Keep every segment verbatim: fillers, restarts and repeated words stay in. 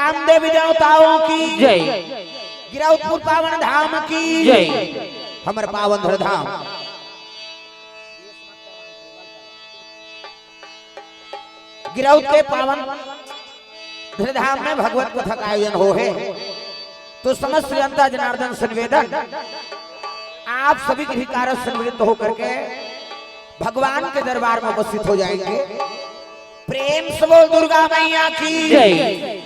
राम देवी देवताओं की जय। गिरौदपुर पावन धाम की जय। हमर पावन धर धाम गिरौद के पावन धर धाम में भगवत कथा का आयोजन हो हे। तो समस्त जनता जनार्दन से निवेदन, आप सभी गृह कार्य से निवृत्त होकर के भगवान के दरबार में उपस्थित हो जाएंगे। प्रेम से बोल दुर्गा मैया की जय।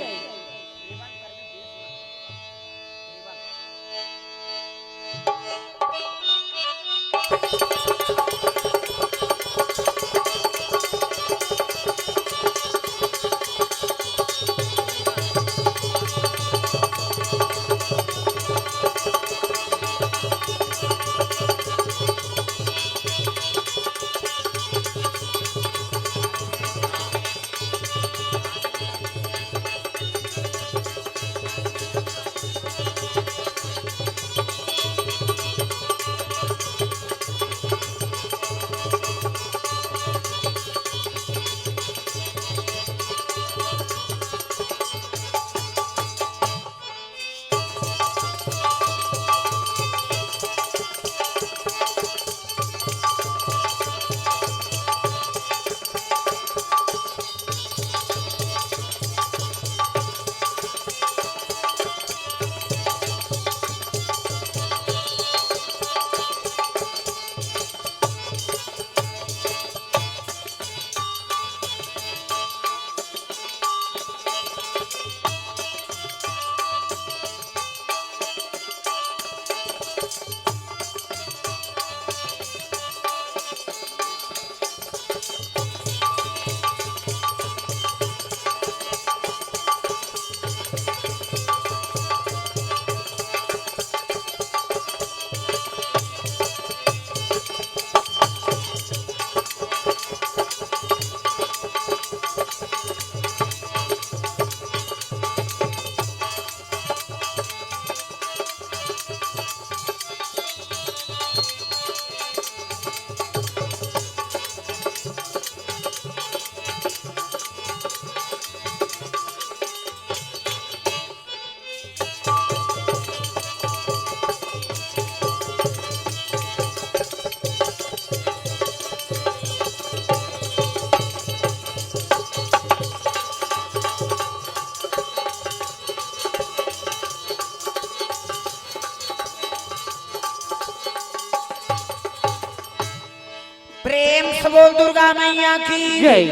प्रेम से बोल दुर्गा मैया की जय।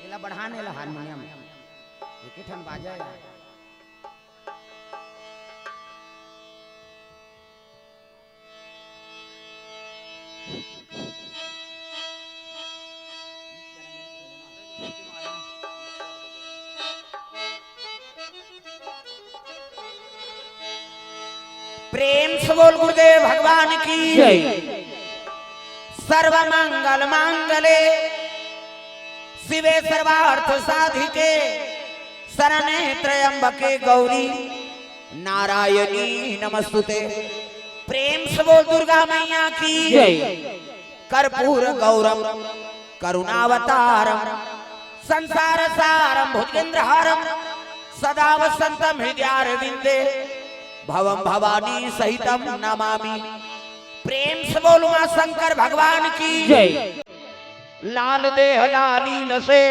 एला बढ़ाने ला हारमोनियम, एक ही ठन बाजा है। प्रेम से बोल गुरुदेव भगवान की जय। सर्व मंगल मांगले शिवे सर्वार्थ साधिके शरणे त्र्यंबके गौरी नारायणी नमस्तुते। प्रेम से बोल दुर्गा मैया की जय। कर्पूर गौरम करुणावतारम संसार सारम भुजगेंद्र हारम सदा वसंतम हृदयारविंदे भवम भवानी सहितम नमामि। प्रेम से बोल उमा शंकर भगवान की जय। लाल देह लालीन से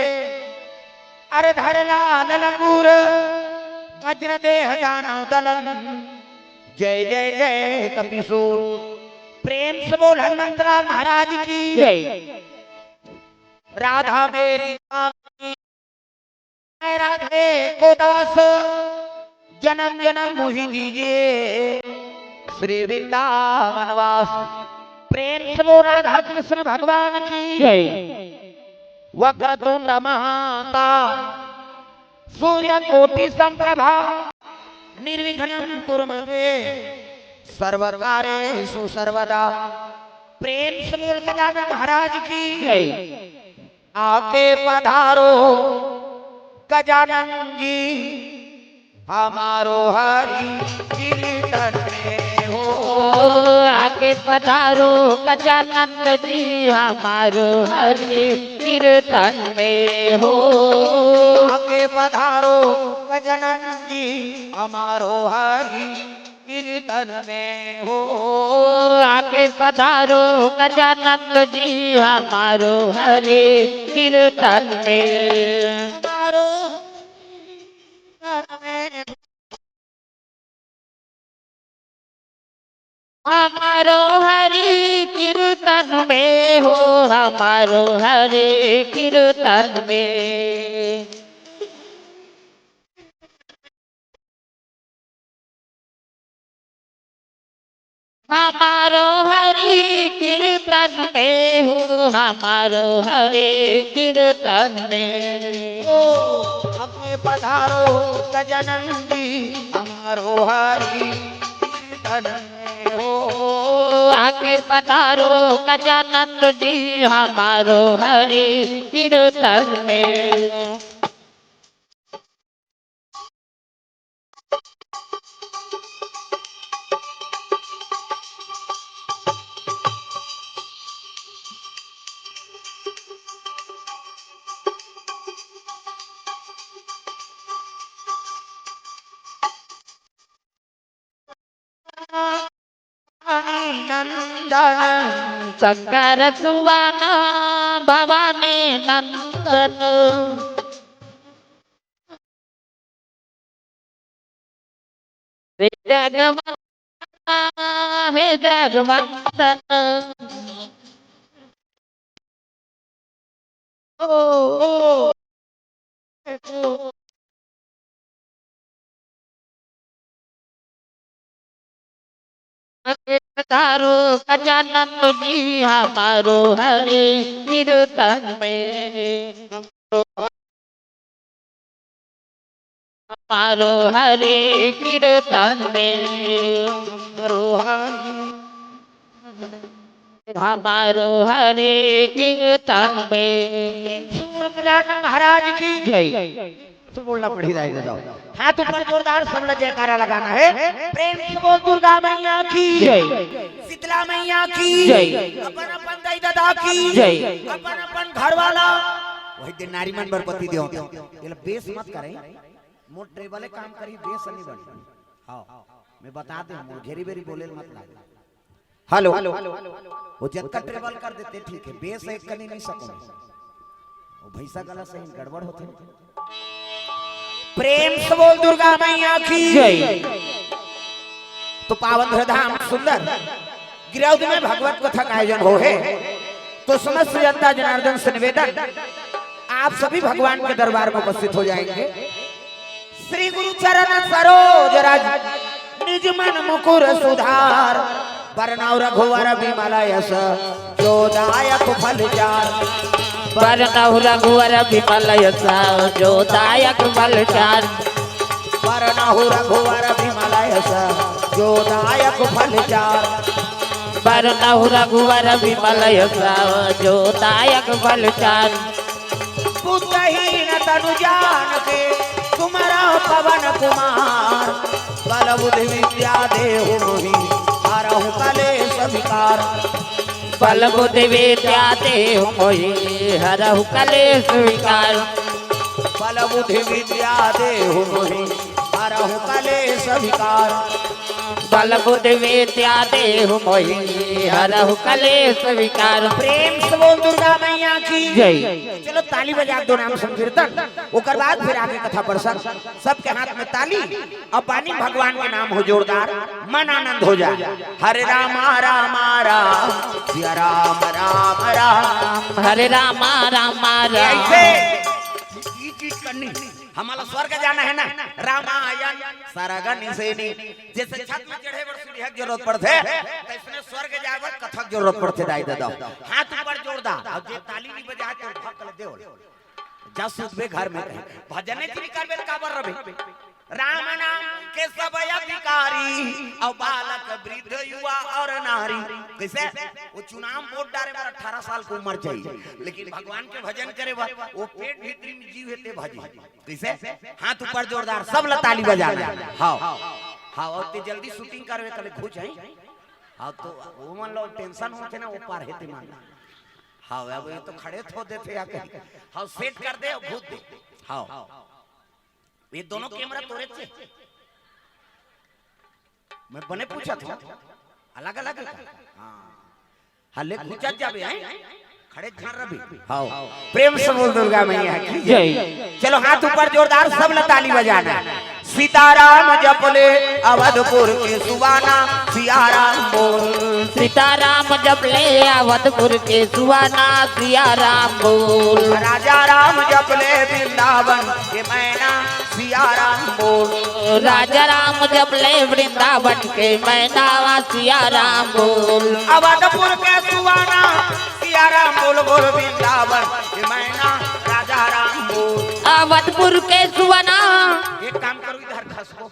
अरे धर लाल लंगूर, वज्र देह दानव दलन, जय जय जय कपिसूर। प्रेम से बोल हनुमंतलाल महाराज की जय। राधा मेरी रानी, मैं राधे को दास, जन्म जन्म मुझे दीजिए श्री वृंदावन वास। प्रेम से बोल राधा कृष्ण भगवान की जय। वक्रतुंड महाकाय सूर्य कोटि संप्रभा निर्विघ्नं कुरु मे देव सर्व कार्येषु सर्वदा। प्रेम से बोल गजानन महाराज की जय। आके पधारो गजानन जी हमारो हरि कीर्तन में हो। आके आके पधारो गजानंद जी हमारो हरि कीर्तन में हो। आके पधारो गजानंद जी हमारो हरि कीर्तन में हो। आके पधारो गजानंद जी हमारो हरि कीर्तन में। हमारो कीर्तन में। हमारो हरि कीर्तन में हो, हमारो हरि कीर्तन में। हमारो हरि कीर्तन में हो, हमारो हरि कीर्तन में। ओ, हमें पधारो गजानंद जी, हमारो हरि कीर्तन में हो। आके पधारो गजानंद जी, हमारो हरि कीर्तन में। नंदन शंकर सुवन भवानी नंदन। हे जगवंदन, हे जगवंदन। ओ, ओ, ओ। पधारो गजानंद जी हमारो हरि कीर्तन में। हमारो हरि कीर्तन में। हमारो हरि कीर्तन में। महाराज की जय। तो बोलना पड़ी रहा है, दादा। हाथ ऊपर जोरदार सब लोग जयकारा लगाना है। प्रेम से बोल दुर्गा मैया की जय। शीतला मैया की जय। अपन अपन दाई दादा की जय। अपन अपन घर वाला। वही दिन नारी मन बरपति दियो। ये लो बेस मत करें। मोर ट्रेबल काम करी, बेस नहीं बनी। हाँ, मैं बता दे, मोर घेरी बेरी बोले मत लागे। हेलो, वो जतका ट्रेबल कर देते ठीक है, बेस एक कनी नहीं सकूं। वो भैंसा गला सही गड़बड़ होते। प्रेम से बोल दुर्गा मैया की जय। तो पावन धाम सुंदर गिरौद में भगवत कथा का आयोजन हो है, तो समस्त जनता जनार्दन से निवेदन, आप सभी भगवान के दरबार में उपस्थित हो जाएंगे। श्री गुरु चरण सरोज रज, निज मन मुकुर सुधार। बरनउँ रघुवर बिमल यस, जो दायक फल चार। बरनउँ रघुवर बिमल यस, जो दायक फल चार। बरनउँ रघुवर बिमल यस, जो दायक फल चार। बरनउँ रघुवर बिमल यस, जो दायक फल चार। बुद्धहीन तनु जान के सुमरउँ पवन कुमार। बल बुद्धि विद्या देहु मोहि हरहु कलेस विकार। बल बुद्धि विद्या देहु मोहि हरहु कलेस विकार। बल बुद्धि विद्या देहु मोहि हरहु कलेस विकार। बल बुद्धि विद्या देहु मोहि हरहु कलेस विकार। प्रेम से बोल दुर्गा मैया की जय। चलो ताली बजा दो, नाम संकीर्तन, ओकर बाद फिर आगे कथा प्रसंग। सबके हाथ में ताली और पानी, भगवान के नाम हो जोरदार, मन आनंद हो जाए। हरे रामा रामा राम, सिया राम राम राम। हरे रामा रामा राम। ऐसे ये चीज करनी। हमला स्वर्ग जाना है ना, रामायण सरग निसेनी। जैसे छत में चढ़े बर सीढ़िया के जरूरत पड़थे, तैसने स्वर्ग जाए बर कथा के जरूरत पड़थे, दाई ददा। हाथ ऊपर जोर दा, अउ जे ताली नहीं बजाए तो भक्कल देवल। जा सुतबे घर में कहीं। भजन नहीं करबे त काबर रबे? राम नाम के सब अधिकारी, अउ बालक वृद्ध युवा और नारी। कैसे? वो चुनाव वोट डारे बर अठारह साल के उम्र चाहिए, लेकिन भगवान के भजन करे बर वो पेट भीतरी में जीव हेते भजी। कैसे? हाथ ऊपर जोरदार, सब ला ताली बजा ले। हाँ, हाँ, अउ ते जल्दी शूटिंग करबे तले घुस जाई। हाँ, तो वो मन लो tension होथे ना, वो पार हे दिमाग। हाँ, अब ये तो खड़े थो देथे या कहीं। हाँ, set कर दे, घूम दे। हाँ। ये दोनों camera तोरे चे? मैं बने पूछा था, अलग अलग है का? हाँ। हले खुचा जाबे, हैं? खड़े झन रबे। हाँ। प्रेम से बोल दुर्गा मैया की जय। जय। चलो हाथ ऊपर जोरदार सब ला ताली बजाना। सीताराम जप ले अवधपुर के सुबाना, सियाराम बोल। सीताराम जप ले अवधपुर के सुबाना, सियाराम बोल। राजा राम जप ले वृंदावन के मैना, सियाराम बोल। राजा राम जप ले वृंदावन के मैना, सियाराम बोल। अवधपुर के सुबाना, सियाराम बोल, बोल वृंदावन के मैना, राजा राम बोल। अवधपुर के सुबाना। एक काम करो, इधर खसको।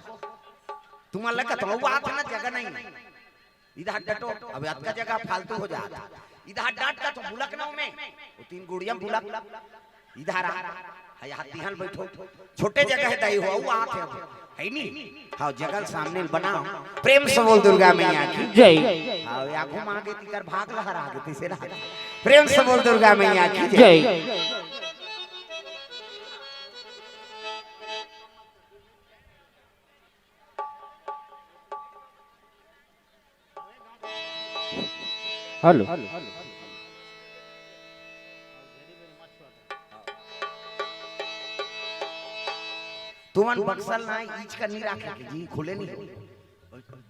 तुम्हारा लगा तो वो आत ना, जगह नहीं। इधर डटो, अब अतका जगह फालतू हो जात। इधर डट का तो बुलक ना में, वो तीन गुड़िया बुलक। इधर आ, है यहाँ तिहल बैठो। छोटे जगह है दाई हो, वो आत है, है नी? हाँ, जगह सामने बनाओ। प्रेम से बोल दुर्गा मैया की जय। हाँ, या घुमा के तिकर भाग लहरा के तीसरे रहा। प्रेम से बोल दुर्गा मैया की जय। जय। हेलो। तुमन बक्सल ना ईच का नहीं राखे के जी, खुले नहीं हो।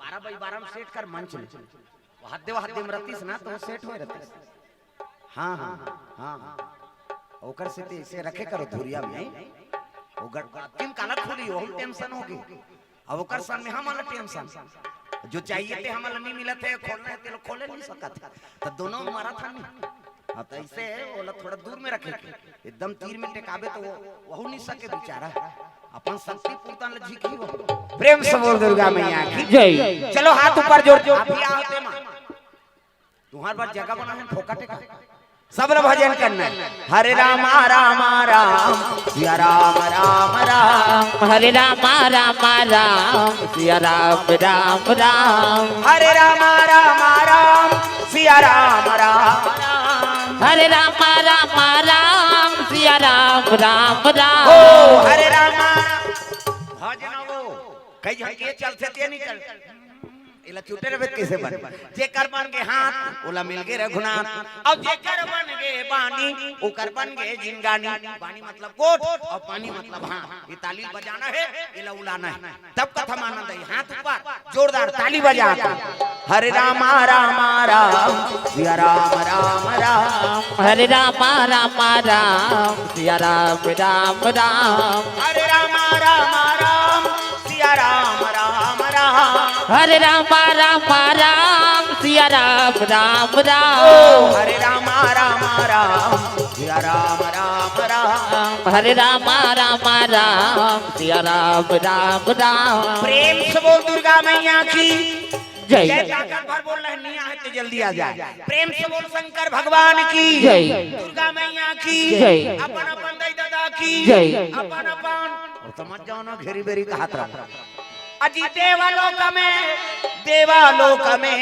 बारह by बारह में set कर मंच में। वो हद्दे, वो हद्दे में रहतीस ना, तो set होए रहतीस। हाँ, हाँ, हाँ, हाँ। ओकर से ते इसे रखे करो धुरिया में। वो गड़-, अतिम काला खुली, वहू tension हो गई। अब ओकर सामने हमन ला tension। जो चाहिए ते हमन ला नहीं मिलत है, खोलना है, ते लोग खोले नहीं सकत। तो दोनों मरत हन। हाँ, तो ऐसे ओला थोड़ा दूर में रखे। एकदम तीर में टेकाबे तो वो, वहू नहीं सके बेचारा। अपन शक्ति पूर्तन ला झिकी हो। प्रेम से बोल दुर्गा मैया की जय। चलो हाथ ऊपर जोड़, जोड़। अभी आओ ते माँ। तुम्हार बर जगह बना है, फोकट है का? सब ला भजन करना है। हरे रामा रामा राम, सिया राम राम राम। हरे रामा रामा राम, सिया राम राम राम। हरे रामा रामा राम, सिया राम राम राम। हरे रामा रामा राम, सिया राम राम राम। ओ हरे रामा। भजन वो कई झन के चलथे ते नहीं चल। एला चुटे रहे कैसे बन? जेकर बन गे हाथ, ओला मिल गे रघुनाथ। अब जेकर बन गे बानी, ओकर बन गे जिनगानी। बानी मतलब गोठ और पानी मतलब हाथ। ये ताली बजाना है, एला उलाना है, तब कथा मानंद है। हाथ ऊपर, जोरदार ताली बजा। हरे रामा रामा राम, सिया राम राम राम। हरे रामा रामा राम, सिया राम राम राम। हरे रामा रामा राम, सिया राम राम राम। हरे रामा रामा राम, सिया राम राम राम। ओ हरे रामा रामा राम, सिया राम राम राम। हरे रामा रामा राम, सिया राम राम राम। प्रेम से बोल दुर्गा मैया की जय। जय। ताकत भर बोल रहे, नहीं आए तो जल्दी आ जाए। प्रेम से बोल शंकर भगवान की जय। दुर्गा मैया की जय। अपन अपन दाई दादा की जय। अपन अपन। और समझ जाओ ना, घेरी बेरी का हाथ रहा। अजी देवलोक में, देवलोक में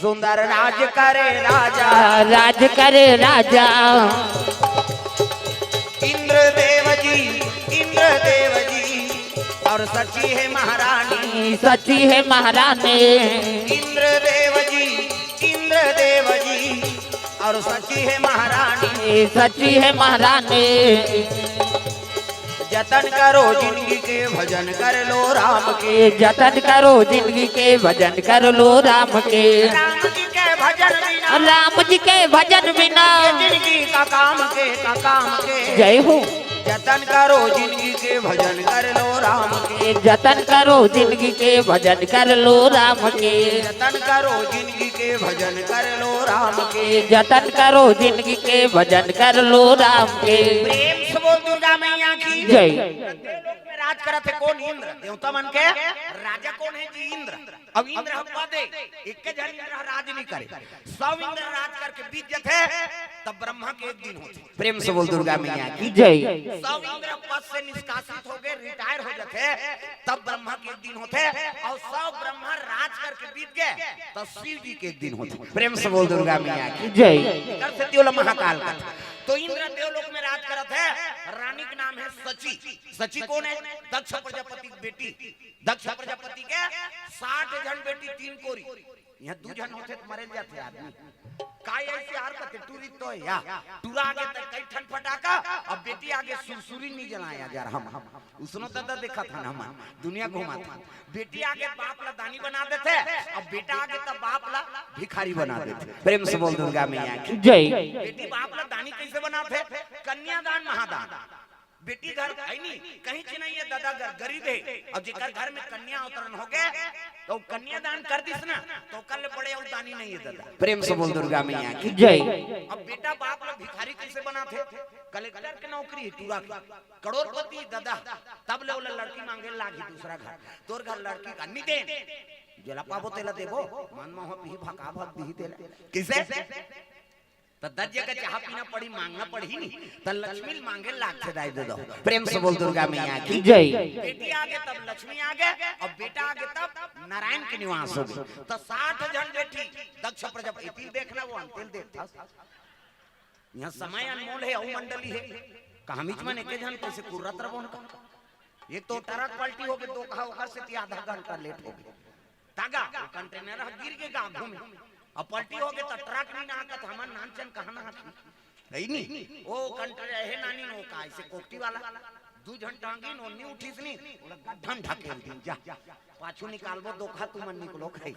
सुंदर राज करे राजा। राज करे राजा। इंद्र देव जी, इंद्र देव जी, और सची है महारानी। सची है महारानी। इंद्र देव जी, इंद्र देव जी, और सची है महारानी। सची है महारानी। जतन करो जिंदगी के, भजन कर लो राम के। जतन करो जिंदगी के, भजन कर लो राम के। राम जी के भजन बिना, राम जी के भजन बिना, जिंदगी का काम के, का काम के। जय हो। जतन करो जिंदगी के, भजन कर लो राम के। जतन करो जिंदगी के, भजन कर लो राम के। जतन करो जिंदगी के, भजन कर लो राम के। जतन करो जिंदगी के, भजन कर लो राम के। प्रेम से बोल दुर्गा मैया की जय। देवलोक में राज करत हे कोन? इंद्र। देवता मन के राजा कोन हे जी? इंद्र। अब इंद्र ह पद ए, एक झन इंद्र ह राज नहीं करे, सब इंद्र राज करके बीत जथे, तब ब्रह्मा के एक दिन होथे। प्रेम से बोल दुर्गा मैया की जय। सब इंद्र पद से निष्कासित हो गए, रिटायर हो जाथे, तब ब्रह्मा के एक दिन होथे, और सब ब्रह्मा राज करके बीत गए, तब शिव जी के एक दिन होथे। प्रेम से बोल दुर्गा मैया की जय। एकर सेती ओला महाकाल कथे। तो इंद्र देवलोक में राज करत हे, रानी के नाम है सची। सची कोन है? दक्ष प्रजापति की बेटी। दक्ष प्रजापति के साठ झन बेटी, तीन कोरी। यहाँ दू झन होथे त मरेल जाथे आदमी। का ऐसे आर कथे टूरी तो या टूरा आगे त कई ठन फटाका, अब बेटी आगे सुरसुरी नहीं जलाया जा रहा हम। उसनो दादा देखा था ना हम, दुनिया घुमा था। बेटी आगे बाप ला दानी बना देथे, अब बेटा आगे त बाप ला भिखारी बना देथे। प्रेम से बोल दुर्गा मैया की जय। बेटी बाप ला दानी कैसे बनाथे? कन्यादान महादान। बेटी घर है नहीं, कहीं च नहीं है दादा, घर गरीब है। और जेकर घर में कन्या अवतरण हो गए, तो कन्यादान कर दिस ना, तो ओकर ले बड़े और दानी नहीं है दादा। प्रेम से बोल दुर्गा मैया की जय। अब बेटा बाप ला भिखारी कैसे बनाथे? कलेक्टर के नौकरी है, टूरा के, करोड़पति दादा, तब ले ओला लड़की मांगे लागी दूसरा घर। तोर घर लड़की का नहीं दे, जेला पाबो तेला देबो, मन मोह पीही भका भक दीही तेला। किसे? त दस जगह चाहा पीना पड़ी, मांगना पड़ी नहीं, त लक्ष्मी ल मांगे लागथे दाई दे दो। प्रेम से बोल दुर्गा मैया की जय। बेटी आगे तब लक्ष्मी आगे, और बेटा आगे तब नारायण के निवास हो गए। त साठ झन बेटी दक्ष प्रजापति देखना, वो अंतिल देखता। यहाँ समय अनमोल है, अउ मंडली है, कहामीच मन एक झन कैसे कुर्रत रहो उनका। एक तो ट्रक पलटी हो गए, दो कहा ओकर से ती आधा घंटा लेट हो गए। तागा, वो कंटेनर ह गिर के गा घूमे। अब पलटी हो गए तो ट्रक नहीं ना आकत, हमन नानचन कहाँ ना आती। है नी? वो कंटेनर है नानी नो का, ऐसे कोकटी वाला। दू झन टांगी नो, नहीं उठिस नी, ओला गड्ढन ढकेल दिन जा। पाछू निकालबो, दोखा तुमन निकलो खाई।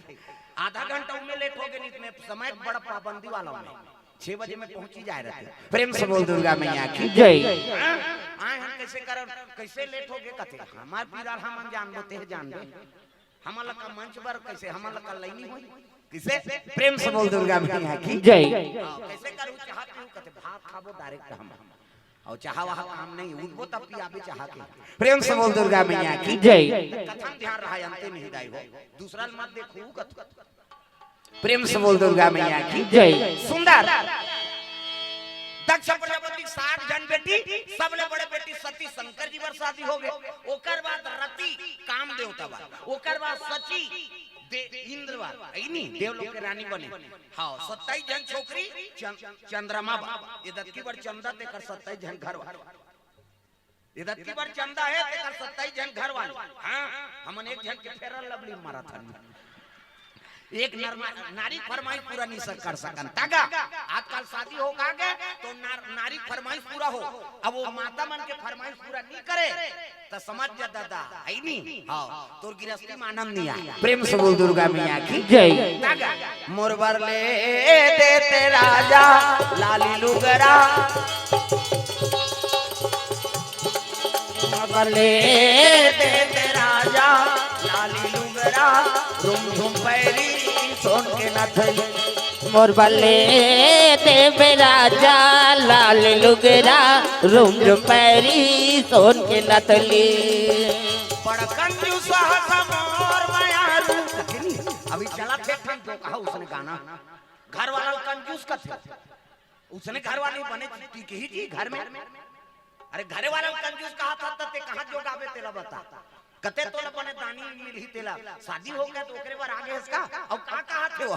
आधा घंटा उनमें लेट हो गए, नहीं तो मैं समय बड़ पाबंदी वाला हूँ। छह बजे में पहुंची जाए रहते। प्रेम से बोल दुर्गा मैया की जय। हाँ? आए हम कैसे करन, कैसे लेट हो गए कथे। हमार पीरा हमन जानबो, तेह जानबे। हमन ला का मंच बर कैसे, हमन ला का लइनी होई? किसे? प्रेम से बोल दुर्गा मैया की जय। हाँ, कैसे करू चाहा पीऊ कथे, भात खाबो डायरेक्ट हम। और चाहा वहा काम नहीं, उठबो तब पियाबे चाहा के। प्रेम से बोल दुर्गा मैया की जय। कथन ध्यान रहा, अंते नहीं दाई हो। दूसरा ल मत देखू कथ। प्रेम से बोल दुर्गा मैया की जय। सुंदर। दक्ष प्रजापति के साठ झन बेटी, सबले बड़े बेटी सती शंकर जी बर शादी हो गए। ओकर बाद रति काम देवता बर, ओकर बाद सची दे-, इंद्र बर, ऐनी देवलोक के रानी बने। हाँ, सत्ताईस झन छोकरी चं-, चंद्रमा बर, ये दत्ती बर चंदा तेकर सत्ताईस झन घर वाला। ये दत्ती बर चंदा है, तेकर सत्ताईस झन घर वाले। हाँ, हमन एक झन के फेरल लवली मारा था। एक नरमा-, नारी फरमाइश पूरा नहीं सक-, कर सकन। तागा, आजकल शादी हो गा के, तो नार-, नारी फरमाइश पूरा हो। अब वो माता मन के फरमाइश पूरा नहीं करे, तो समझ जा दादा, है नी? हाँ, तोर गिरस्ती में आनंद नहीं आए। प्रेम से बोल दुर्गा मैया की जय। तागा, मोर बर ले देते राजा लाली लुगरा। मोर बर ले देते राजा लाली लुगरा, रुमझुम पैरी सोन के नथली। मोर बर ले देबे राजा लाल लुगरा, रुमझुम पैरी सोन के नथली। बड़ कंजूस हस मोर मयारू। अभी चला थे ठन तो कहा उसने गाना। घर वाला कंजूस कथे। उसने घर वाली बने टिकही जी घर में। अरे घरे वाला कंजूस कहा था, त ते कहाँ जोगाबे तेला बता। कते तोला बने दानी मिलही तेला। शादी हो गया तो ओकरे बर आगे हस का? अब का कहा थे वो?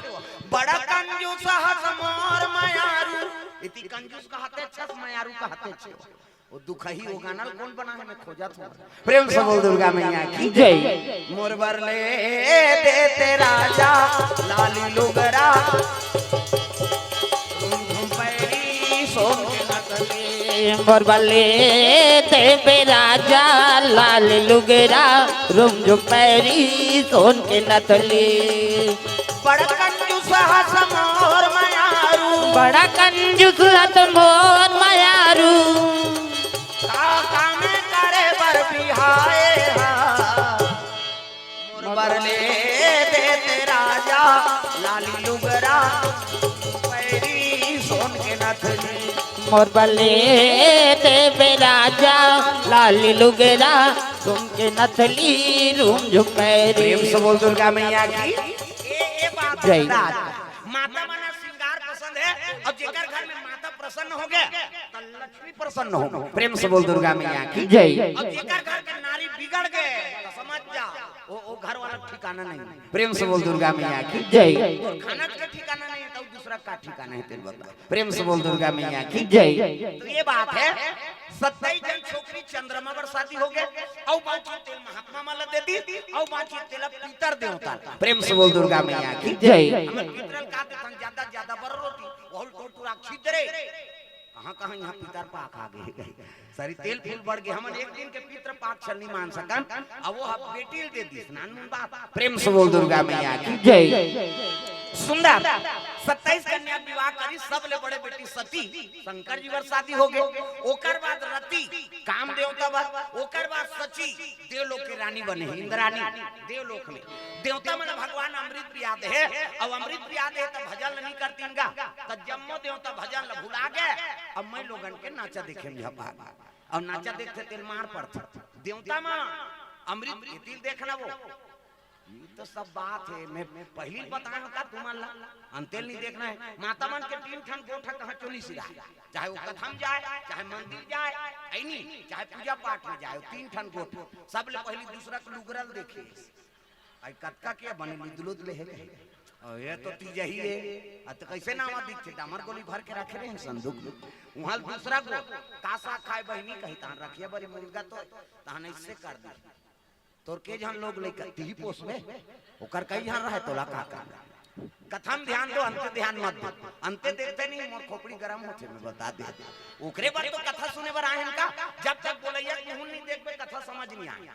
बड़ा कंजूस हस मोर मयारू। इति कंजूस कहा थे छस, मयारू कहा थे छे। वो दुखही वो गाना ल कौन बना है, मैं खोजा था। प्रेम से बोल दुर्गा मैया की जय। मोर बर ले देते राजा लाली लुगरा, रुमझुम पैरी सोन के नथली। मोर बर ले देबे राजा लाल लुगरा, रुमझुम पैरी सोन के नथली। बड़ कंजूस हस मोर मयारू। बड़ा कंजूस हस मोर मयारू। का काम करे बर बिहाए हा। मोर बर ले देते राजा लाली लुगरा, पैरी सोन के नथली। मोर बर ले देबे राजा लाली लुगरा, सुन के नथली रूम झुम रे। प्रेम से बोल दुर्गा मैया की। ए, ए बात जय। बता, माता मन ला श्रृंगार पसंद हे अउ जेकर घर में माता प्रसन्न होगे, त लक्ष्मी प्रसन्न होगे। प्रेम से बोल दुर्गा मैया की। जय। अउ जेकर घर के नारी बिगड़ गे, त समझ जा, ओ, ओ घर वाला ठिकाना नहीं। प्रेम से बोल दुर्गा मैया की। जय। तोर खाना के ठिकाना नहीं हे, त दूसरा का ठिकाना हे, तेरे बता। प्रेम से बोल दुर्गा मैया की। जय। त ए बात हे, सत्ताईस झन छोकरी चंद्रमा बर शादी होगे, अउ बांची तेला महात्मा मन ला दे दिस, अउ बांची तेला पितर देवता ला। प्रेम से बोल दुर्गा मैया की। जय। हमर पितर ला का देथन, ज्यादा, ज्यादा बर रोटी, ओहू ल टोटुरा छिद्रे। कहाँ, कहाँ यहाँ पितर पाक आ गे। सरी तेल फूल बढ़ गे, हमन एक दिन के पितर पाक छल नहीं मान सकन, अउ ओ ह बेटी ल दे दिस, नानमुन बात। प्रेम से बोल दुर्गा मैया की। जय। सुंदर। सत्ताईस कन्या विवाह करिस, सबले बड़े बेटी सती, शंकर जी बर शादी होगे। ओकर बाद रति, काम देवता बर, ओकर बाद सची, देवलोक के रानी बने, इंद्रानी, देवलोक में। देवता मन भगवान अमृत पिया दे हे, अउ अमृत पिया दे हे त भजन ल नहीं करतिन गा, त जम्मो देवता भजन ल भुला गे। अब मैं लोगन के नाचा देखे में झपा, अउ नाचा देखथे तेल मार पड़थे। देवता मन अमृत एतिल देखना वो, ये तो सब बात हे। मैं पहिली बताए हंव का तुमन ला, अंतेल नहीं देखना हे। माता मन के तीन ठन गोठ कहाँ चोली सिराय, चाहे वो कथा म जाय, चाहे मंदिर जाय, हे नी, चाहे पूजा पाठ में जाय, वो तीन ठन गोठ। सबले पहिली दूसरा के लुगरा ल देखे। आई कतका के बने लुदलुद ले हे। अउ ये तो तीजा ही हे। अ त कैसे नावा दिखथे? डामर गोली भर के रखे रहे संदूक में। उहाँ ल दूसरा गोठ, का साग खाय बहिनी कही, तहन रखिया बरी मुर्गा तो, तहन ऐसे कर दी। तोर के झन लोग लइका तिही पोसबे, ओकर कई झन रहय, तोला का काम? कथा म ध्यान दो, अंते ध्यान मत दो। अंते देखते नहीं, मोर खोपड़ी गरम होथे, मैं बता दे। ओकरे बर तो कथा सुने बर आए हन का? जब तक बोलैया के मुंह नहीं देखबे, कथा समझ नहीं आए।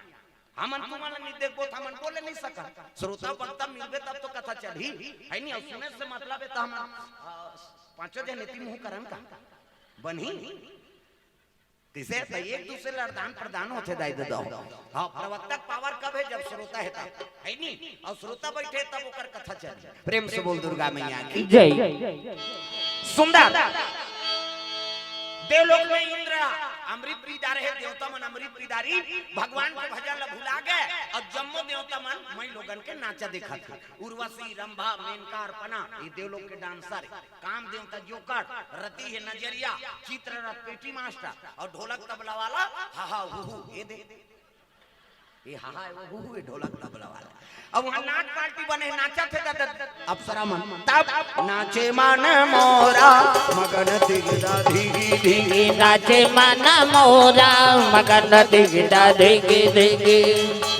हमन तुमन नहीं देखबो, त हमन बोले नहीं सकन। श्रोता वक्ता मिलबे, तब तो कथा चलही, हे नहीं? अउ सुने से मतलब हे, त हमन, अ, पांचों झन एती मुंह करन का? बनही? कइसे? त एक दूसरे ल आदान प्रदान होथे दाई ददा हो। हाँ, प्रवक्ता के पावर कब हे? जब श्रोता हे तब, हे नी? अउ श्रोता बइठे तब ओकर कथा चले। प्रेम से बोल दुर्गा मैया की। जय। सुंदर। देवलोक में इंद्र अमृत पी डारे हे, देवता मन अमृत पी डारिस, भगवान के भजन ल भुला गे, अउ जम्मो देवता मन मई लोगन के नाचा देखत हे। उर्वशी, रंभा, मेनका, अर्पणा, ये देवलोक के डांसर हे। काम देवता जोकड़, रति हे नजरिया, चित्ररथ पेटी मास्टर अउ ढोलक तबला वाला हा हा हू हू, ये दे। ये हा हा वो हू हू, ये ढोलक तबला वाला। अब उहाँ नाच पार्टी बने, नाचत हे दादा अप्सरा मन। तब नाचे मन मोरा मगन दिगदा धिगी धिगी, नाचे मन मोरा मगन दिगदा धिगी धिगी।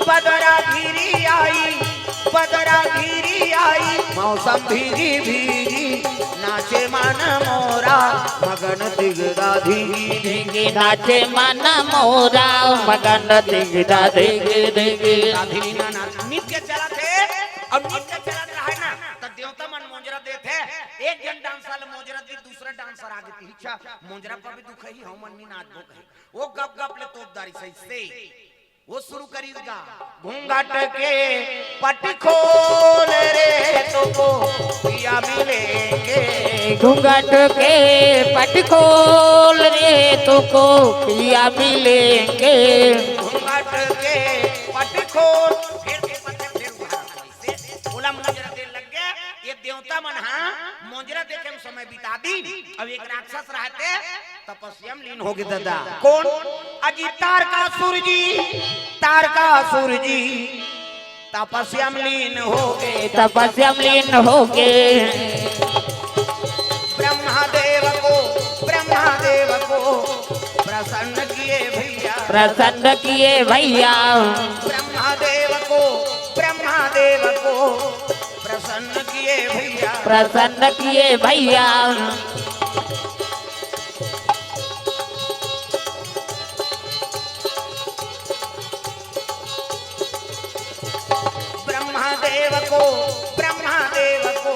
बदरा घिरी आई, बदरा घिरी आई, मौसम भीगी भीगी, नाचे मन मोरा मगन दिगदा धिगी धिगी, नाचे मन मोरा मगन दिगदा धिगी धिगी। राधिनी मन नृत्य चलत हे, अउ नृत्य चलत रहे ना, त देवता मन मोजरा देत हे। एक झन डांसर ल मोजरा दिस, दूसरा डांसर आगे, अच्छा, मोजरा पर भी दुख हे, हमन नहीं नाचबो कहे। वो गप गप ले तोप डारिस हे। वो शुरू करिस गा। घूंघट के पट खोल रे, तोको पिया मिलेंगे। घूंघट के पट खोल रे, तोको पिया मिलेंगे। घूंघट के पट खोल, फेर के पट, फेर उघार करिस हे। ओला मोजरा दे लग गे, ये देवता मन हा मोजरा देखे म समय बिता दिस। अब एक राक्षस रहते तपस्या म लीन होगे दादा। कोन? अजी तारकासुर जी, तारकासुर जी तपस्या म लीन होगे, तपस्या म लीन होगे। ब्रह्मा देव को, ब्रह्मा देव को प्रसन्न किए भैया, प्रसन्न किए भैया। ब्रह्मा देव को, ब्रह्मा देव को प्रसन्न किए भैया, प्रसन्न किए भैया। ब्रह्मा देव को, ब्रह्मा देव को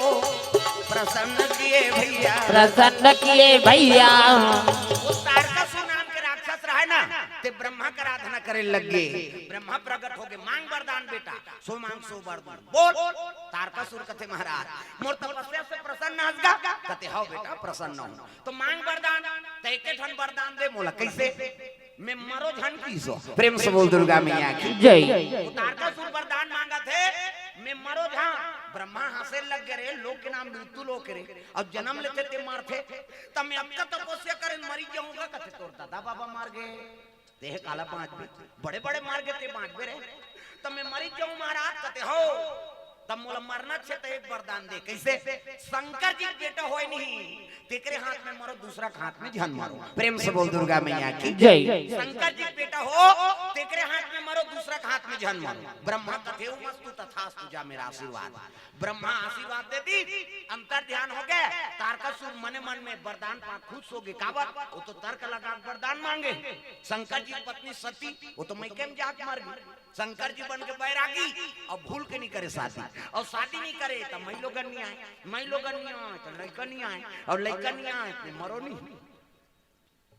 प्रसन्न किए भैया, प्रसन्न किए भैया। वो तारकासुर नाम के राक्षस रहे ना, ते ब्रह्मा के आराधना करे लग गे। ब्रह्मा प्रकट होगे, मांग वरदान बेटा, सो मांग सो बर दूं। बोल। तारकासुर कथे महाराज, मोर तपस्या से प्रसन्न हस गा? कथे हव बेटा, प्रसन्न हूं। तो मांग वरदान, त एके ठन वरदान दे मोला। कइसे? मैं मरो झन किहिस ओ। प्रेम से बोल दुर्गा मैया की। जय। वो तारकासुर वरदान मांगत हे, मैं मरो झन। ब्रह्मा हंसे लग गे रे, लोक के नाम मृत्यु लोक रे, अब जन्म लेथे ते मरथे, त मैं अतका तपस्या करेंव मरी जाहूं गा कथे, तोर दादा बाबा मर गे, तें काला बांचबे, बड़े बड़े मर गे तें बांचबे रे, त मैं मरी जाहूं महाराज कथे, हो तब मोला मरना हे त एक वरदान दे। कइसे? शंकर जी के बेटा होय नहीं, तेकरे हाथ में मरो, दूसरा के हाथ में झन मरो। प्रेम से बोल दुर्गा मैया की। जय। शंकर जी के बेटा हो, तेकरे हाथ में मरो, दूसरा के हाथ में झन मरो। ब्रह्मा कथे, "ओम अस्तु तथास्तु, जा मेरा आशीर्वाद।" ब्रह्मा आशीर्वाद दे दिस, अंतर ध्यान हो गे। तारकासुर मने मन में वरदान पा खुश हो गे। काबर? वो तो तर्क लगा के वरदान मांगे। शंकर जी की पत्नी सती, वो तो मइके में जाके मर गे। शंकर जी बन के बैरागी, अउ भूल के नइ करे शादी, अउ शादी नइ करे त मइलोगन नइ आय, मइलोगन नइ आय त लइका नइ आय, अउ लइका नइ आय त मरो नहीं।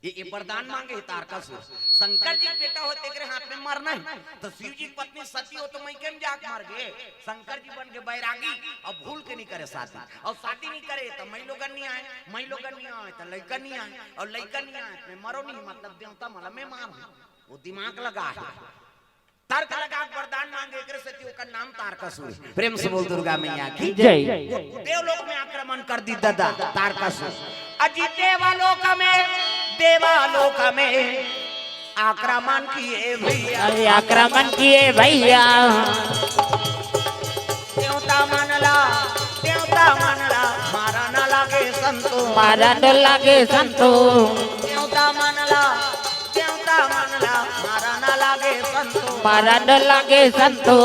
ये, ये वरदान मांगे हे तारकासुर। शंकर जी के बेटा हो, तेकरे हाथ में मरना हे, त शिव जी की पत्नी सती वो तो मइके में जाके मर गे। शंकर जी बन के बैरागी, अउ भूल के नइ करे शादी, अउ शादी नइ करे त मइलोगन नइ आय, मइलोगन नइ आय त लइका नइ आय, अउ लइका नइ आय त मरो नहीं, मतलब देवता मन ला मैं मारहूं। वो दिमाग लगा हे। तर्क लगा के वरदान मांगे, एकरे सेती ओकर नाम तारकासुर हे। प्रेम से बोल दुर्गा मैया की। जय। देवलोक में आक्रमण कर दिस दादा तारकासुर। अजी देवालोक में, देवालोक में आक्रमण किए भैया। अरे आक्रमण किए भैया। देवता मन ला, देवता मन ला मारन लागे संतो। मारन लागे संतो। देवता मन ला, देवता मन ला मारन लागे संतो। मारन लागे संतो।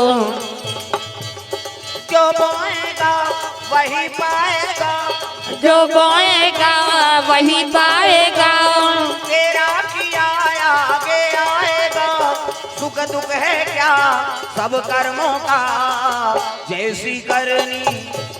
जो बोएगा वही पाएगा। जो बोएगा वही पाएगा। तेरा किया आगे आएगा। सुख दुख है क्या सब कर्मों का। जैसी करनी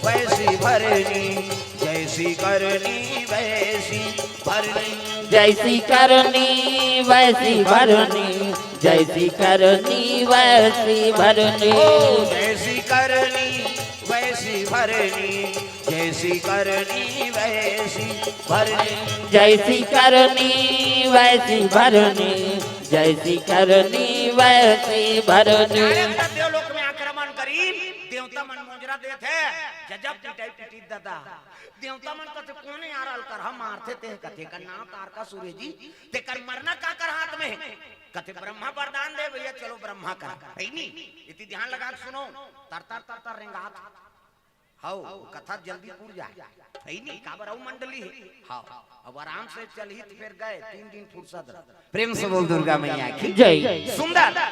वैसी भरनी, जैसी करनी वैसी भरनी। जैसी करनी वैसी भरनी, जैसी करनी वैसी भरनी। ओ, जैसी करनी वैसी भरनी, जैसी करनी वैसी भरनी। जैसी करनी वैसी भरनी, जैसी करनी वैसी भरनी। अरे, देवलोक में आक्रमण करिन, देवता मन मोजरा देथे, गजब पिटाई पिटिस दादा। देवता मन कथे, "कोन यार अलकरहा मारथे तेह?" कथे, "एकर नाम तारकासुर हे जी।" तेकर मरना काकर हाथ में हे? कथे, "ब्रह्मा वरदान दे भैया, चलो ब्रह्मा करा।" हे नी? इति ध्यान लगा के सुनो, तर तर तर तर रेंगात। हव, कथा जल्दी पूर जाय। हे नी? काबर अउ मंडली हे। हव, अब आराम से चलही त फेर गय, तीन दिन फुरसत रह। प्रेम से बोल दुर्गा मैया की। जय। सुंदर।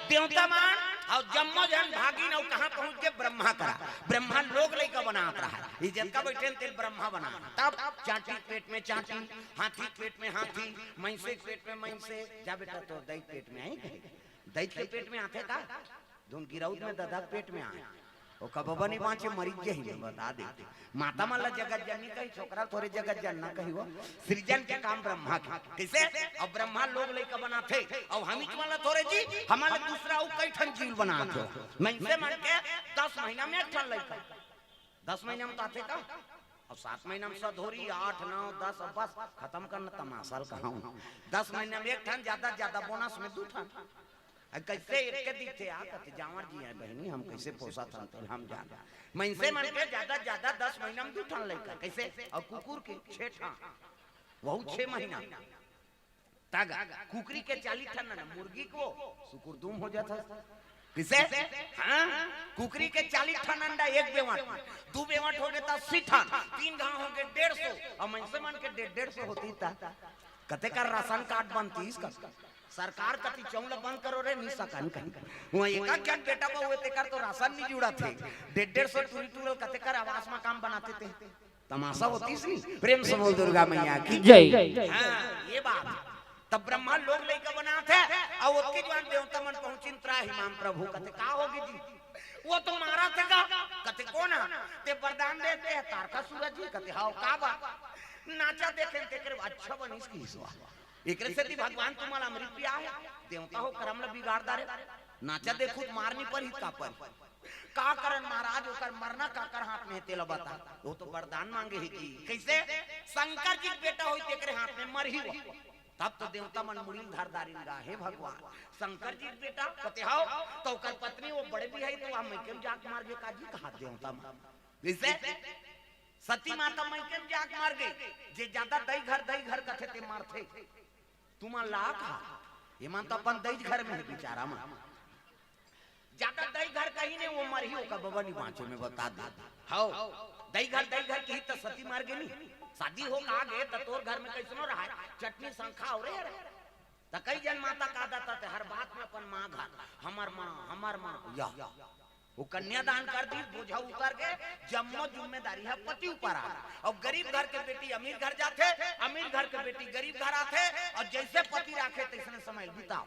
देवता मन अउ जम्मो झन भागिन अउ कहां पहुंच गे? ब्रह्मा करा। ब्रह्मा लोग लइका बनात रहा। ये जतका बइठे तेन ब्रह्मा बना। तब चांटी के पेट में चांटी, हाथी के पेट में हाथी, मइनसे के पेट में मइनसे। जा बेटा, तोर दई के पेट में आही कहे। दई के पेट में आथे का? धुन गिरौद में ददा के पेट में आए। ओ कबबा नहीं बांचे, मरिच जे ही बता दे। माता मन ला जगत जननी कही, छोकरा थोरे जगत जनना कही हो। सृजन के काम ब्रह्मा के। कइसे? अब ब्रह्मा लोग लइका बनाथे, अब हमीच मन ला थोरे जी, हमन ला दूसरा अउ कई ठन जीव बनाथे। मइनसे मन के दस महीना में एक ठन लइका। दस महीना में तो आथे का? अब सात महीना में सधोरी, आठ, नौ, दस, अब बस खतम करना तमाशा ल कहाऊं। दस महीना में एक ठन, ज्यादा ज्यादा बोनस में दू ठन। अब कइसे एक के दिखथे आ, कथे, "जांवर जी आय बहिनी, हम कइसे पोसत हन, तेला हम जान।" मइनसे मन के ज्यादा ज्यादा दस महीना में दू ठन लइका, कइसे? अउ कुकुर के छे ठन, वहू छे महीना। तागा, कुकरी के चालीस ठन ना, मुर्गी को सुकुर दूम हो जात हे। कइसे? हां, कुकरी के चालीस ठन अंडा एक बेवंट, दू बेवंट हो गे त अस्सी ठन, तीन घांव हो गे डेढ़ सौ, अउ मइनसे मन के डेढ़, डेढ़ सौ होतिस त कतेक कर राशन कार्ड बनतिस का? सरकार कति चौंग ल बंद करो रे, नी सकन कहीं। वहां एक एक झन बेटा बहू हे, तेकर तो राशन नी जुड़त हे। डेढ़ डेढ़ सौ टूरी टूरल कतेक कर आवास मकान बनाते ते। तमाशा होतिस नी। प्रेम से बोल दुर्गा मैया की। जय। हां, ये बात। तब ब्रह्मा लोग लइका बनाथे, अउ ओतके जुवार देवता मन पहुंचिन, "त्राहि माम प्रभु," कथे, "का होगे जी?" "वो तो मारथे का?" कथे, "कोन हा?" "ते वरदान देथे तारकासुर जी।" कथे, "हव, का बात?" "नाचा देखेन तेकरे।" "अच्छा बनिस किहिस वा।" एकरे सेती भगवान तुमन ला अमृत पियाय हे, देवता हो करम ला बिगाड़ डारे। नाचा देखहू त मार नी परही का परही। का करन महाराज, ओकर मरना काकर हाथ में हे तेला बता। वो तो वरदान मांगे हे जी। कइसे? शंकर जी के बेटा होही तेकरे हाथ में मरही वो। तब तो देवता मन मुड़ी ल धर डारिन गा, "हे भगवान, शंकर जी के बेटा कथे हव, त ओकर पत्नी वो बड़े बिहाई तो वह मइके म जाके मर गे का जी?" कहा देवता मन। जइसे सती माता मइके म जाके मर गे, जे जादा दई घर, दई घर कथे ते मरथे। तुमन ला कहा, ये मन तो अपन दई घर में हे बिचारा मन। जादा दई घर कही ने, वो मरही, ओकर बबा नी बाँचे, मैं बता दे। हव, दई घर, दई घर कही त सती मर गे नी। शादी हो कहा गे त तोर घर में कइसनो रहा, चटनी संखा हो रे। त कई जन माता का देथे ते हर बात में अपन माँ घर, हमर माँ, हमर माँ, या। वो कन्यादान कर दी, बोझा उतर गे, जम्मो जिम्मेदारी ह पति ऊपर आ। अउ गरीब घर के बेटी अमीर घर जाथे, अमीर घर के बेटी गरीब घर आथे, अउ जइसे पति राखे तइसने समय बिताव।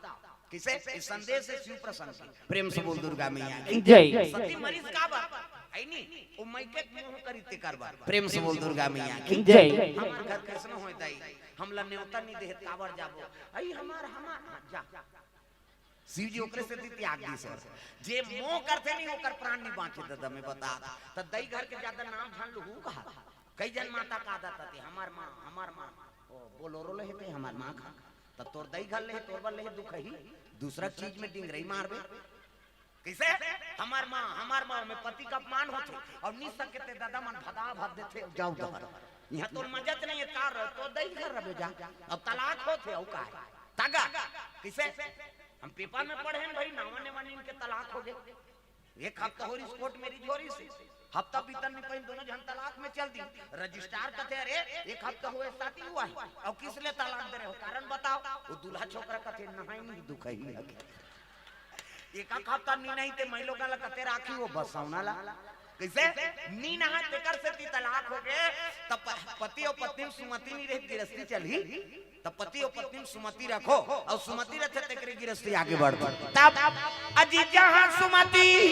कइसे? इस संदेश हे शिव प्रसंग के। प्रेम से बोल दुर्गा मैया की जय। सती मरिस काबर? हे नी, वो मइके के मोह करी तेकर बर। प्रेम से बोल दुर्गा मैया की जय। हमर घर कइसनो होय दाई, हमला नेवता नी देहे, काबर जाबो? अई हमर, हमर, हाँ, जा। शिव जी ओकरे सेती त्याग दिस हे। जे मोह करथे नी, ओकर प्राण नी बाँचे ददा, मैं बता। त दई घर के जादा नाम झन लुहू कहा। कई जन माता का देथे ते, हमर माँ, हमर माँ, ओ बोलोरो ले हे ते, हमर माँ का। त तोर दई घर ले हे, तोर बर ले हे दुखही, दूसरा चीज में डिंगरई मारबे। कइसे? हमर माँ, हमर माँ में पति का अपमान होथे, अउ नी सके ते ददा मन भदा भद देथे, जाव डहर। इहाँ तोर मजत नहीं हे, कार रह, तोर दई घर रबे जा। अब तलाक होथे, अउ का हे? तगा। कइसे? हम पेपर में पढ़े हन भाई, नावा नेवा नीन के तलाक हो गे। एक हफ्ता होरिस कोर्ट मैरिज होरिस, हफ्ता बीतन नी पाइन, दोनों झन तलाक में चल दी। रजिस्ट्रार कथे, "अरे, एक हफ्ता होए शादी हुआ है, अउ किस लिए तलाक दे रहे हो, कारण बताओ?" वो दूल्हा छोकरा कथे, "नहाई नहीं दुखही लगे।" एक आध हफ्ता नी नहाई ते मइलोगा ला कथे राखी वो बसौना ला। कइसे? नी नहाय तेकर सेती तलाक हो गे। त प-, पति अउ पत्नी में सुमति नी रही, गिरस्ती चलही। त पति अउ पत्नी में सुमति रखो, अउ सुमति रथे तेकरे गिरस्ती आगे बढ़। तब अजी जहाँ सुमति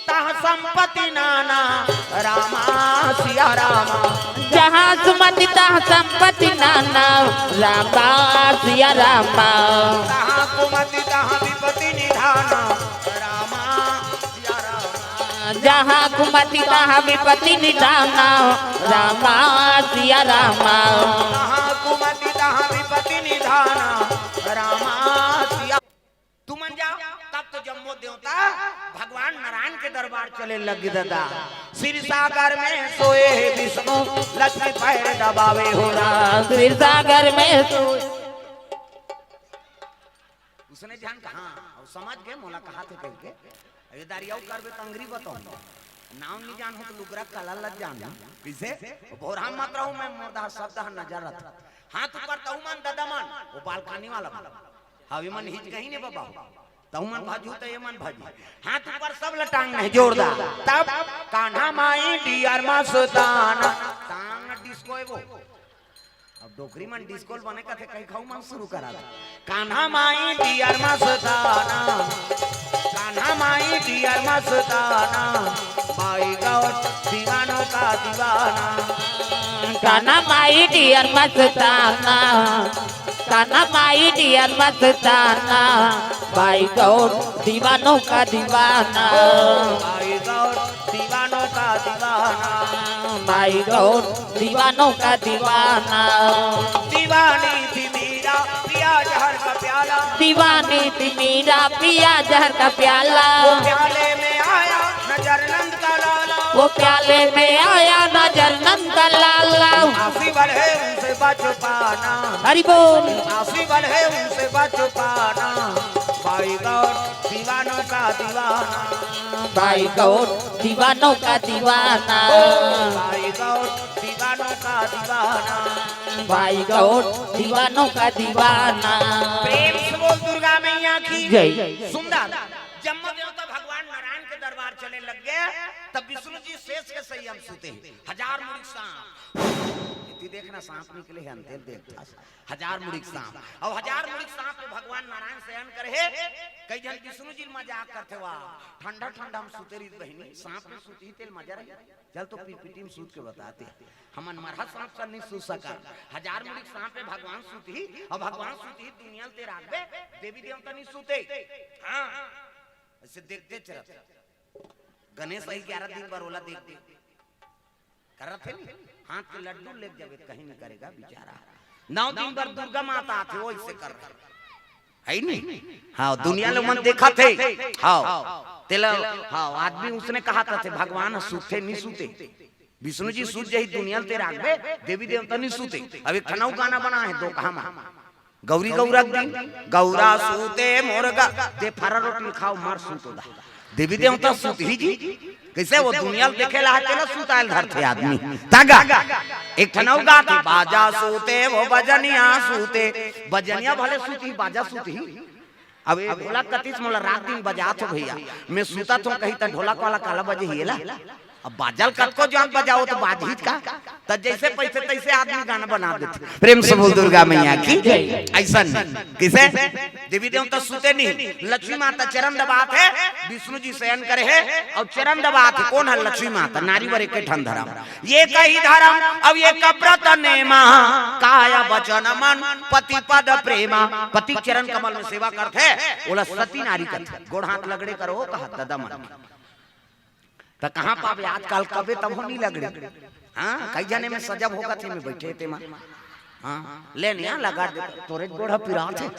तहाँ संपत्ति नाना, रामा सिया रामा। जहाँ सुमति तहाँ संपत्ति नाना, रामा सिया रामा। तहाँ कुमति तहाँ विपत्ति निधाना, रामा सिया रामा। जहाँ कुमति तहाँ विपत्ति निधाना, रामा सिया रामा। तहाँ कुमति तहाँ विपत्ति निधाना, रामा सिया। तुमन जाव, तब तो जम्मो देवता भगवान नारायण के दरबार चले लग गे ददा। क्षीर सागर में सोए हे विष्णु, लक्ष्मी पैर दबावे हो राम। क्षीर सागर में सोए। उसने जान कहा, अउ समझ गे मोला कहाथे कहिके। अउ ये दारी अउ करबे त अंगरी बताहूँ। नाव नी जानहूँ त लुगरा कला ल जानहूँ। कइसे? भोरहा मत रहूँ मैं, मोर दहा सब दहा नजर रथे। हाथ ऊपर तहू मन, ददा मन, वो बालकनी वाला मन। हव, ये मन हिच कहीं ने बबा। तहू मन भाजू त ये मन भाजू। हाथ ऊपर सब ल टांग नहीं जोरदार। तब कान्हा माई डियर मस्ताना। टांग डिस्को हे वो। अब डोकरी मन डिस्को ल बने कथे, कहीं खाऊ मन शुरू करा दे। कान्हा माई डियर मस्ताना, कान्हा माई डियर मस्ताना, बाई गौर दीवानों का दीवाना। कान्हा माई डियर मस्ताना, कान्हा माई डियर मस्ताना, बाई गौर दीवानों का दीवाना। बाई गौर दीवानों का दीवाना। बाई गौर दीवानों का दीवाना। दीवानी थी मीरा, पिया जहर का प्याला। दीवानी थी मीरा, पिया जहर का प्याला। वो प्याले में आया नजर नंद का लाला। वो प्याले में आया नजर नंद का लाला। आसी बढ़े उनसे बच पाना। हरि बोल। आसी बढ़े उनसे बच पाना। बाई गौर दीवानों का दीवाना। बाई गौर दीवानों का दीवाना। ओ, बाई गौर दीवानों का दीवाना। बाई गौर दीवानों का दीवाना। प्रेम से बोल दुर्गा मैया की जय। सुंदर। जम्मो देवता भगवान नारायण के दरबार चले लग गे, तब विष्णु जी शेष के सही हम सुते हैं। हजार मुड़ी सांप। इतनी देखना सांप निकले हैं, अंधेर देखता। हजार मुड़ी सांप। अउ हजार मुड़ी सांप पे भगवान नारायण शयन करे हे। कई झन विष्णु जी ल मजाक करथे, "वाह, ठंडा ठंडा हम सुते रहित बहिनी, सांप में सुतही तेल मजा रही। चल तो पीपीटी में सूत के बताते। हमन मरहा सांप सन नहीं सुत सकन। हजार मुड़ी सांप पे भगवान सुतही, अउ भगवान सुतही दुनिया ल ते राखबे, देवी देवता नहीं सुते।" हाँ, ऐसे देखते चलत। गणेश भाई ग्यारह दिन बर ओला देख दे। करत हे नी, हाथ के लड्डू लेके जाबे, कहीं नहीं करेगा बेचारा। नौ दिन बर दुर्गा माता आथे, वो ऐसे कर रहे। है नी? हाँ, दुनिया ले मन देखत हे। हाँ, तेला, हाँ, आदमी उसने कहा था थे, भगवान सुते नहीं सुते। विष्णु जी सुत जाही दुनिया ल ते राखबे, देवी देवता नहीं सुते। अब एक ठन अउ गाना बना है, दो कहा मा। गौरी गौरा दिन, गौरा सूते मोर गा, दे फरा रोटी खाओ, मार सूतो दा। देवी देवता सूत ही जी, कैसे वो दुनिया ल देखे ला है, तेला सुतायल धरथे आदमी। तागा, एक ठन अउ गाथे, बाजा सूते वो बजनिया सूते, बजनिया भले सूत ही, बाजा सूत ही। अब ये ढोलक कतिस मोला रात दिन बजात हो भैया, मैं सुतत हो कही त ढोलक वाला काला बजे ही ला। अब बाजल कतको जान बजाओ तो बाजही का, त जैसे पैसे तैसे आदमी गाना बना देथे। प्रेम से बोल दुर्गा मैया की। ऐसा नहीं किसे देवी देवता सुते नहीं, लक्ष्मी माता चरण दबात हे, विष्णु जी शयन करे हे और चरण दबात हे। कौन है? लक्ष्मी माता। नारी बर एक ठन धरम, ये कही धरम, अब ये कब्रत नेमा, काय बचन मन पति पद प्रेमा। पति चरण कमल में सेवा करथे, ओला सती नारी करथे। गोड़ हाथ लगड़े करो कहा ददा मन। त कहाँ पाबे आजकल, कबे तभो नहीं लगड़े। हाँ, कई जने में सजब होगा थे में बैठे ते मा। हाँ, ले निया लगा दे, तोरे गोड़ पिरात हे।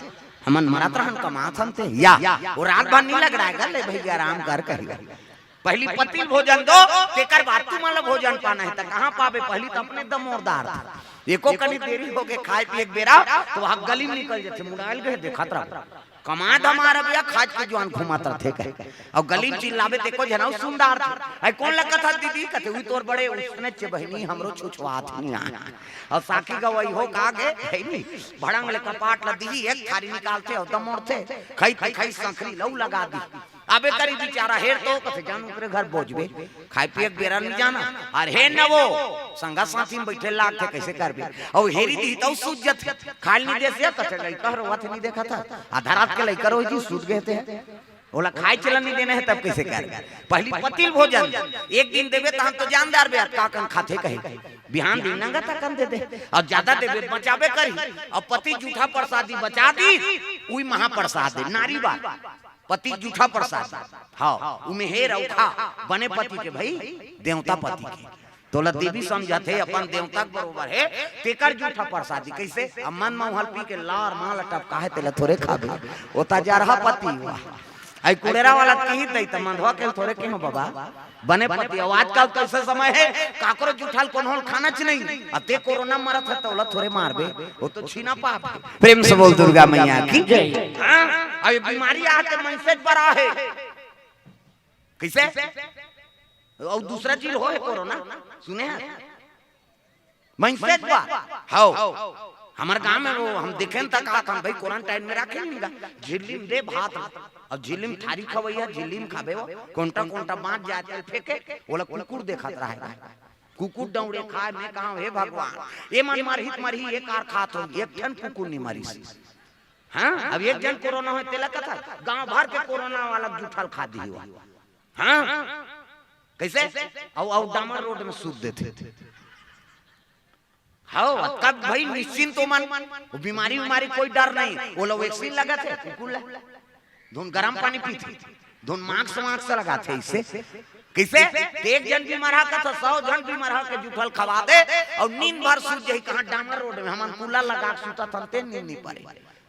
हमन मरत रहन कमात हन ते। या, वो रात भर नहीं लगड़ाएगा, ले भैया आराम कर कही। पहली पति ल भोजन दो, तेकर बाद तुमन ल भोजन पाना है। त कहाँ पाबे, पहली त अपने दमोरदार। एको कनी देरी होगे खाए पिए के बेरा, त वहाँ गली में निकल जाथे, मुड़ायल गए देखत रह। कमा धमा रबिया खाज के जुआन घुमात रथे कहे। अउ गली में चिल्लाबे ते को झन अउ सुंदर थे। आई कौन लगत हस दीदी? कथे, "उई तोर बड़े उसने चे बहिनी, हमरो छुछुआत नहीं आए।" अउ साखी गवई हो का गे, है नी? भड़ंग ले कपाट ल दिही, एक थारी निकालथे अउ दमोड़थे। खई खई खई संखरी लऊ लगा दी। अबे करी बिचारा हेर तो कथे, "जान ओकरे घर बोझबे।" खाए पिए के बेरा नहीं जाना। अरे हे न वो, संगा साथी में बैठे लागथे, कैसे करबे? अउ हेरी दिही तउ सूत जथे। खाल नहीं देस या कथे, "लइका रोवत नहीं देखत ह। आधा रात के लइका रोई जी, सूत गए थे।" ओला खाए चलन नहीं देना है, तब कैसे करबे? पहली पति ल भोजन, एक दिन देबे तहन तो जानदार बे, का कन खाथे कहे। बिहान दिन नंगा तकन दे दे। अउ ज्यादा देबे बचाबे करी। अउ पति जूठा प्रसादी बचा दी, उई महाप्रसाद दे, नारी बात। पति जूठा प्रसाद। हाँ, उमे हेर अउ खा, बने पति के भाई, देवता पति के। तोला देवी समझत हे, अपन देवता के बरोबर हे, तेकर जूठा प्रसादी। कैसे? अब मन मउहल पी के लार माल टपका हे, तेला थोरे खाबे। ओ त जरहा पति हुआ। आई कुड़ेरा वाला कही दई त मंधवा के थोरे के हो बाबा। बने पति। अब आजकल कैसे समय हे, काकरो जूठा ल कोनो ल खाना च नहीं। अब ते कोरोना मरत हे, तोला थोरे मारबे, वो तो छीना पाप हे। प्रेम से बोल दुर्गा मैया की। हाँ, अब ये बीमारी आके मनसे बर आहे। कैसे? अउ दूसरा चीज होय कोरोना, सुने हैं? मनसे बर। हव। हमर गांव में वो हम देखेन त कहत हन, "भाई, क्वारंटाइन में राखे नहीं गा।" झिल्ली में दे भात, अउ झिल्ली में थारी खवैया, झिल्ली में खाबे वो। कोंटा कोंटा बांच जाए, तेल फेंके, ओला कुकुर देखत रहे। कुकुर डौड़े खाए, मैं कहा, "हे भगवान, ये मन मरही त मरही, ये कार खात हो, एक ठन कुकुर नहीं मरिस।" हाँ, अब एक जन कोरोना होय, तेला कथा, गांव भर के कोरोना वाला जूठा ल खा दिही हुआ। हाँ, कैसे? अउ, अउ डामर रोड में सूत देथे। हव, तब भाई निश्चिंत हो मन, वो बीमारी, बीमारी कोई डर नहीं, वो लोग वैक्सीन लगाथे, कुकुर ला। धुन गरम पानी पीथे, धुन मास्क, मास्क लगाथे, इससे कैसे? एक जन बीमार हा कथा, सौ जन बीमार हा के जूठा ल खवा दे, अउ नींद भर सूत जाही। कहाँ? डामर रोड में। हमन कूलर लगा के सूतत हन, ते नींद नहीं परे।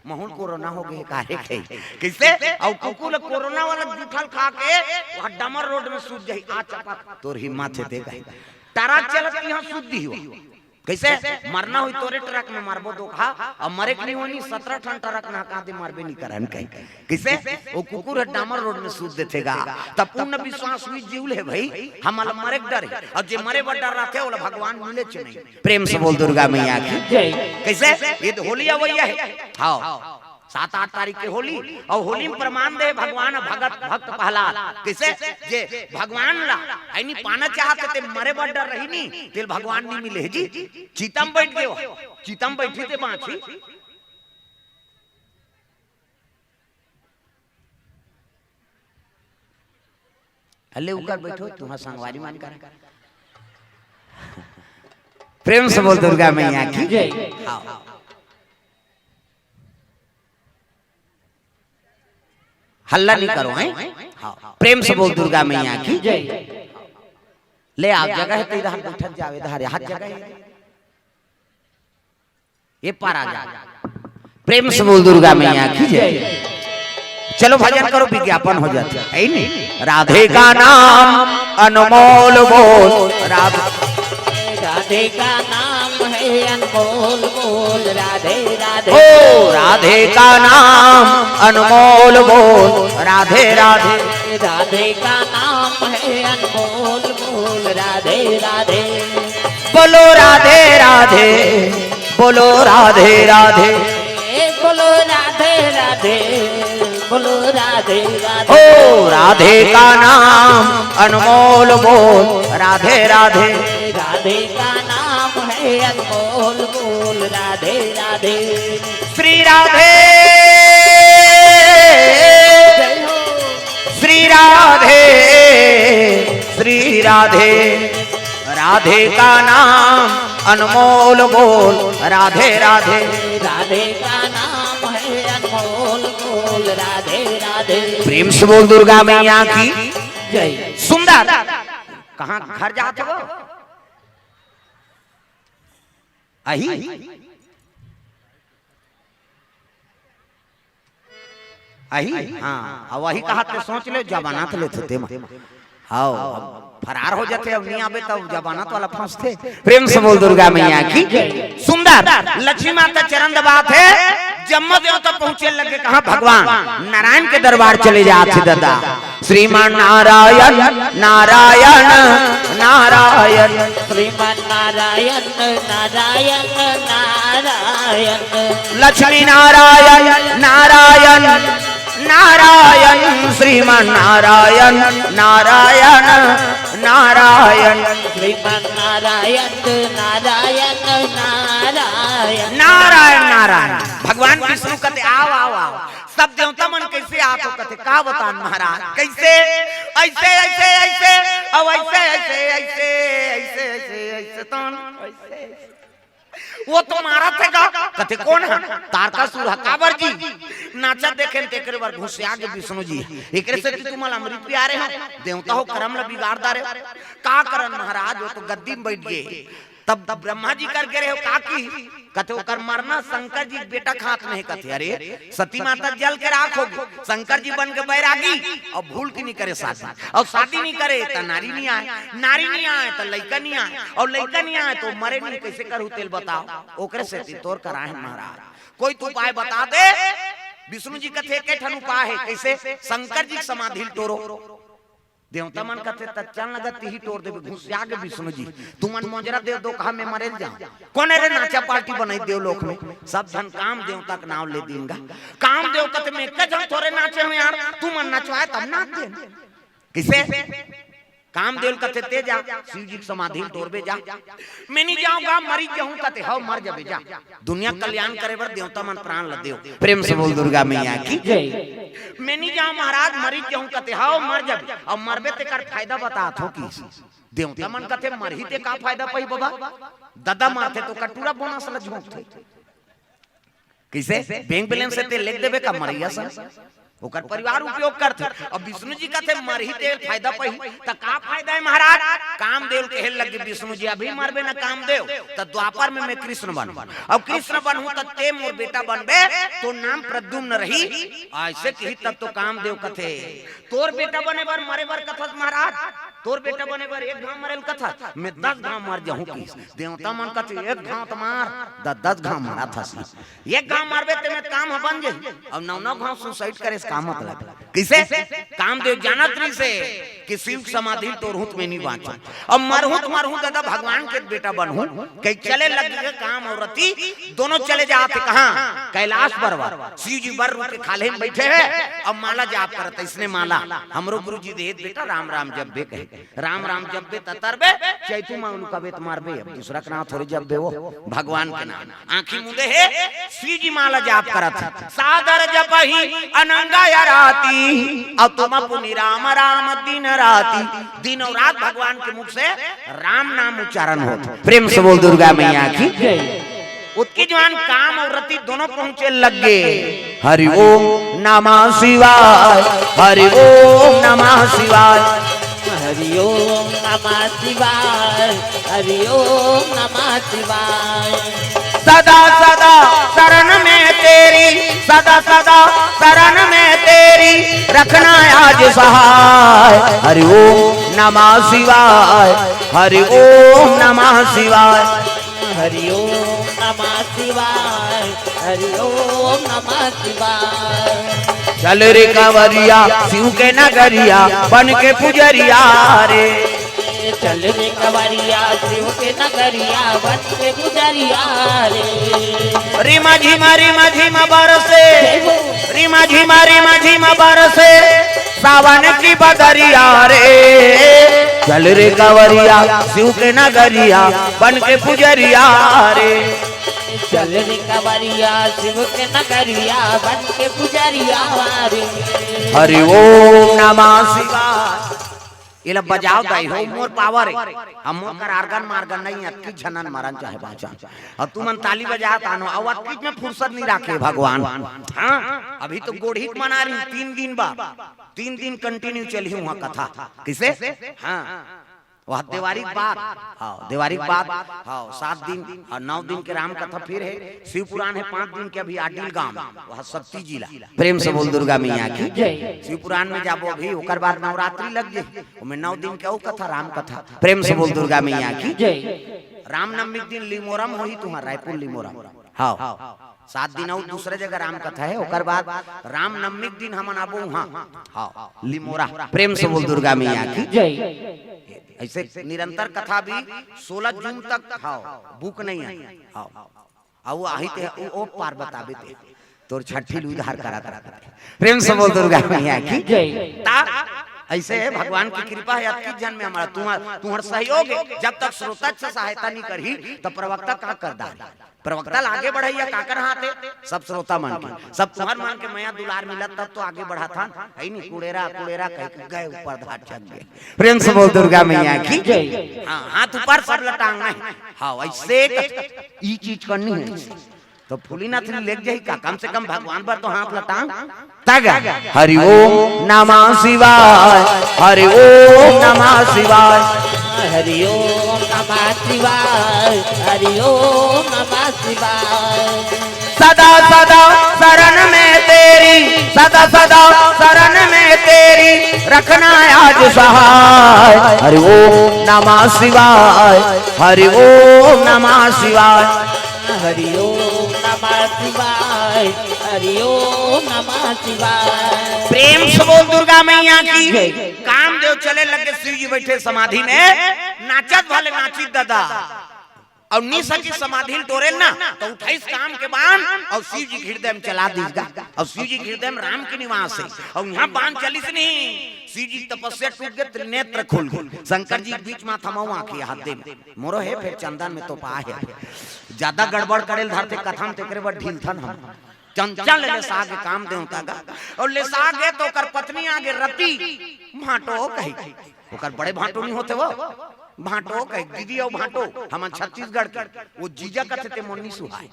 महूं ल कोरोना हो गे, काहे के? कैसे? अउ कुकुर ल कोरोना वाला जूठा ल खा के, वहाँ डामर रोड में सूत जाही। आ चपा, तोर हिम्मत हे, ते कहे। ट्रक चलत इहाँ सूत दिही हो। कैसे? मरना होई तोरे ट्रक में, मरबो दो खा, अउ मरे के नहीं होनी, सतरा ठन ट्रक ना का दे, मरबे नहीं करन कहीं। कैसे? वो कुकुर हे डामर रोड में सूत देथे गा। तब पूर्ण विश्वास हुई जीव ले भाई, हमला मरे के डर हे। अउ जे मरे बर डर रहथे, ओला भगवान मिले च नहीं। प्रेम से बोल दुर्गा मैया की। जय। कैसे? ये तो होली अवैया हे। हाँ। सात आठ तारीख के होली, अउ होली में प्रमाण दे भगवान भगत, भक्त प्रहलाद। कैसे? जे भगवान ला, है नी, पाना चाहत हे, ते मरे बर डर रही नी, तेल भगवान नहीं मिले जी। चिता में बैठ गए हो, चिता में बैठी ते बाँची। हल्ले उकर बैठो, तुम्हार संगवारी मन कर। प्रेम से बोल दुर्गा मैया की। जय। हाँ। हल्ला नहीं करो, हैं? हाँ। प्रेम से बोल दुर्गा मैया की। जय। ले आप जगह हे, तो इधर बैठक जावे, इधर हाथ जगह हे। ये पारा जा। प्रेम से बोल दुर्गा मैया की जय। चलो भजन करो, विज्ञापन हो जाता है, है नहीं? राधे का नाम अनमोल बोल, राधे। राधे का नाम है अनमोल बोल, राधे राधे। ओ राधे का नाम अनमोल बोल, राधे राधे। राधे का नाम है अनमोल बोल, राधे राधे। बोलो राधे राधे, बोलो राधे राधे। बोलो राधे राधे, बोलो राधे राधे। ओ राधे का नाम अनमोल बोल, राधे राधे। राधे का नाम है अनमोल बोल, राधे राधे। श्री राधे, श्री राधे, श्री राधे। राधे का नाम अनमोल बोल, राधे राधे। राधे का नाम है अनमोल बोल, राधे राधे। प्रेम से बोल दुर्गा मैया की जय। सुंदर। कहाँ घर जात हो? अही? अही? हाँ, अब वही कहा ते सोच ले, जमानत लेथे ते म। हाव, अब फरार हो जाथे, अब नहीं आबे तब जमानत वाला फंसथे। प्रेम से बोल दुर्गा मैया की। सुंदर। लक्ष्मी माता चरण दबात हे, जम्मो देवता पहुंचे लगे, कहाँ भगवान नारायण के दरबार चले जात हे दादा। श्रीमान नारायण, नारायण, नारायण। श्रीमान नारायण, नारायण, नारायण। लक्ष्मी नारायण, नारायण, नारायण। श्रीमान नारायण, नारायण, नारायण। श्रीमान नारायण, नारायण, नारायण। नारायण, नारायण। भगवान विष्णु कथे, "आव, आव, आव।" सब देवता मन कैसे आत हो कथे, "का बतान महाराज, कैसे?" ऐसे, ऐसे, ऐसे, अब ऐसे, ऐसे, ऐसे, ऐसे, ऐसे, ऐसे, तन, ऐसे, ऐसे। वो तो मारत हे गा। कथे, "कोन हे?" "तारकासुर हे।" "काबर जी?" "नाचा देखेन तेकरे बर घुसिया गे विष्णु जी। एकरे सेती तुमन ल अमृत पिया रहे हो, देवता हो करम ल बिगाड़ डारे हो।" "का करन महाराज, वो तो गद्दी म बैठ गे।" तब, तब ब्रह्मा जी करके रहे हो, "का की?" कथे, "ओकर मरना शंकर जी के बेटा खात नहीं।" कथे, "अरे, सती माता जल के राख हो गे, शंकर जी बन के बैरागी, अउ भूल के नहीं करे शादी, अउ शादी नहीं करे त नारी नहीं आए, नारी नहीं आए त लइका नहीं आए, अउ लइका नहीं आए त मरे नहीं, कैसे करहू तेल बताव?" ओकरे सेती तोर कराए हन महाराज, कोई तो उपाय बता दे। विष्णु जी कथे, "एके ठन उपाय हे।" "कैसे?" "शंकर जी के समाधि ल टोरो।" देवता मन कथे, "त चल न गा, तिही टोर देबे।" घुसिया गे विष्णु जी, "तुमन मोजरा देव दो, कहा मैं मरे ल जाऊं।" "कोन हे रे नाचा पार्टी बनाई देव लोक में?" सब झन काम देवता के नाव ले दीन गा। काम देव कथे, "मैं एके झन थोरे नाचे हूं यार, तुमन नचवाए तब नाच देन।" किसे? काम देव कथे, "ते जा, शिव जी के समाधि ल टोरबे जा।" "मैं नहीं जाऊंगा, मरी जाऊं।" कथे, "हव, मर जाबे जा।" दुनिया कल्याण करे बर देवता मन प्राण ल देव। प्रेम से बोल दुर्गा मैया की। जय। "मैं नहीं जाऊं महाराज, मरी जाऊं।" कथे, "हव, मर जाबे।" अब मरबे तेकर फायदा बतात हो कि देवता मन कथे, "मरही ते का फायदा पाही बाबा?" ददा मरथे तो कटूरा बोनस ल झोंकथे। कैसे? बैंक बैलेंस से ते लेख देबे का मरैया सन? ओकर परिवार उपयोग करथे। अब विष्णु जी कथे, "मरही ते फायदा पाही।" त का फायदा हे महाराज? कामदेव ल कहे लगे विष्णु जी, "अभी मरबे ना कामदेव, त द्वापर में मैं कृष्ण बनहूं। अब कृष्ण बनहूं त ते मोर बेटा बनबे, तो नाम प्रद्युम्न रही।" ऐसे कही तब तो कामदेव कथे, "तोर बेटा बने बर मरे बर कथस महाराज, तोर बेटा बने बर एक घांव मरे ल कथस, मैं दस घांव मर जाहूं।" किस देवता मन कथे, "एक घांव त मार, द-, दस घांव मरत हस।" एक घांव मारबे ते में काम ह बन जाही, अउ नौ नौ घांव सुसाइड करे से का मतलब? किसे? कामदेव जानत रहिसे कि शिव समाधि ल टोरहूं त मैं नहीं बांचूं, अब मरहूं त मरहूं दादा भगवान के बेटा बनहूं। कही चले लग गे काम अउ रति, दोनों चले जात हे कहां? कैलाश पर्वत। शिव जी बर रुख के खाल्हे में बैठे हे, अब माला जाप करत हे, इसने माला हमरो गुरु जी देहे बेटा, राम राम जपबे कहे। राम राम जपबे त तरबे, चैतू मा उनका बेत मारबे, अब दूसरा के नाम थोरे जपबे, वो भगवान के नाम। आंखी मूंदे हे, शिव जी माला जाप करत हे। सादर जपहि अनंग अराती, अतुम पुनि राम राम दिन राती। दिन अउ रात भगवान के मुख से राम नाम उच्चारण होत। प्रेम से बोल दुर्गा मैया की। जय। ओतकी जुवार काम अउ रति दोनों पहुंचे लग गे। हरि ओम नमः शिवाय, हरि ओम नमः शिवाय। हरि ओम नमः शिवाय, हरि ओम नमः शिवाय। सदा सदा शरण में तेरी, सदा सदा शरण में तेरी, रखना आज सहाय। हरि ओम नमः शिवाय, हरि ओम नमः शिवाय। हरि ओम नमः शिवाय, हरि ओम नमः शिवाय। चल रे कंवरिया शिव के नगरिया, बन के पुजरिया रे। चल रे कंवरिया शिव के नगरिया, बन के पुजरिया रे। रिमा झिमा रिमा झिमा बरसे, जय हो। रिमा झिमा रिमा झिमा बरसे, सावन की बदरिया रे। चल रे कंवरिया शिव के नगरिया, बन के पुजरिया रे। चल रे कंवरिया शिव के नगरिया, बन के पुजरिया रे। हरि ओम नमः शिवाय। एला बजाव दाई हो, मोर पावर हे। हम मोर कर आर्गन मार्गन नहीं, अतकी झनन मरन चाहे बाँचन। अउ तुमन ताली बजात आनो, अउ अतकीच में फुरसत नहीं राखे भगवान। हाँ, अभी तो गोढ़ी के मना रही, तीन दिन बा, तीन दिन कंटिन्यू चलही उहाँ कथा। किसे? हाँ, वह देवारी के बाद, हाँ, देवारी के बाद, हाँ, सात दिन अउ नौ दिन के राम कथा फिर हे। शिव पुराण हे पाँच दिन के, अभी आडिल गांव, वह सक्ती जिला। प्रेम से बोल दुर्गा मैया की। जय। शिव पुराण में जाबो अभी, ओकर बाद नवरात्रि लग जाही, ओमे नौ दिन के अउ कथा, राम कथा। प्रेम से बोल दुर्गा मैया की। जय। रामनवमी के दिन लिमोरम होही तुम्हार रायपुर लिमोरम। हाँ, सात दिन अउ दूसरे जगह राम कथा हे, ओकर बाद रामनवमी के दिन हमन आबो उहाँ। हाँ, लिमोरा। प्रेम से बोल दुर्गा मैया की। जय। ऐसे निरंतर कथा भी सोलह जून तक, हाँ, बुक नहीं हे। हाँ, अउ आही ते ओ, ओ पार बताबे ते, तोर छठी ल उद्धार करत रहते। प्रेम से बोल दुर्गा मैया की। जय। ता ऐसे हे, भगवान की कृपा हे, अतकी झन में हमारा तुम्हार तुम्हार सहयोग हे। जब तक श्रोता से सहायता नहीं करही, तो प्रवक्ता का कर डारी? प्रवक्ता ल आगे बढ़इया काकर हाथ हे? सब श्रोता मन के, सब तुम्हार मन के मया दुलार मिलत, तब तो आगे बढ़त हन। है नहीं, कुड़ेरा कुड़ेरा कह के गए ऊपर धार चढ़ गए। प्रेम से बोल दुर्गा मैया की। जय। हाँ, हाथ ऊपर, सब लटांग नहीं। हाँ, ऐसे एक ई चीज करनी हे। तो फूली ना थी लेके जाही का, कम से कम भगवान पर तो हाथ लटांग। तग हरि ओम नमः शिवाय, हरि ओम नमः शिवाय। हरि ओम नमः शिवाय, हरि ओम नमः शिवाय। सदा सदा शरण में तेरी, सदा सदा शरण में तेरी, रखना आज सहाय। हरि ओम नमः शिवाय, हरि ओम नमः शिवाय। हरि ओम नमः शिवाय, हरि ओम नमः शिवाय। प्रेम से बोल दुर्गा मैया की। कामदेव चले लगे, शिव जी बैठे समाधि में, नाचत भले नाचित दादा। अउ निशा की समाधि ल टोरेल ना, तो उठाइस काम के बाण अउ शिव जी के हृदय में चला दीस गा। अउ शिव जी के हृदय में राम के निवास हे। अउ यहाँ बाण चलिस नहीं, शिव जी के तपस्या टूट गे, त्रिनेत्र खुल गे। शंकर जी के बीच में थमाऊ आँखी हाथ दे, मोरो हे, फिर चंदन में तो पा हे। ज्यादा गड़बड़ करेल धरते कथा में, तेकरे बर ढीलथन हम। चंचल लेसा गे कामदेव ता गा, अउ लेसा गे तो ओकर पत्नी आगे रति भांटो कही। ओकर बड़े भांटो नहीं होते वो, भांटो कही, दीदी अउ भांटो, हमन छत्तीसगढ़ के, वो जीजा कथे ते मोर नहीं सुहाय।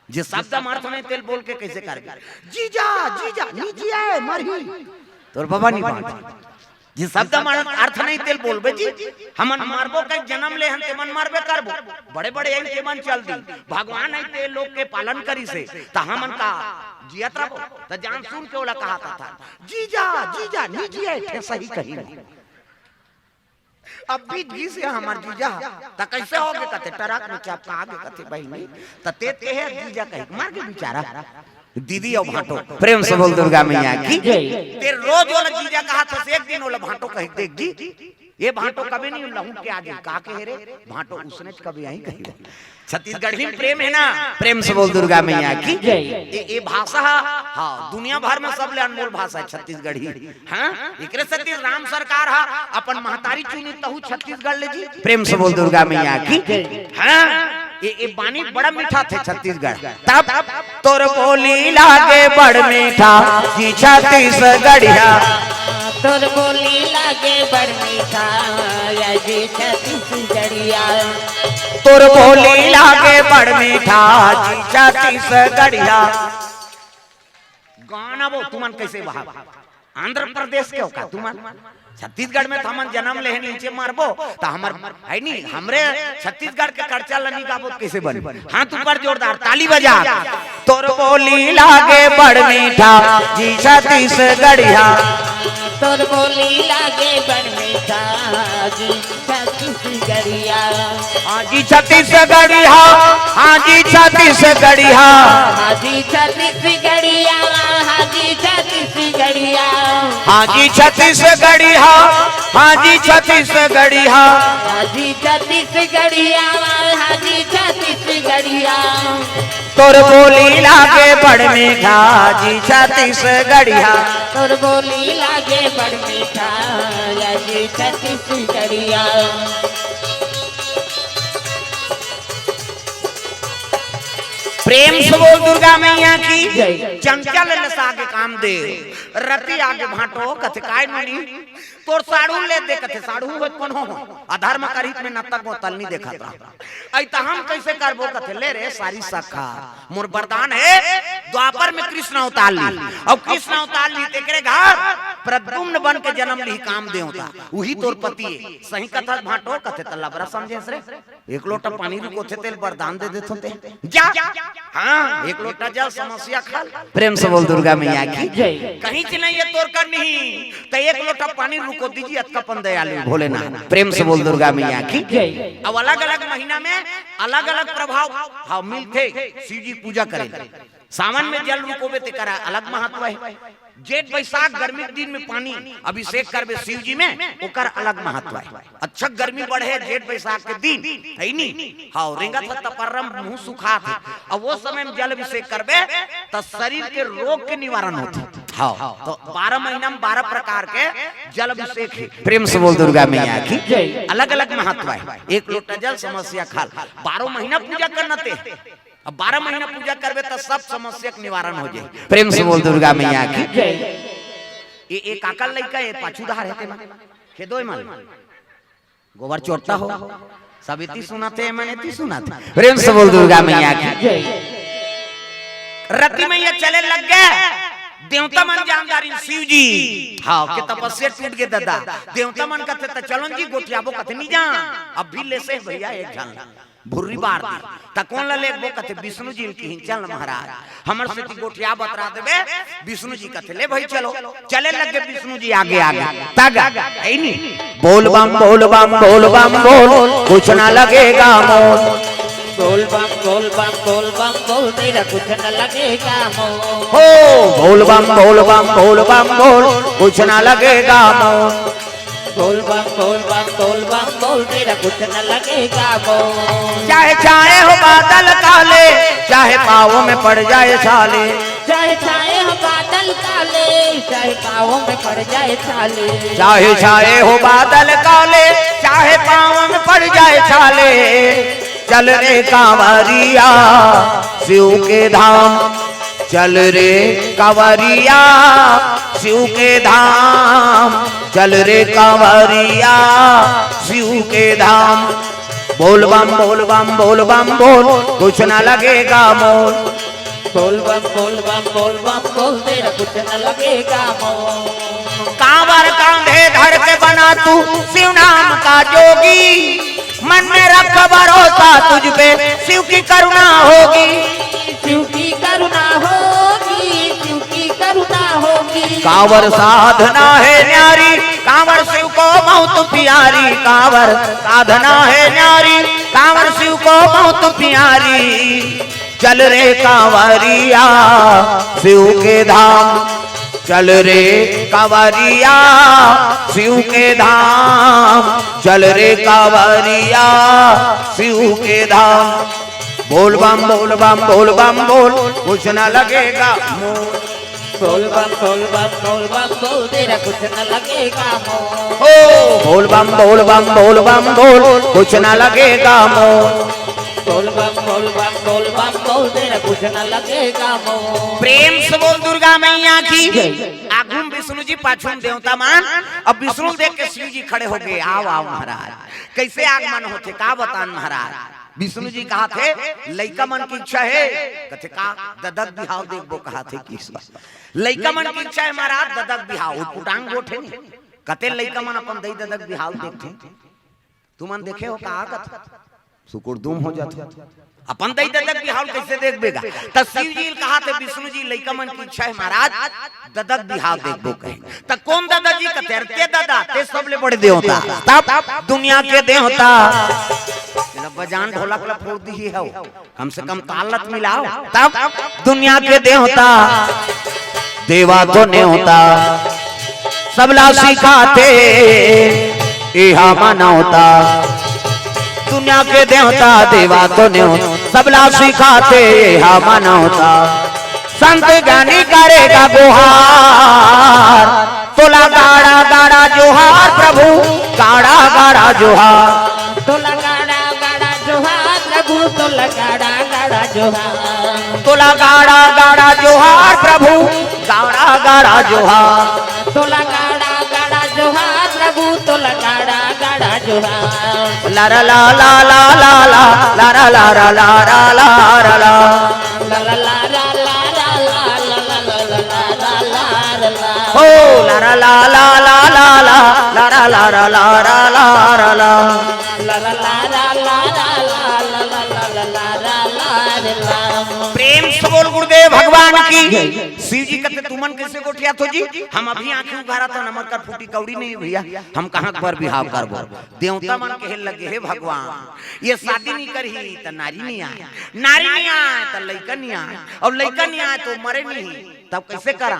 जे शब्द हम अर्थ नहीं तेल बोल के कैसे करबे? जीजा, जीजा, नहीं जिया है, मरही। तोर बाबा नहीं बांट। जे शब्द हम अर्थ नहीं तेल बोलबे जी, हमन मरबो कहीं, जन्म ले हन ते मन मरबे करबो। बड़े बड़े आई ते मन चल दी, भगवान आई ते लोग के पालन करी से, त हमन का जियत रहो? त जान सुन के ओला कहा था, जीजा, जीजा, नहीं जिया है, सही कही नहीं। अब बीत गिस हे हमर जीजा, त कैसे होगे कथे, टरक में चपका गे कथे बहिनी, त ते ते हे जीजा कही, मर गे बेचारा। दीदी अउ भांटो, प्रेम से बोल दुर्गा मैया की। जय। ते रोज ओला जीजा कहा था, एक दिन ओला भांटो कही देख जी, ये भांटो कभी नहीं लहू के आगे का कहे रे, भांटो उसने कभी यही कही। छत्तीसगढ़ी में प्रेम हे ना, प्रेम से बोल दुर्गा मैया की। जय। ये, ये भाषा हा, हाँ, दुनिया भर में सबले अनमोल भाषा हे छत्तीसगढ़ी। हाँ, एकरे सेती राम सरकार हा अपन महतारी चुनी तहू छत्तीसगढ़ ले जी। प्रेम से बोल दुर्गा मैया की। हाँ, ये, ये बानी बड़ा मीठा थे छत्तीसगढ़। तब तोर बोली लागे बड़ मीठा जी छत्तीसगढ़िया। तोर बोली लागे बड़ मीठा या जी छत्तीसगढ़िया। तोर बोली लागे बड़ मीठा जी छत्तीसगढ़िया। गाना वो तुमन कैसे वहा आंध्र प्रदेश के हो का तुमन? छत्तीसगढ़ में त हमन जनम ले हन, नीचे मरबो, त हमर, है नी, हमरे छत्तीसगढ़ के कड़चा ल नी गाबो त कइसे बनी? हाथ ऊपर जोरदार, ताली बजा। तोर बोली लागे बड़ मीठा, जी छत्तीसगढ़िया। तोर बोली लागे बड़ मीठा, जी छत्तीसगढ़िया। हाँ जी छत्तीसगढ़िया, हाँ जी छत्तीसगढ़िया। हाँ जी छत्तीसगढ़िया, हाँ जी छत्तीसगढ़िया। हाँ जी छत्तीसगढ़िया, हाँ जी छत्तीसगढ़िया। हाँ जी छत्तीसगढ़िया, हाँ जी छत्तीसगढ़िया। तोर बोली लागे बड़ मीठा, जी छत्तीसगढ़िया। तोर बोली लागे बड़ मीठा, जी छत्तीसगढ़िया। प्रेम से बोल दुर्गा मैया की जय। चंचल नसा के कामदेव, रति आगे भांटो कथे काय मुनि, तोर साड़ू ले दे कथे, साड़ू होत कोनो हो, अधर्म करहित में नतक बोतल नी देखत रहा। अई त हम कइसे करबो कथे, ले रे सारी सखा, मोर वरदान हे, द्वापर में कृष्ण अवतार ली, अउ कृष्ण अवतार ली तेकरे घर प्रद्युम्न बन के जनम ली काम देवता, उही तोर पति हे। सही कथा भांटो कथे, त लबरा समझेस रे। एक लोटा पानी रुकोथे तेल वरदान दे देथो ते। जा। हाँ, एक लोटा जल समस्या खा ले। प्रेम से बोल दुर्गा मैया की जय। कहीं से नहीं ये तोर करनी ही। त एक लोटा पानी रुको दीजिए, अतका पन दयालु भोलेनाथ। प्रेम से बोल दुर्गा मैया की जय। अब अलग-अलग महीना में अलग-अलग प्रभाव, हाँ, मिलथे शिव जी पूजा करे। सावन में जल रुकोबे तेकर अलग महत्व हे। जेठ बैसाख गर्मी के दिन में पानी अभिषेक करबे शिव जी में, ओकर अलग महत्व हे। अच्छा गर्मी बढ़े जेठ बैसाख के दिन, है नी? हाँ, रेंगत ह तपर्रम मुंह सुखात हे। अब वो समय में जल अभिषेक करबे त शरीर के रोग के निवारण होथे। हाँ, तो बारह महीना में बारह प्रकार के जल अभिषेक हे। प्रेम से बोल दुर्गा मैया की जय। अलग-अलग महत्व हे। एक लोटा जल समस्या खा ले। बारह महीना पूजा करना ते। अब बारह महीना पूजा करबे त सब समस्या के निवारण हो जाए। प्रेम से बोल दुर्गा मैया की जय। ये एक अकल लइका, ये पाछू धार हे तेमा। खेदो मन। गोबर चोरता हो। सब इति सुनत हे, मन इति सुनत हे। प्रेम से बोल दुर्गा मैया की जय। रति में ये चले लग गे। देवता मन जानदारी शिव जी। हाँ, के तपस्या टूट गे दादा। देवता मन कथे त चलो जी गोठियाबो, कथे नी जान। अब भी लेसे भैया एक झन। भुर्री बार दी। त कोन ल लेगबो कथे विष्णु जी ल किहिन, चल महाराज। हमर सेती गोठिया बतरा देबे। विष्णु जी कथे ले भाई चलो। चले लग गे विष्णु जी आगे आगे। तग, है नी? बोल बम, बोल बम, बोल बम, बोल, कुछ ना लगेगा मोल। बोल बम, बोल बम, बोल बम, बोल, तेरा कुछ न लगेगा मोल। हो, बोल बम, बोल बम, बोल बम, बोल, कुछ ना लगेगा मोल। बोल बम, बोल बम, बोल बम, बोल, तेरा कुछ न लगेगा मोल। चाहे छाए हो बादल काले, चाहे पाँव में पड़ जाए छाले। चाहे छाए हो बादल काले, चाहे पाँव में पड़ जाए छाले। चाहे छाए हो बादल काले, चाहे पाँव में पड़ जाए छाले। चल रे कांवरिया शिव के धाम, चल रे कांवरिया शिव के धाम, चल रे कांवरिया शिव के धाम। बोल बम, बोल बम, बोल बम, बोल, कुछ ना लगेगा मोल। बोल बम, बोल बम, बोल बम, बोल, तेरा कुछ न लगेगा मोल। कांवर कांधे धर के बना तू शिव नाम का जोगी, मन में रख भरोसा तुझ पे, शिव की करुणा होगी। शिव की करुणा होगी, शिव की करुणा होगी। कांवर साधना है न्यारी, कांवर शिव को बहुत प्यारी। कांवर साधना है न्यारी, कांवर शिव को बहुत प्यारी। चल रे कांवरिया शिव के धाम, चल रे कांवरिया शिव के धाम, चल रे कांवरिया शिव के धाम। बोल बम, बोल बम, बोल बम, बोल, कुछ ना लगेगा मोल। बोल बम, बोल बम, बोल बम, बोल, तेरा कुछ न लगेगा मोल। ओ, बोल बम, बोल बम, बोल बम, बोल, कुछ ना लगेगा मोल। बोल बम, बोल बम, बोल बम, बोल, तेरा कुछ न लगेगा मोल। प्रेम से बोल दुर्गा मैया की। जय। आगू में विष्णु जी, पाछू में देवता मन। अब विष्णु देख के शिव जी खड़े हो गए, आओ, आओ महाराज। कैसे आगमन होथे, का बतान महाराज। विष्णु जी कहाथे, लइका मन की इच्छा हे, कथे का ददक बिहाव देखबो कहाथे कि इस बार। लइका मन की इच्छा हे महाराज, ददक बिहाव, उटपुटांग गोठे नहीं। कते लइका मन अपन दई ददा के बिहाव देखथे, तुमन देखे हो का कथे? सुकुर दुम हो जाथे। अपन दई ददा के बिहाव कइसे देखबे गा? त शिव जी ल कहाथे विष्णु जी, लइका मन के इच्छा हे महाराज, ददा के बिहाव देखबो कहे। त कोन ददा जी कथे? अरे ते ददा, ते सबले बड़े देवता, तब दुनिया के देवता। एला बजान ढोलक ला फोड़ दिही हव, कम से कम ताल ला त मिलाव। तब दुनिया के देवता, देवा तो नेवता, सबला सिखाथे एहा मानवता। दुनिया के देवता, देवा तो नेवता, सबला सिखाथे एहा मानवता। संत ज्ञानी करेगा गुहार, तोला गाड़ा गाड़ा जोहार प्रभु, गाड़ा गाड़ा जोहार। तोला गाड़ा गाड़ा जोहार प्रभु, तोला गाड़ा गाड़ा जोहार। तोला गाड़ा गाड़ा जोहार प्रभु, गाड़ा गाड़ा जोहार। तोला गाड़ा गाड़ा जोहार प्रभु, तोला गाड़ा गाड़ा जोहार। ला रा ला ला ला ला ला, ला रा ला रा ला रा ला रा ला। ला रा ला रा ला ला ला ला ला ला ला ला ला ला। हो ला रा ला ला ला ला ला, ला रा ला रा ला रा ला रा ला। ला रा ला रा ला ला ला ला ला ला ला ला ला ला ला। प्रेम से बोल गुरुदेव भगवान की। शिव जी कथे, तुमन कइसे गोठियाथो जी? हम अभी आंखी उघारत हन, हमर कर फूटी कौड़ी नहीं भैया, हम कहाँ बर बिहाव करबो? देवता मन कहे लगे, हे भगवान, ये शादी नहीं करही त नारी नहीं आय, नारी नहीं आय त लइका नहीं आय, अउ लइका नहीं आय त मरे नहीं, तब कइसे करा?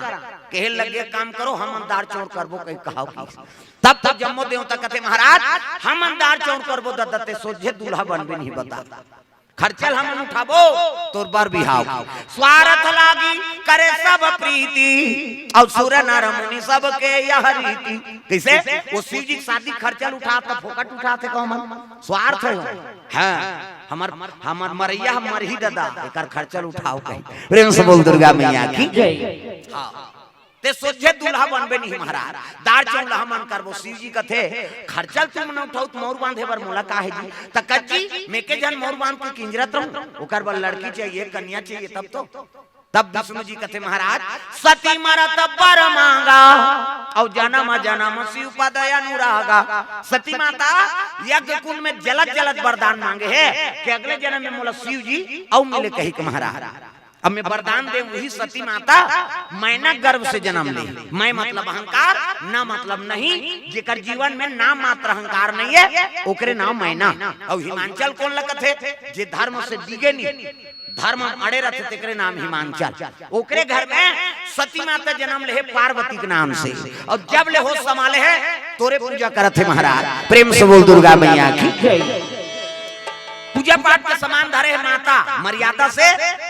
कहे लगे, काम करो, हमन दार चौंड़ करबो कहि कहाव कि। तब तो जम्मो देवता कथे, महाराज, हमन दार चौंड़ करबो, ददा ते सोझे दूल्हा बनबे नहीं बता। खर्चा ल हमन उठाबो, तोर बर बिहाव के। स्वार्थ लागी करे सब प्रीति, अउ सुर नर मुनि सबके यह रीति। कइसे? ओ शिव जी के शादी के खर्चा ल उठात, त फोकट उठाथे का हमन? स्वार्थ हे। हाँ, हमर, हमर मरइया, हमर ही ददा, एकर खर्चा ल उठाव कहि। प्रेम से बोल दुर्गा मैया की। जय। हाँ। ते सोझे दूल्हा बनबे नहीं महाराज, दार चौंड़ ल हमन करबो। शिव जी कथे, खर्चा ल तुमन उठाव त मउर बांधे बर मोला का हे जी? त कच जी, मैं के झन मउर बांध के किंजरत रहूं, ओकर बर लड़की चाहिए, कन्या चाहिए, तब तो। तब विष्णु जी कथे, महाराज, सती मरत बर मांगा, अउ जनम जनम शिव पद अनुरागा। सती माता यज्ञ कुंड में जलत जलत वरदान मांगे हे कि अगले जनम में मोला शिव जी अउ मिले कहि के महाराज। अब मैं वरदान दे, वही सती माता मैना गर्भ से जनम ले। मैं मतलब अहंकार, ना मतलब नहीं, जेकर जीवन में नाम मात्र अहंकार नहीं हे, ओकरे नाम मैना। अउ हिमांचल कोन ल कथे? जे धर्म से डिगे नहीं, धर्म म अड़े रथे, तेकरे नाम हिमांचल। ओकरे घर में सती माता जनम ले हे पार्वती के नाम से, अउ जब ले होश संभाले हे, तोरे पूजा करत हे महाराज। प्रेम से बोल दुर्गा मैया की। जय। पूजा पाठ के समान धरे हे माता, मर्यादा से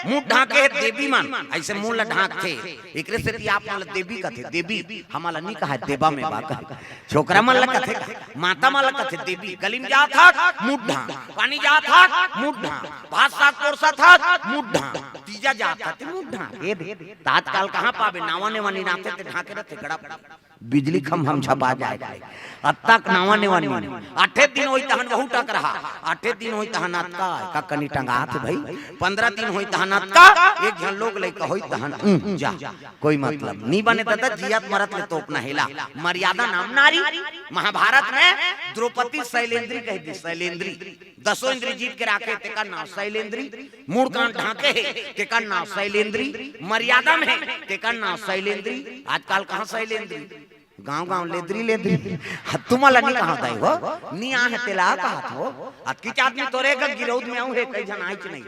मुंह ढांके हे देवी मन, अइसे मुंह ला ढांकथे। एकरे सेती आप मन ला देवी कथे, देवी हमन ला नी कहा, देवा में बा कहे। छोकरा मन ला कथे, माता मन ला कथे देवी। गली में जात हस, मुंह ढांक, पानी जात हस, मुंह ढांक, भात साग परोसत हस, मुंह ढांक, तीजा जात हस, ते मुंह ढांक। ए दे, त आजकल कहाँ पाबे, नावा नेवा निनाथे ते ढांके रथे गड़प। बिजली खंभा म झपा जाय भाई। अतका नावा नेवा नी। आठे दिन होई तहन वहू टकरहा। आठे दिन होई तहन अतका, का कनी टंगात भाई। पंद्रह दिन होई तहन अतका, एक झन लोग लइका होई तहन, उम, जा। कोई मतलब नी बने ददा, जियत मरत ले तोपना हेला। मर्यादा नाम नारी। महाभारत में द्रौपदी शैलेंद्री कहि दिस, शैलेंद्री। दसों इंद्री जीत के राखे, तेकर नाव शैलेंद्री। मूड़ कान ढांके हे, तेकर नाव शैलेंद्री। मर्यादा में हे, तेकर नाव शैलेंद्री। आजकल कहाँ शैलेंद्री? गांव गांव लेदरी लेदरी। ह, तुमन ला नी कहात हो, नी आहे तेला कहात हो। अतकीच आदमी तोरे घर गिरौद में आऊ हे, कई झन आइच नहीं।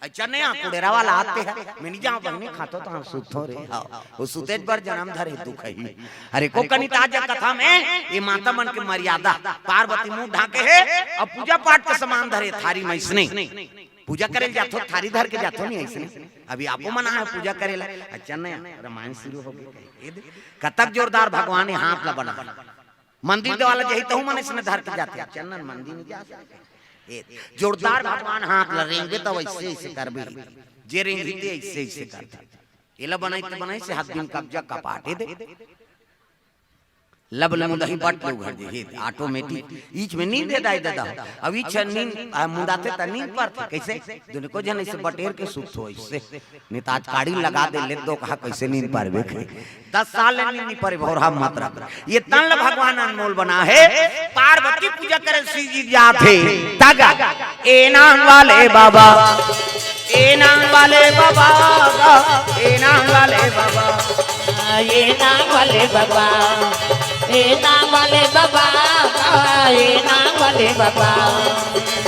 अच्छा नहीं, आ कुड़ेरा वाला आते हैं, मैं नी जांव बहिनी, खातो तो हम सुतो रे। हाँ, वो सुतेच बर जनम धरे दुख ही। अरे को कनिता जा कथा में, ये माता मन के मर्यादा, पार्वती मुंह ढांके हे, अउ पूजा पाठ के समान धरे थारी म अइसने। पूजा करे ल जाथो, थारी धर के जाथो नहीं अइसने। अभी आपो मन आए पूजा करे ला। अच्छा नहीं, रामायण शुरू हो गई। ये दे, कतक जोरदार भगवान ये हाथ ला बना। मंदिर वाला जही तहू मन अइसने धर के जाथे। चंदन मंदिर में जा सकथे। ए, जोरदार भगवान हाथ ला रेंगबे त अइसे अइसे करबे। जे रेंगही ते अइसे अइसे करथे। एला बनाई ते बनाई से हाथ बिन कब्जा कपाटे दे। लब ल मुदही बट ले उघर जही, ऑटोमेटिक। ईच में नींद हे दाई ददा। अब ईच नींद, आ, मुदाथे त नींद परथे। कइसे? दुनिको झन अइसे बटेर के सुत हो अइसे। नहीं त आज काड़ी लगा दे ले दो कहा कइसे नींद परबे। दस साल ले नींद नहीं परे भौरा मत रख। ये तन ल भगवान अनमोल बना हे। पार्वती पूजा करे शिव जी जात हे। तगा ए नाम वाले बाबा, ए नाम वाले बाबा, ए नाम वाले बाबा। ये नाम वाले बाबा, ये नाम वाले बाबा, ये नाम वाले बाबा।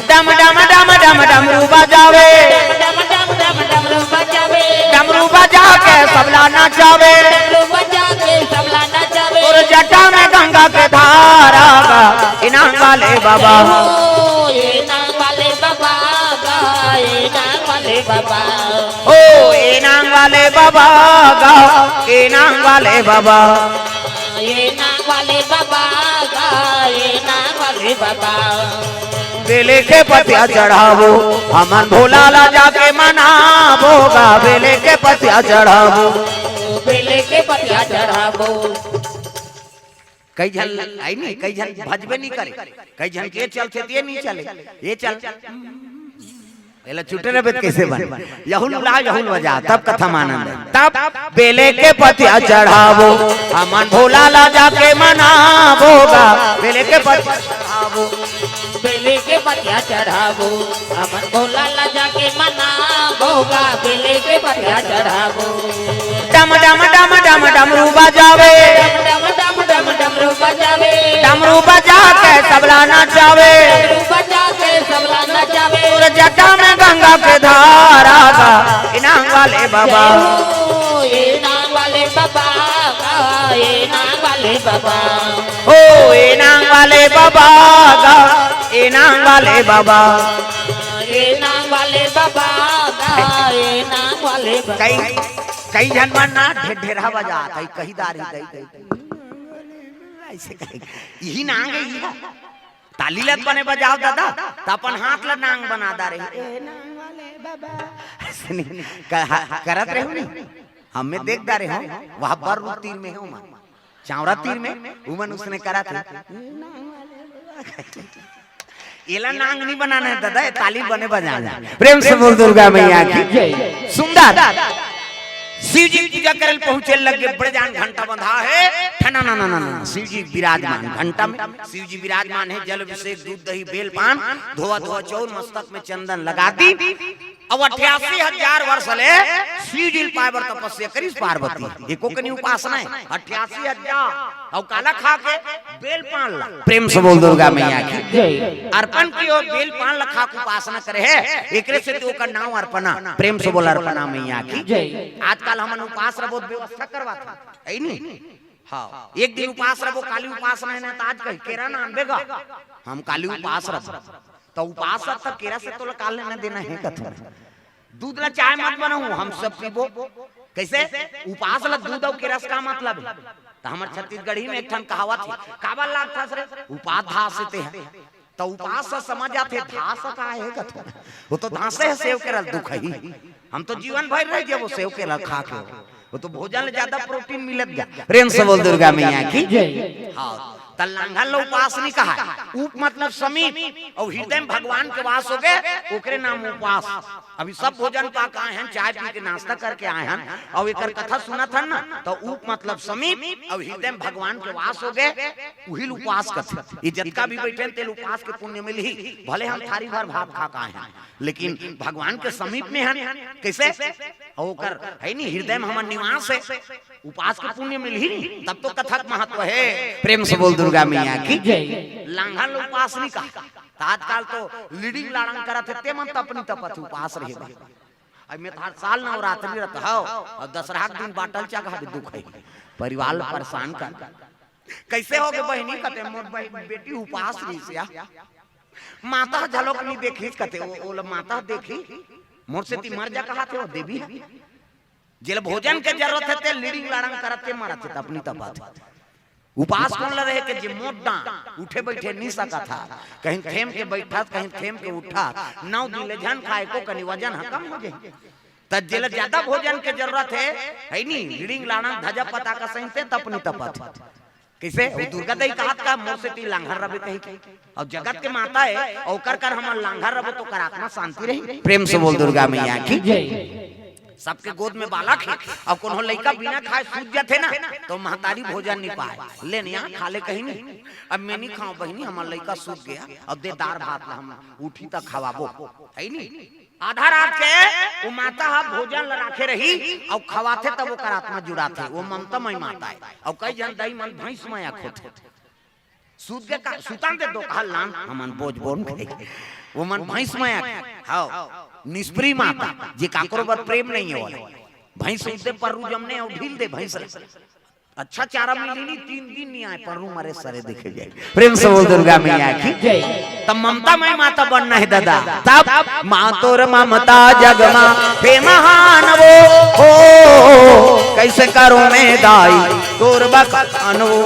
डम डम डम डम डमरू बजावे, डम डम डम डमरू बजावे, डमरू बजा के सबला नचावे। डमरू बजा के सबला नचावे। और जटा में गंगा के धारा बा, ए नाम वाले बाबा। ओ ये नाम वाले बाबा, ये नाम वाले बाबा। ओ ए नाम वाले बाबा गा, ए नाम वाले बाबा। ये नाम वाले बाबा, ये नाम वाले बाबा। बेले के पतिया चढ़ाबो, हमन भोला ला जाके मनाबो गा। बेले के पतिया चढ़ाबो। बेले के पतिया चढ़ाबो। कई झन आई नहीं, कई झन भजबे नहीं करे, कई झन के चलथे ते नहीं चले, ये चल। एला चुटे रहे त कइसे बन? यहुल उला, यहुल बजा, तब कथा मानंद है। तब बेले के पतिया चढ़ाबो, हमन भोला ला जाके मनाबो गा। बेले के पतिया चढ़ाबो, बेले के पतिया चढ़ाबो, हमन भोला ला जाके मनाबो गा। बेले के पतिया चढ़ाबो। डम डम डम डम डमरू बजावे, डम डम डम डम डमरू बजावे, डमरू बजा के सबला नचावे। डमरू बजा के सबला नचावे। और जटा में गंगा के धारा गा, ए नाम वाले बाबा। ओ ये नाम वाले बाबा, ये नाम वाले बाबा। ओ ए नाम वाले बाबा गा, ए नाम वाले बाबा। ये नाम वाले बाबा, ये नाम वाले बाबा। कई कई झन मन ना ढेर ढेरहा बजा, कई कही दारी दई दई। ऐसे कही यही नांग है ये। ताली लत बने बजाओ दादा, त अपन हाथ ला नांग बना दारे। ए नांग वाले बाबा। ऐसे नहीं, कहा- करत रहे नहीं। हमें देख दारे हो, वह बर रूप तीर में है उमन। चावरा तीर में उमन उसने करा थे। एला नांग नहीं बनाना है दादा, ये ताली बने बजाना है। प्रेम से बोल दुर्गा मैया की। सुंदर। शिव जी पूजा करे पहुंचे लगे, बड़े जान घंटा बंधा है। ठना ना ना ना ना। शिव जी विराजमान घंटा में, शिव जी विराजमान है। जल अभिषेक, दूध, दही, बेल, पान, धोवा धोवा चौर, मस्तक में चंदन लगा दी। अब अट्ठासी हजार वर्ष ले शिव जी पाए बर तपस्या करिस पार्वती। एको कनी उपासना है, अट्ठासी हजार। अउ काला खा के? बेल पान ला। प्रेम से बोल दुर्गा मैया की। अर्पण कियो, बेल पान ला खा के उपासना करे है, एकरे से तो ओकर नाम अर्पणा। प्रेम से बोल अर्पणा मैया की। आजकल हमन उपास रबो त व्यवस्था करवात है, है नी? हाँ, एक दिन उपास रबो, काली उपास नहीं ना, त आज कही केरा ना आनबे गा, हम काली उपास रबो। त उपास रब त केरा से तोला का लेना देना है कथे। दूध ला चाय मत बनाऊ, हम सब पीबो। कइसे? उपास ला दूध अउ केरा से का मतलब है? त हमर छत्तीसगढ़ी में एक ठन कहावत है, काबर लागथस रे? उपास धास ते है। त उपास से समझ आथे, धास का है कथे। वो तो धासे है सेव केरा दुख ही। हम तो जीवन भर रह जबो सेव केरा खा के। वो तो भोजन ले ज्यादा प्रोटीन मिलत गा। प्रेम से बोल दुर्गा मैया की। हाँ, त लांघन ला उपास नहीं कहा। उप मतलब समीप, अउ हृदय में भगवान के वास हो गए, ओकरे नाम उपास। अभी सब भोजन पा के आए हैं, चाय पी के नाश्ता करके आए हैं, अउ एकर कथा सुनत हन ना, त उप मतलब समीप, अउ हृदय में भगवान के वास हो गए, उही ल उपास कथे। ये जतका भी बैठे हैं, तेल उपास के पुण्य मिलही। भले हम थारी भर भात खा के आए हैं, लेकिन भगवान के समीप में हन। कइसे? अउ ओकर है नी, हृदय में हमर निवास है, उपास के पुण्य मिलही नी, तब तो कथा के महत्व है। प्रेम से बोल दुर्गा मैया की। लांघन ला उपास नहीं कहा। त आजकल तो लीडिंग लाड़ंग करत है, ते मन तपनी तपत है, उपास रहे बा। अब मैं त हर साल नवरात्रि रहत हव, अउ दसरहा के दिन बाटल चघा के दुख है, परिवार ला परेशान कर। कइसे हो गे बहिनी? कथे मोर बहिन बेटी उपास रहिस या, माता घलोक नहीं देखिस कथे, ओ, ओला माता देखी, मोर सेती मर जा कहा थे वो देवी। जेला भोजन के जरूरत है, ते लीडिंग लाड़ंग करत ते मरत है, तपनी तपत। उपास कोन ला रहे के जे मोट डांग, उठे बैठे नहीं सकत हा, कहीं थेम के बैठत, कहीं थेम के उठत, नौ दिन ले झन खाए को कनी वजन ह कम हो जाए। त जेला ज्यादा भोजन के जरूरत है, है नी, लीडिंग लाड़ंग धजा पता का सही ते तपनी तपत। कइसे? वो दुर्गा दाई कहत का, "मोर सेती लांघर रबे," कहि के। अउ जगत के माता हे, अउ ओकर कर हमन लांघर रबो त ओकर आत्मा शांति रही। प्रेम से बोल दुर्गा मैया की। सबके गोद में बालक हे, अउ कोनो लइका बिना खाए सूत जाथे ना, त महतारी भोजन नइ पाए। "ले निया, खा ले," कही नहीं। "अब मैं नइ खांव बहिनी, हमर लइका सूत गे, अउ दे दार भात ला, हम उठी त खवाबो," हे नी? आधा रात के वो माता ह भोजन ल राखे रही, अउ खवाथे, तब ओकर आत्मा जुड़ाथे। वो ममता मई माता हे। अउ कई झन दाई मन भैंस मया खोथे। सूत के का, सुतन दे दो, कहा लान, हमन बोझ बोन खाई। वो मन भैंस मया के, हव, निष्प्रिय माता, जे काकरो बर प्रेम नइ हे वाला। भैंस उठे पर रुजम ने अउ ढील दे भैंस ला। अच्छा चारा मिली नी, तीन दिन नइ आए, पर रू मरे सरे देखे जाए। प्रेम से बोल दुर्गा मैया की। तब ममता मई माता बनना हे दादा। तब माँ तोर ममता जग मा हे महान वो, हो, कइसे करों मैं दाई तोर बखान वो।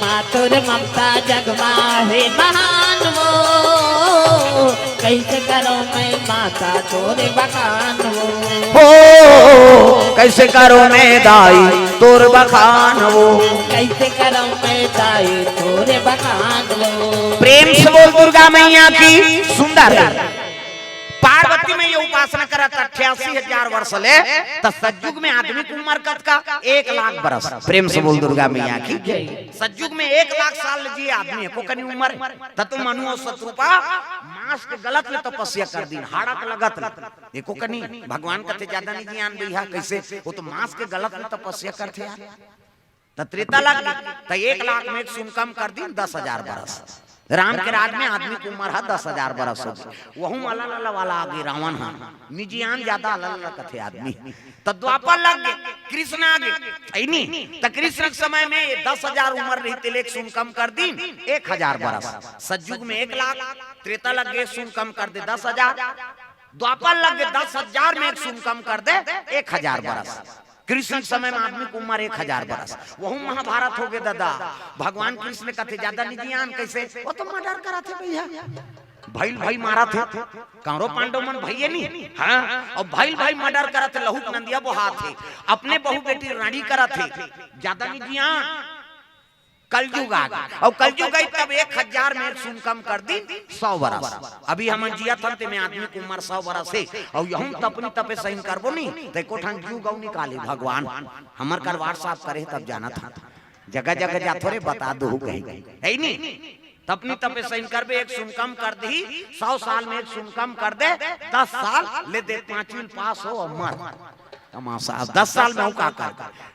माँ तोर ममता जग मा हे महान वो, कइसे करों मैं माता तोर बखान वो। हो, कइसे करों मैं दाई तोर बखान वो। कइसे करों मैं दाई तोर बखान वो। प्रेम से बोल दुर्गा मैया की। सुंदर। पार्वती मई ये उपासना करत अट्ठासी हजार वर्ष ले, त सतयुग में आदमी के उमर कतका? एक लाख बरस। प्रेम से बोल दुर्गा मैया की। सतयुग में एक लाख साल जिए आदमी, एको कनी उमर हे। त तो मनु अउ शतरूपा मांस के गलत ले तपस्या कर दीन, हाड़ा के लगत ले। एको कनी भगवान कथे जादा नइ जियान भैया, कइसे? वो तो मांस के गलत ले तपस्या करथे यार। त त्रेता लग गे, त एक लाख में एक सुन कम कर दीन, दस हजार बरस। राम के राज में आदमी के उमर ह दस हजार बरस हो गे। वहू अलग अलग वाला आगे रावण ह, नइ जियान जादा अलग अलग कथे आदमी। त द्वापर लग गे, कृष्ण आगे, हे नी? त कृष्ण के समय में दस हजार उमर रही, तेला एक सुन कम कर दीन, एक हजार बरस। सतयुग में एक लाख, त्रेता लग गे, सुन कम कर दे दस हजार, द्वापर लग गे, दस हजार में एक सुन कम कर दे, एक हजार बरस। कृष्ण के समय में आदमी के उमर एक हजार बरस। वहू महाभारत हो गे दादा। भगवान कृष्ण कथे जादा नइ जियान, कइसे? वो तो मर्डर करत हे भैया, भइल भई मारत हे। कौरव पांडव मन भइये नी, हाँ? अउ भइल भई मर्डर करत हे, लहू के नंदिया बोहात हे, अपने बहू बेटी रांड़ी करत हे, जादा नइ जियान। कलयुग आ गे, अउ कलयुग आई तब एक हजार में एक सुन कम कर दीन, सौ बरस। अभी हमन जियत हन, तेमे आदमी के उमर सौ बरस हे, अउ यहू तपनी तपे सहिन करबो नी, त एको ठन जुग अउ निकाली भगवान। हमर कर WhatsApp करे तब जानत हन, जगह जगह जाथो रे, बता दो कही, हे नी? तपनी तपे सहिन करबे, एक सुन कम कर दीही, सौ साल में एक सुन कम कर दे, दस साल ले दे, पांचवी पास हो अउ मर। तमाशा, अब दस साल में हूँ का कर?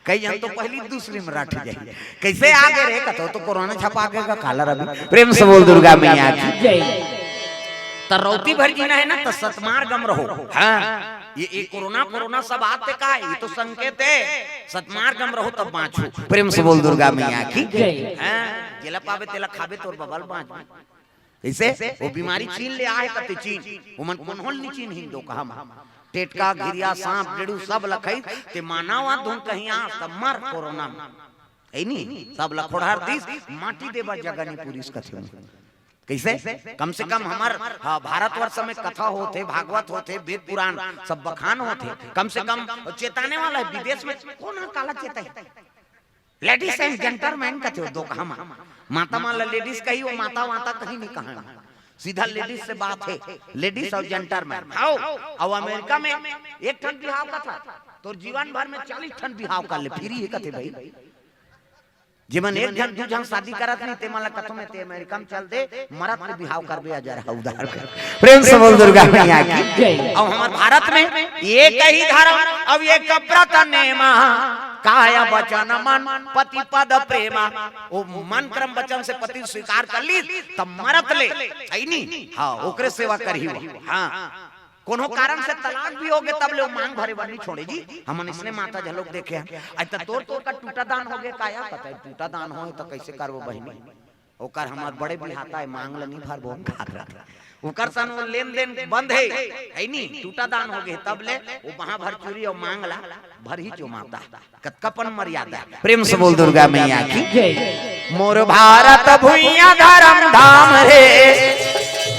कई झन तो पहली दूसरी में रट जाही। कइसे आगे रे, कथो तो कोरोना छपा के का काला रवि। प्रेम से बोल दुर्गा मैया की। त रौती भर जीना हे ना, त सतमार्ग म रहो। हाँ, ये, ये कोरोना, कोरोना सब आथे का, ये तो संकेत हे। सतमार्ग म रहो तब बाँचो। प्रेम से बोल दुर्गा मैया की। हाँ, जेला पाबे तेला खाबे, तोर बबल बाँच। कइसे? वो बीमारी चीन ले आहे कथे चीन, ओमन कोन्हो ल नइ चिन्हिन दो कहा म। टेटका, घिरिया, सांप, डेड़ू सब ल खइस, ते मानव आ धुन कहीं आस, त मर कोरोना म। हे नी? सब ल खोड़हार दिस, माटी दे बर जगह नइ पुरिस कथे। कइसे? कम से कम हमर, हाँ, भारतवर्ष में कथा होथे, भागवत होथे, वेद पुराण सब बखान होथे, कम से कम चेताने वाला हे। विदेश में कोन ह काला चेताही? Ladies and gentlemen कथे हो दो कहा म। माता मन ल ladies कही, वो माता वाता कहीं नइ कहा। सीधा ladies से बात हे, ladies अउ gentleman। हव, अउ अमेरिका में एक ठन बिहाव कथा, तोर जीवन भर में चालीस ठन बिहाव कर ले, free हे कथे भई। जेमन एक झन दू झन शादी करत नहीं, तेमन ल कथों में ते अमेरिका में चल दे, मरत ले बिहाव करबे, अजर ह उधार कर। प्रेम से बोल दुर्गा मैया की। अउ हमर भारत में एक ही धरम, अउ एक व्रत नेमा, काय बचन मन पति पद प्रेमा। वो मन क्रम वचन से पति स्वीकार कर लीस, तब मरत ले, हे नी? हाँ, ओकरे सेवा करही वो। हाँ, कोनो कारण से तलाक भी हो गे, तब ले वो मांग भरे बर नइ छोड़े जी। हमन इसने माता झलोक देखे हन। अइ त तोर, तोर का टूटा दान हो गे का या? पता हे, टूटा दान होय त कइसे करबो बहिनी? ओकर हमर बड़े बिहाता हे, मांग ल नइ भरबो, हम का करत? ओकर सन वो लेन देन बंद हे, हे नी? टूटा दान हो गे, तब ले वो बाँह भर चूरी अउ मांग ला भरही जो माता। कतका पन मर्यादा। प्रेम से बोल दुर्गा मैया की। मोर भारत भुइयां धरम धाम रे,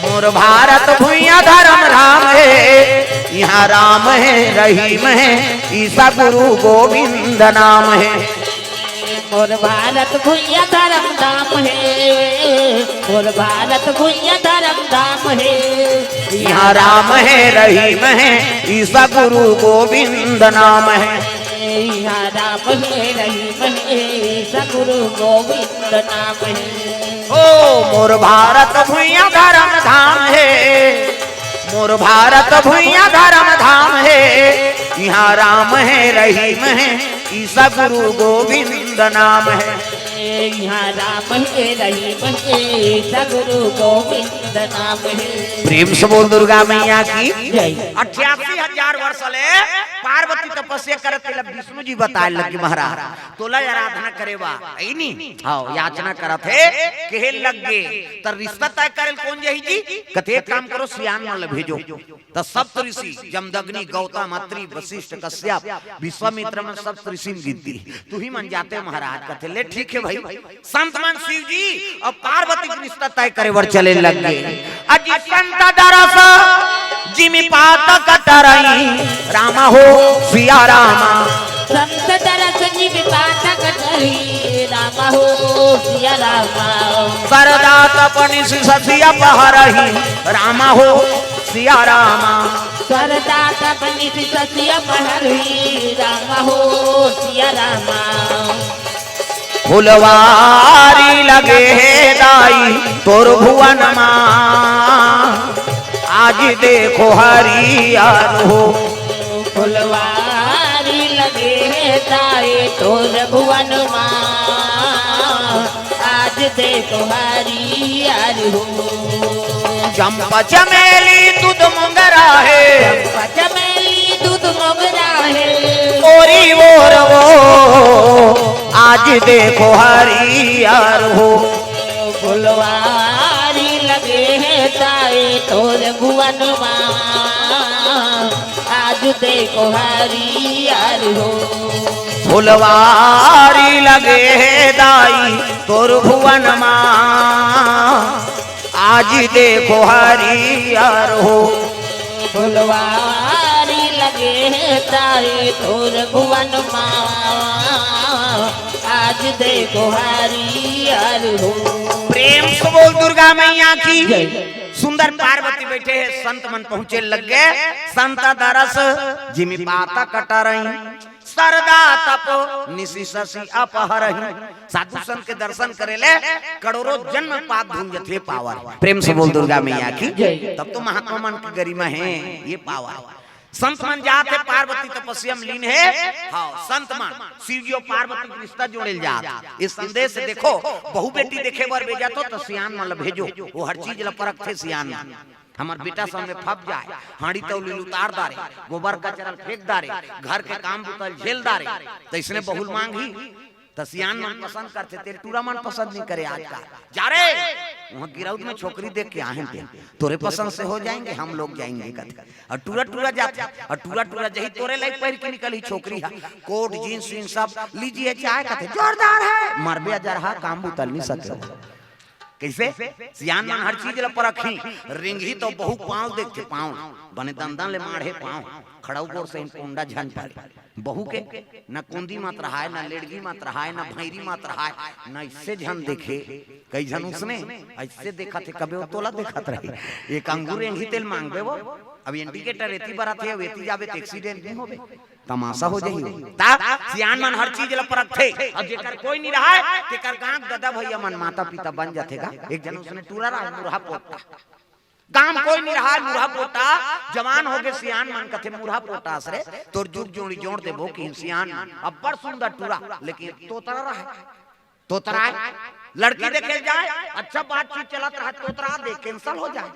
मोर भारत भुइयां धरम धाम रे, इहाँ राम हे, रहीम हे, ईसा गुरु गोविंद नाम हे। मोर भारत भुइयां धरम धाम हे, मोर भारत भुइयां धरम धाम हे। इहां राम हे, रहीम हे, ईसा गुरु गोविंद नाम हे। इहां राम हे, रहीम हे, ईसा गुरु गोविंद नाम हे। ओ मोर भारत भुइयां धरम धाम हे, मोर भारत भुइयां धरम धाम हे। इहां राम हे, रहीम हे, ईसा गुरु गोविंद नाम हे। इहां राम हे, रहीम हे, ईसा गुरु गोविंद नाम हे। प्रेम से बोल दुर्गा मैया की। जय। अट्ठासी हजार वर्ष ले पार्वती तपस्या करत, तेला विष्णु जी बताए लगे, महाराज, तोला आराधना करे बा, अइनी? हां, याचना करत हे, कहे लगे, त रिश्ता तय करे ल कोन जाही जी? कथे, एक काम करो, सियान मन ल भेजो। त सप्त ऋषि, जमदग्नि, गौतम, अत्रि, वशिष्ठ, कश्यप, विश्वामित्र मन सप्त ऋषि म गिनती। तुही मन जाते महाराज। कथे, ले ठीक हे भाई। संत मन शिव जी अउ पार्वती के रिश्ता तय करे बर चले लगे। अजी संत दरस जिमि पातक टरई, राम हो सिया राम। संत दरस जिमि पातक टरई, राम हो सिया राम। सरदा तप निसि ससि अपहरही, राम हो सिया राम। सरदा तप निसि ससि अपहरही, राम हो सिया राम। फुलवारी लगे हे दाई तोर भुवन मा, आज देखो हरियर हो। फुलवारी लगे हे दाई तोर भुवन मा, आज देखो हरियर हो। चंपा चमेली दूध मोगरा हे, चंपा चमेली दूध मोगरा हे। ओरी ओर वो आज देखो हरियर हो। फुलवारी लगे हे ताए तोर भुवन मा, आज देखो हरियर हो। फुलवारी लगे हे दाई तोर भुवन मा, आज देखो हरियर हो। फुलवारी लगे हे ताए तोर भुवन मा, आज देखो हरियर हो। प्रेम से बोल दुर्गा मैया की। जय। सुंदर पार्वती बैठे हे, संत मन पहुंचे लग गे। संत दरस जिमि पातक टरई, सरदा तप निसि ससि अपहरही। साधु संत के दर्शन करे ले करोड़ों जन्म पाप धुल जथे पावर। प्रेम से बोल दुर्गा मैया की। जय। तब तो महात्मा मन की गरिमा हे ये पावर। संत मन जात हे, पार्वती तपस्या में लीन हे। हां, संत मन शिव जी अउ पार्वती के रिश्ता जोड़े ल जात। ये संदेश देखो, बहू बेटी देखे बर भेजत हो त सियान मन ल भेजो, वो हर चीज ल परखथे सियान मन। हमर बेटा सब में फप जाए, हांड़ी तौली ल उतार डारे, गोबर कचरा ल फेंक डारे, घर के काम बुता ल झेल डारे, त इसने बहू ल मांगही। त सियान मन पसंद करथे, तेल टूरा मन पसंद नहीं करे आजकल। जा रे, वहां गिरौद में छोकरी देख के आए हैं तेल, तोरे पसंद से हो जाएंगे, हम लोग जाएंगे कथे। अउ टूरा टूरा जाथे, अउ टूरा टूरा जही तोरे लाइक पहिर के निकलही छोकरी हा, कोट जींस वींस सब लीजिए चाहे कथे, जोरदार है, मरबे अजरहा, काम बुता ल नहीं सके। कइसे? सियान मन हर चीज ल परखही। रेंगही त बहू पांव देखथे, पांव बने दंदन ले माढ़े पांव, खड़ऊ गोड़ से कोंडा झन पड़े। बहू के न कोंदी मत रहाय, न लेड़गी मत रहाय, न भैरी मत रहाय, न इससे झन देखे। कई झन उसने ऐसे देखत हे, कबे वो तोला देखत रही। एक अंगूर रेंगही तेल मांगबे वो। अब इंडिकेटर एती बरत हे, अब एती जाबे त एक्सीडेंट नहीं होबे, तमाशा हो जाही। ता सियान मन हर चीज ल परखथे। अब जेकर कोई नहीं रहाय, तेकर गांव ददा भैया मन माता पिता बन जाथे गा। एक झन उसने टूरा रहा, मुरहा पोटा। गांव कोई नहीं रहाय, मुरहा पोटा। जवान हो गे सियान मन कथे, मुरहा पोटा अस रे, तोर जुग जोड़ी जोड़ देबो कि सियान मन। अब्बड़ सुंदर टूरा, लेकिन तोतरा रहाय। तोतरा हे, लड़की देखे जाए, अच्छा बातचीत चलत रहा, तोतरा दे, कैंसिल हो जाए।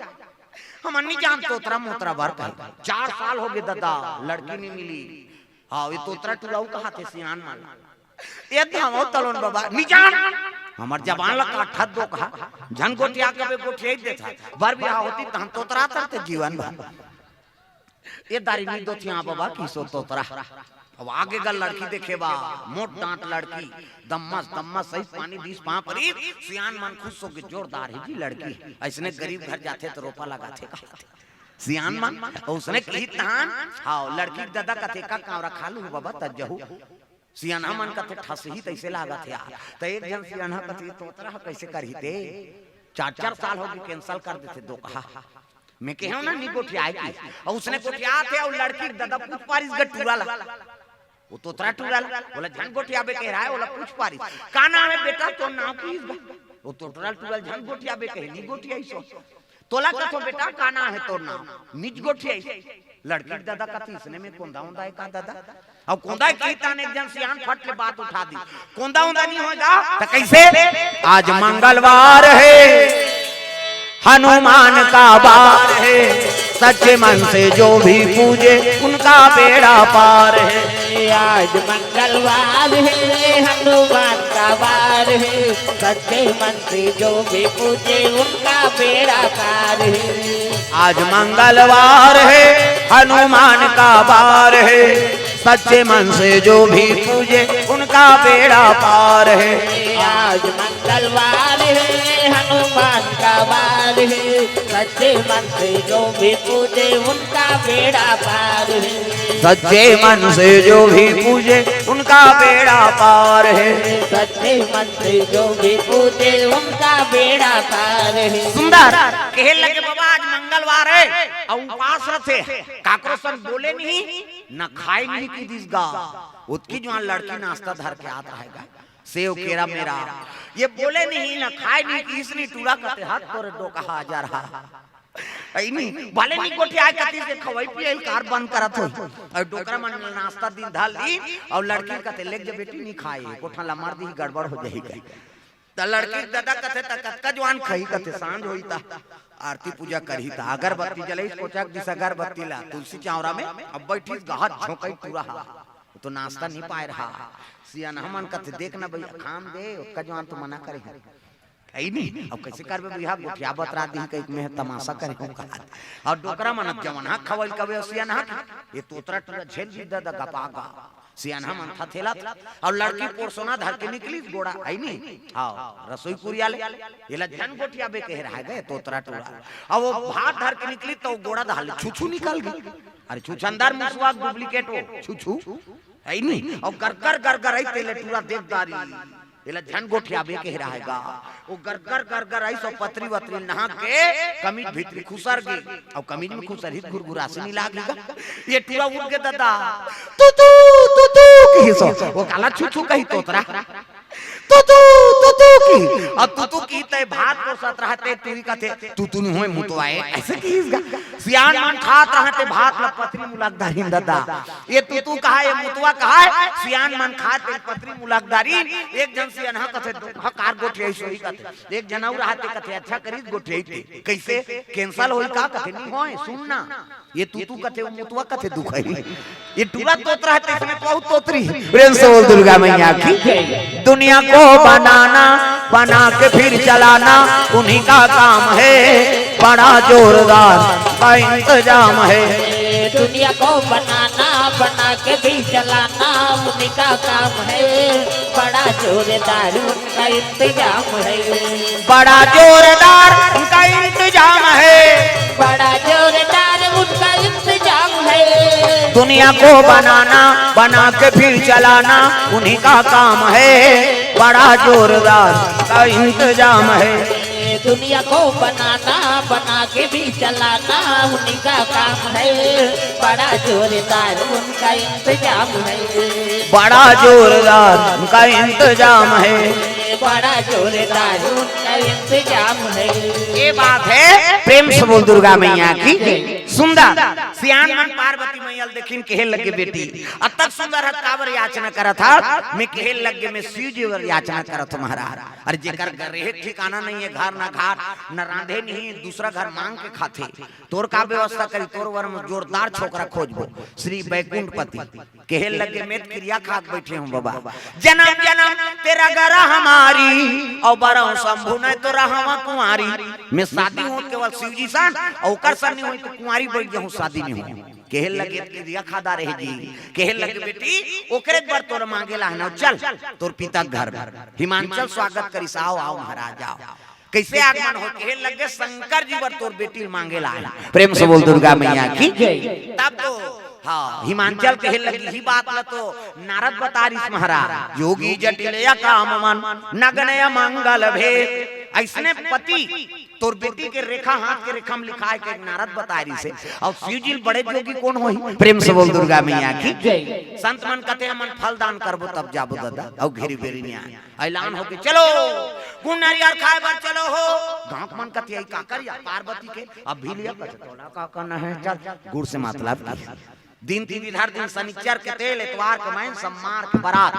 हम नहीं जान तोतरा मोतरा बर कहे। चार साल हो गे ददा, लड़की नहीं मिली। हां, ये तोतरा टूरा कहाथे सियान मन। ये धावो तलोन बाबा, नहीं जान। हमर जबान ला काटत दो कहा, झन गोठिया कबे गोठिया ही देथा। बर बिहाव होती त हम तोतरा तरते जीवन भर। ये दारी नहीं दोथिया बाबा की सो तोतरा। अब आगे गा लड़की देखे बा, मोट डांट लड़की, दम्मस दम्मस सही पानी दीस पांव परी। सियान मन खुश हो के, जोरदार हे जी लड़की, ऐसने गरीब घर जाथे त रोपा लगाथे कहाथे सियान मन। अउ उसने कही तहान, हां, लड़की के ददा कथे, का कांवरा खा लू बाबा, त जहू। सियानहा मन कथे, "ठसही तइसे लागत हे यार।" त एक झन सियानहा कथे, "तोतरा ह कइसे करही ते? चार चार साल होगे, cancel कर देथे दोकहा।" मैं कहेंव ना, "नी गोठियाय" कि। अउ उसने गोठियात हे, अउ लड़की के ददा पूछ पारिस गा टूरा ला, वो तोतरा टूरा ला, ओला झन गोठियाबे कहे रहा हे, ओला पूछ पारिस, "का नाम हे बेटा, तोर नाम?" किहिस गा। वो तोतरा टूरा ला झन गोठियाबे कहे, नी गोठियाइस। तोला कथों, "बेटा, का नाम हे तोर नाम?" नीच गोठियाइस। लड़की के ददा कथे, "इसने में कोंदा ओंदा हे का ददा?" अउ कोंदा हे कही ताने एक झन सियान फट ले बात उठा दिस, "कोंदा ओंदा नी होय गा, त कइसे?" आज मंगलवार है, हनुमान का वार है, सच्चे मन से जो भी पूजे, उनका बेड़ा पार है। आज मंगलवार है, हनुमान का वार है, सच्चे मन से जो भी पूजे, उनका बेड़ा पार है। आज मंगलवार है, हनुमान का वार है, सच्चे मन से जो भी पूजे, उनका बेड़ा पार है। आज मंगलवार है, हनुमान का वार है, सच्चे मन से जो भी पूजे, उनका बेड़ा पार है। सच्चे मन से जो भी पूजे, उनका बेड़ा पार है। सच्चे मन से जो भी पूजे, उनका बेड़ा पार है। सुंदर, कहे लगे, "बाबा, आज मंगलवार है, अउ उपास रथे, काकरो संग बोले नहीं, न खाए नहीं," किहिस गा। ओतकी जुवार लड़की नाश्ता धर के आत रहे गा, सेव केरा मेरा, ये बोले नहीं, न खाए नहीं, किहिस नहीं, टूरा कथे, "हत तोरे डोकहा जा रहा।" अइ नी, भले नी गोठियाय कतिस, खवई पियई ल कार बंद करत होही। अउ डोकरा मन नाश्ता दिन धर ली, अउ लड़की कथे, "लेग जा बेटी, नी खाए, गोठा ला मार दिही, गड़बड़ हो जाही।" त लड़की के ददा कथे, "त कतका जुवार खाही?" कथे, "सांझ होही त आरती पूजा करही।" त अगरबत्ती जलइस, कोचक दिस अगरबत्ती ला, तुलसी चांवरा में अब बइठिस, गहत झोंकई टूरा हा। वो तो नाश्ता नी पाए रहा। सियानहा मन कथे, "देख ना भइया, खान दे, ओतका जुवार तो मना करे हँव।" अइ नी, अब कइसे करबे भइया, गोठिया बतरा दिही कहिके मैं तमाशा करे हँव कहा। अउ डोकरा मन अब जवन हा खवई ल कबे, अउ सियानहा के, ये तोतरा टूरा झेल भी ददा गपा गा। सियानहा मन थथेलत, अउ लड़की पोरसोना धर के निकलिस गोड़ा, अइ नी, हाँ, रसोई कुरिया ले, एला झन गोठियाबे कहे रहा गा तोतरा टूरा। अउ वो भात धर के निकलिस त वो गोड़ा धर ले छुछू निकल गे। अरे छुछंदर मुसवा के duplicate वो छुछू, अइ नी, अउ गरगर गरगर अइस तेला टूरा देख डारिस। एला झन गोठियाबे कहे रहा गा। वो गरगर गरगर अइस अउ पतरी वतरी नहा के कमीज भीतरी खुसर गे। अउ कमीज में खुसरही त घुरघुरासी नी लागही गा। ये टूरा उठ गे ददा। "तूतू, तूतू," किहिस। वो काला छुछू कही तोतरा। "तूतू, तूतू," किही। अउ तूतू किही त भात पोरसत रहा ते टूरी कथे, "तूतू नी होय, मुतवा ए," अइसे किहिस गा। सियान मन खात रहा ते भात ल पतरी मुलक डारिन ददा। ये तूतू कहा, ये मुतवा कहा, सियान मन खात ते पतरी मुलक डारिन। एक झन सियानहा कथे, "दोकहा कार गोठियाइस होही," कथे। एक झन अउ रहा ते कथे, "अच्छा करिस गोठियाइस ते।" कइसे? Cancel होही का? कथे, "नी होय, सुन ना, ये तूतू कथे, वो मुतवा कथे दुखही।" ये टूरा तोतरा हे, त इसमें बहुत तोतरी हे। प्रेम से बोल दुर्गा मैया की। दुनिया को बनाना, बना के फिर चलाना, उन्हीं का काम है, बड़ा जोरदार का इंतजाम है। दुनिया को बनाना, बना के भी चलाना, उन्हीं का काम है, बड़ा जोरदार उनका इंतजाम है। बड़ा जोरदार उनका इंतजाम है। बड़ा जोरदार उनका इंतजाम है। दुनिया को बनाना, बना के फिर चलाना, उन्हीं का काम है। बड़ा जोरदार का इंतजाम है। दुनिया को बनाना, बना के भी चलाना, उन्हीं का काम है। बड़ा जोरदार उनका इंतजाम है। बड़ा जोरदार उनका इंतजाम है। बड़ा जोरदार उनका इंतजाम है। ये बात है, प्रेम से बोल दुर्गा मैया की। सुंदर सियान मन पार्वती मैया ल देखिन, कहे लगे, "बेटी, अतक सुंदर हस, काबर याचना करत हस?" मैं कहे लगे, "मैं शिव जी बर याचना करत हँव महाराज। अरे जेकर घर रहे ठिकाना नहीं है, घर ना घाट, न रांधे नहीं, दूसरा घर मांग के खाथे, तोर का व्यवस्था करी? तोर बर में जोरदार छोकरा खोजबो, श्री बैकुंठपति।" कहे लगे, "मैं त किरिया खा के बइठे हँव बाबा, जनम जनम तेरा गरा हमारी, अउ बरहूँ शंभू नहीं तो रहवा कुंवारी।" मैं शादी हों केवल शिव जी सन, अउ ओकर सन नहीं होही त कुंवारी बइठ जाहूँ, शादी नहीं होही। कहे लगे, "किरिया खा डारे हे जी।" कहे लगे, "बेटी, ओकरे बर तोर मांगे ला हँव, चल तोर पिता के घर में, हिमांचल स्वागत करिस, आओ, आओ महाराज, आओ।" कइसे आगमन होय? कहे लगे, "शंकर जी बर तोर बेटी ल मांगे ला हँव।" प्रेम से बोल दुर्गा मैया की। तब तो हाँ, हिमांचल कहे लगी ही बात ल तो नारद बता रिस महाराज, योगी जटिल या काम मन, नगन या मंगल भेद। अइसने पति तोर बेटी के रेखा, हाथ के रेखा में लिखा है कि नारद बता रिस हे। अउ शिव जी बड़े जोगी कोन होही? प्रेम से बोल दुर्गा मैया की। जय। संत मन कथे हमन फल दान करबो तब जाबो दादा, अउ घेरी बेरी नहीं आए। ऐलान हो के चलो, गुड़ नरियर खाए बर चलो हो। गाँव मन कथे आई का करिया पार्वती के, अब भी लिया कथे तोला का करना है, चल गुड़ से मतलब की। दिन तिथि धर दिन, शनिचर के तेल, एतवार के मैन, सम्मार के बरात,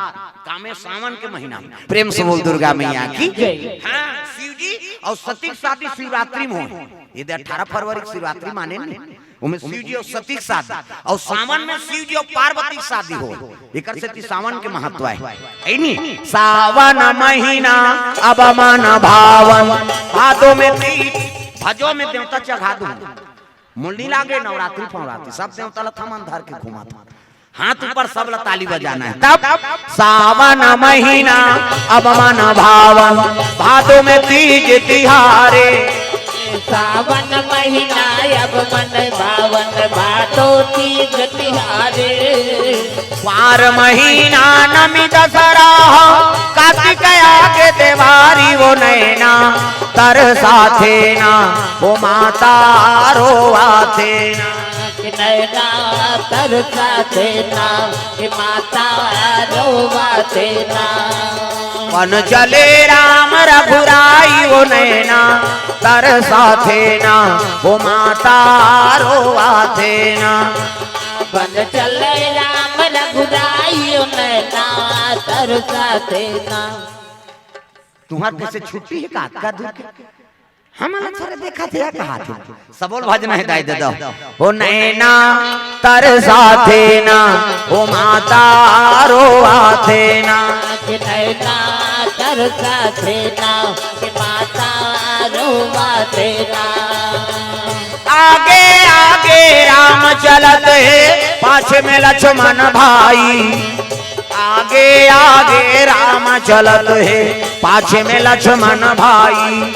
कामे सावन के महीना में। प्रेम से बोल दुर्गा मैया की। जय। हाँ, शिव जी अउ सती के शादी शिवरात्रि में होय। ये दे अठारह फरवरी के शिवरात्रि माने नहीं, ओमे शिव जी अउ सती के शादी, अउ सावन में शिव जी अउ पार्वती के शादी होय। एकर सेती सावन के महत्व है, है नी? सावन महीना अब मन भावन, भादो में तीज, भजो में देवता चघा दूँ। मुल नी लागे, नवरात्रि फवरात्रि, सब देवता ल थमन धर के घुमात। हाथ ऊपर, सब ल ताली बजाना है। तब सावन महीना अब मन भावन, भादो में तीज तिहारे। सावन महीना अब मन भावन, भादो तीज तिहारे। पार महीना नमी दसरा, कार्तिक आगे देवारी वो नैना तरसाथे ना, वो माता रोवाथे ना। कि नैना तरसाथे ना, कि माता रोवाथे ना। बन चले राम रघुराई वो नैना तरसाथे ना, वो माता रोवाथे ना। बन चले राम रघुराई वो नैना तरसाथे ना। तुँहर कइसे छुट्टी हे का, का दूर के? हमन ला थोरे देखत हे या कहाथे? सबो ल भजना हे दाई ददा। ओ नैना तरसाथे ना, ओ माता रोवाथे ना। कि नैना तरसाथे ना, कि माता रोवाथे ना। आगे आगे राम चलत हे, पाछे में लक्ष्मण भाई। आगे आगे राम चलत हे, पाछे में लक्ष्मण भाई।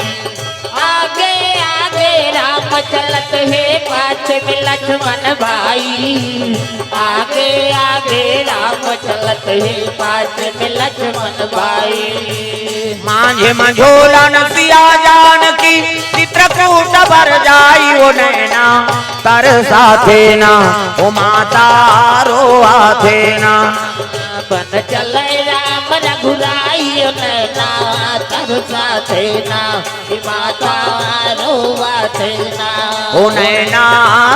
आगे आगे राम चलत हे, पाछे में लक्ष्मण भाई। आगे आगे राम चलत हे, पाछे में लक्ष्मण भाई। माझे मझोलन सिया जानकी, चित्रकूट बर जाई ओ नैना तरसाथे ना, ओ माता रोवाथे ना। बन चले राम रघुराई ओ नैना तरसाथे ना, कि माता रोवाथे ना। ओ नैना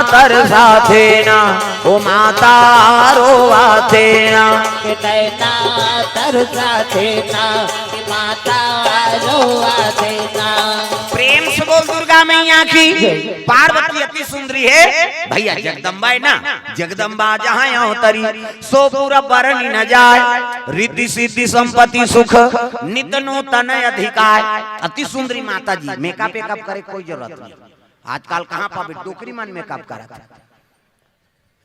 तरसाथे ना, ओ माता रोवाथे ना। कि नैना तरसाथे ना, कि माता रोवाथे ना। प्रेम से बोल दुर्गा मैया की। जय। पार्वती अति सुंदरी हे भैया, जगदम्बा हे ना, जगदम्बा जहाँ अवतरी। सो पूरा बरनी न जाय, रिद्धि सिद्धि संपत्ति सुख, नित नूतन अधिकार। अति सुंदरी माता जी, मेकअप वेकअप करे कोई जरूरत नहीं। आजकल कहाँ पाबे, डोकरी मन मेकअप करत हे।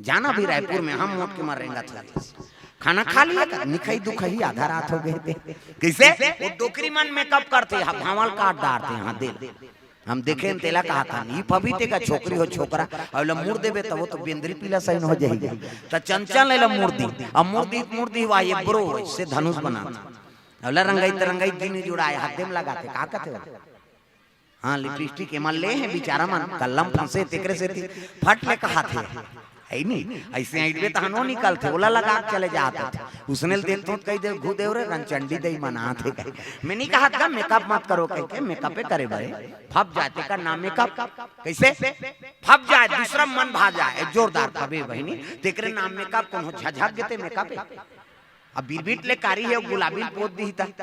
जाना भी रायपुर में हम मोट के मर रेंगत हे। खाना खा लिया का? निखई दुखई आधा रात हो गे हे। कइसे? वो डोकरी मन मेकअप करथे, हा भांवल काट डारथे, हाँ दे। हम देखेन तेला कहाथन, ई पबीते का छोकरी हो छोकरा, अउ एला मुड़ देबे त वो तो बेंदरी पीला सही हो जाही। त चंचल एला मुड़ दी, अब मुड़ दी, मुड़ दी, वाह ये ब्रो से धनुष बनाथे। अउ ला रंगई त रंगई दिन जुड़ाए, हाथे में लगाथे, का कथे हो? हाँ, लिपस्टिक एमा ले हे बिचारा मन, कलम फंसे तेकरे सेती फट ले कहाथे। हे नी, अइसे अइबे तहन ओ निकलथे, ओला लगा के चले जात हे। उसने ल देखथों त कहि दे, "घू देव रे, रंचंडी दई मनाथे।" मैं नहीं कहात का मेकअप मत करो कहिके, मेकअपे करे बरे। फप जाय तेकर नाम मेकअप। कइसे? फप जाय, दूसरा मन भा जाय, जोरदार फबे बहिनी। तेकरे नाम मेकअप, कोनो झझक गे ते मेकअप हे। अब बिरबिट ले कारी हे, गुलाबी ल पोत दिही त।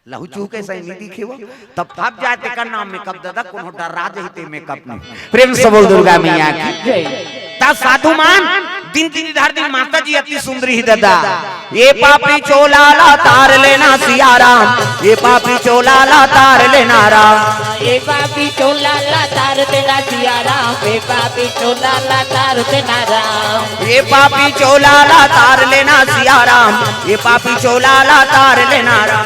लहू चूहू के सही नहीं दिखे वो, तब फप जाय तेकर नाम मेकअप ददा, कोनो डर्रा जही ते मेकअप नहीं। प्रेम से बोल दुर्गा मैया की। जय। त साधु मन, दिन तिथि धर दिन माता जी अति सुंदरी ही ददा। ये पापी चोला ला तार लेना सिया राम, ये पापी चोला ला तार लेना राम। ये पापी चोला ला तार देना सिया राम, ये पापी चोला ला तार देना राम। ये पापी चोला ला तार लेना सिया राम, ये पापी चोला ला तार लेना राम।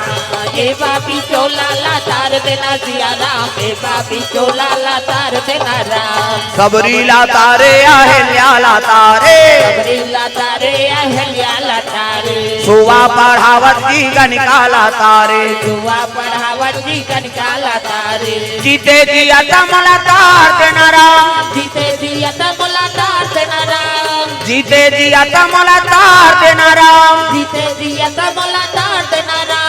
ए पापी चोला ला तार देना सिया राम, ए पापी चोला ला तार देना राम। सबरी ला तारे, अहिल्या ला तारे। सबरी ला तारे, अहिल्या ला तारे। सुवा पढ़ावत जी गणिका ला तारे। सुवा पढ़ावत जी गणिका ला तारे। जीते जी अतम ला तार देना राम। जीते जी अतम ला तार देना राम। जीते जी अतम ला तार देना राम। जीते जी अतम ला तार देना राम।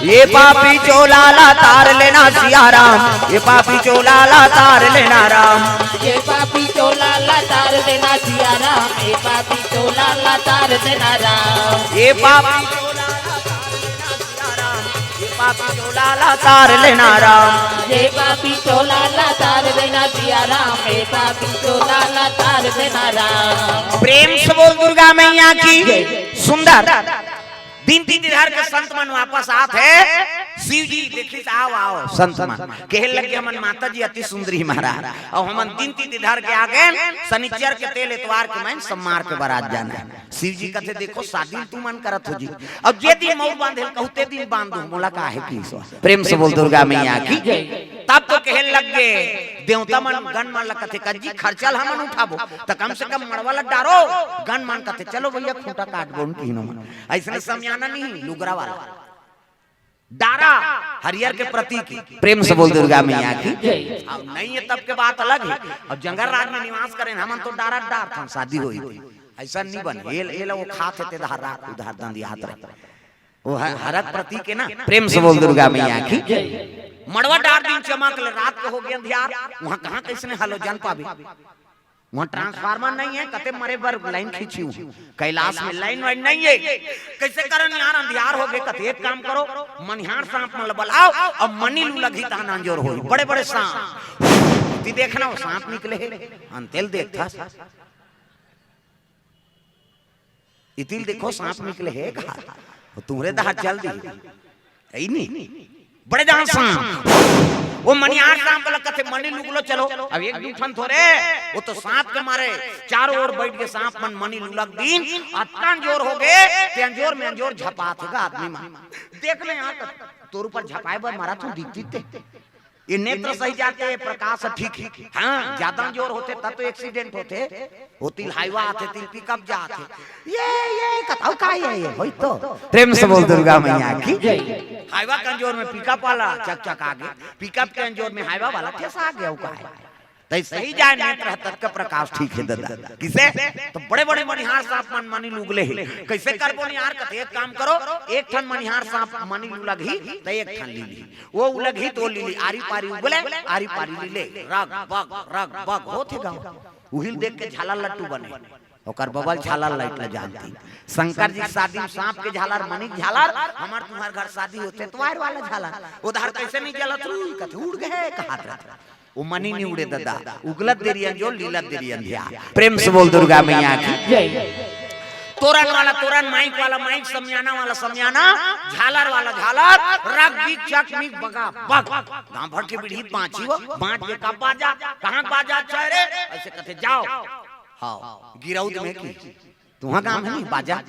ये पापी चोला ला तार लेना सिया राम, ये पापी चोला ला तार लेना राम। ये पापी चोला ला तार देना सिया राम, ये पापी चोला ला तार देना राम। ये पापी चोला ला तार लेना सिया राम, ये पापी चोला ला तार लेना राम। ये पापी चोला ला तार देना सिया राम, ये पापी चोला ला तार देना राम। प्रेम से बोल दुर्गा मैया की। सुंदर। दिन तिथि धर के संत मन वापस आत हे। शिव जी देखिस, "आओ, आओ, संत मन।" कहे लगे, "हमन माता जी अति सुंदरी महाराज, अउ हमन दिन तिथि धर के आ गए, शनिचर के तेल एतवार के मैं सब मार के बरात जाना हे।" शिव जी कथे, "देखो, शादी तुमन करत हो जी, अब जे दिन मउर बांधे ल कहू, ते दिन बांध दो, मोला का हे कि सो।" प्रेम से बोल दुर्गा मैया की। तब तो कहे लग गए, देवता मन गन मन ल कथे, "कज्जी, खर्चा ल हमन उठाबो, त कम से कम मड़वा ल डारो।" गन मन कथे, "चलो भैया, खूंटा काट बोन किनो मन।" अइसने समियाना नहीं, लुगरा वाला। डारा हरियर के प्रतीक हे। प्रेम से बोल दुर्गा मैया की। अब नहीं हे तब के बात अलग हे। अब जंगल राज में निवास करेन, हमन तो डारा डारथन, शादी होई। अइसन नहीं बने। ये, ये ला वो खात हे, ते धार राख, उधार दंदियात रहे। वो ह-, हरक प्रतीक हे ना। प्रेम से बोल दुर्गा मैया की। मड़वा डार दिन चमक ले, रात के हो गए अंधियार। वहाँ कहाँ कइसने हलोजन पाबे? वहाँ ट्रांसफार्मर नहीं हे, कते मरे बर लाइन खींची हूँ। कैलाश में लाइन वाइन नहीं हे। कइसे करन यार, अंधियार हो गए। कते एक काम करो, मनिहार सांप मन ल बलाओ, अब मनी लुलगही तहन अंजोर होई। बड़े बड़े सांप। ती देखना, वो सांप निकले हे। अंतेल देखता। इतिल देखो, सांप निकले हे कहा। वो तुम्हरे दहा चल दी। ऐ नी। बड़े जान सांप। वो मनिहार सांप ल कथे, "मनी लुगलो चलो।" अब एक दू ठन थोरे, वो तो सांप के मारे चारों ओर बैठ के सांप मन मनी लुलग दीन। अतका अंजोर हो गए, ते अंजोर में अंजोर झपात हे गा आदमी मन। देख ले यहाँ तक, तोर ऊपर झपाए बर मारा तू दिखती ते। ये नेत्र सही जाते, ये प्रकाश ठीक हे। हाँ, ज्यादा जोर होथे तब तो एक्सीडेंट होथे। वो तिल हाईवा आथे, तिल पिकअप जाथे। ये, ये कथाऊ का हे, ये होई तो। प्रेम से बोल दुर्गा मैया की। हाईवा के अंजोर में पिकअप वाला चकचका गे, पिकअप के अंजोर में हाईवा वाला ठेसा गे, वो का हे? तई सही जाए नेत्र ह, ततका प्रकाश ठीक हे ददा। किसे? तो बड़े-बड़े मनिहार सांप मन मनी लुगले हे। कइसे करबो निहार? कथे, "एक काम करो, एक ठन मनिहार सांप मनी लुलगही, त एक ठन ली ली। वो उलगही तो ली ली, आरी पारी उगले, आरी पारी ली ले। रग बग, रग बग होत हे गाँव।" उहिल देख के झालर लट्टू बने। ओकर बबल झालर लाइट ल जानती। शंकर जी के शादी में सांप के झालर, मनी के झालर, हमार तुम्हार घर शादी होथे, तो वायर वाला झालर। उधार कइसे नहीं जलत रुई? कथे, "उड़ गए," कहात रहथे। वो मनी नहीं उड़े ददा, उगलत देरी अंजोर, लीलत देरी अंधियार। प्रेम से बोल दुर्गा मैया की। जय। तोरन वाला तोरन, माइक वाला माइक, समियाना वाला समियाना, झालर वाला झालर, रग बिग चक मिग बगा बग। गांव भर के बिढ़ी बाँची हो, बाँच के का बाजा, कहाँ बाजा चाहे रे? अइसे कथे जाओ। हाँ, गिरौद में की। तुहाँ गांव हे नहीं बाजा?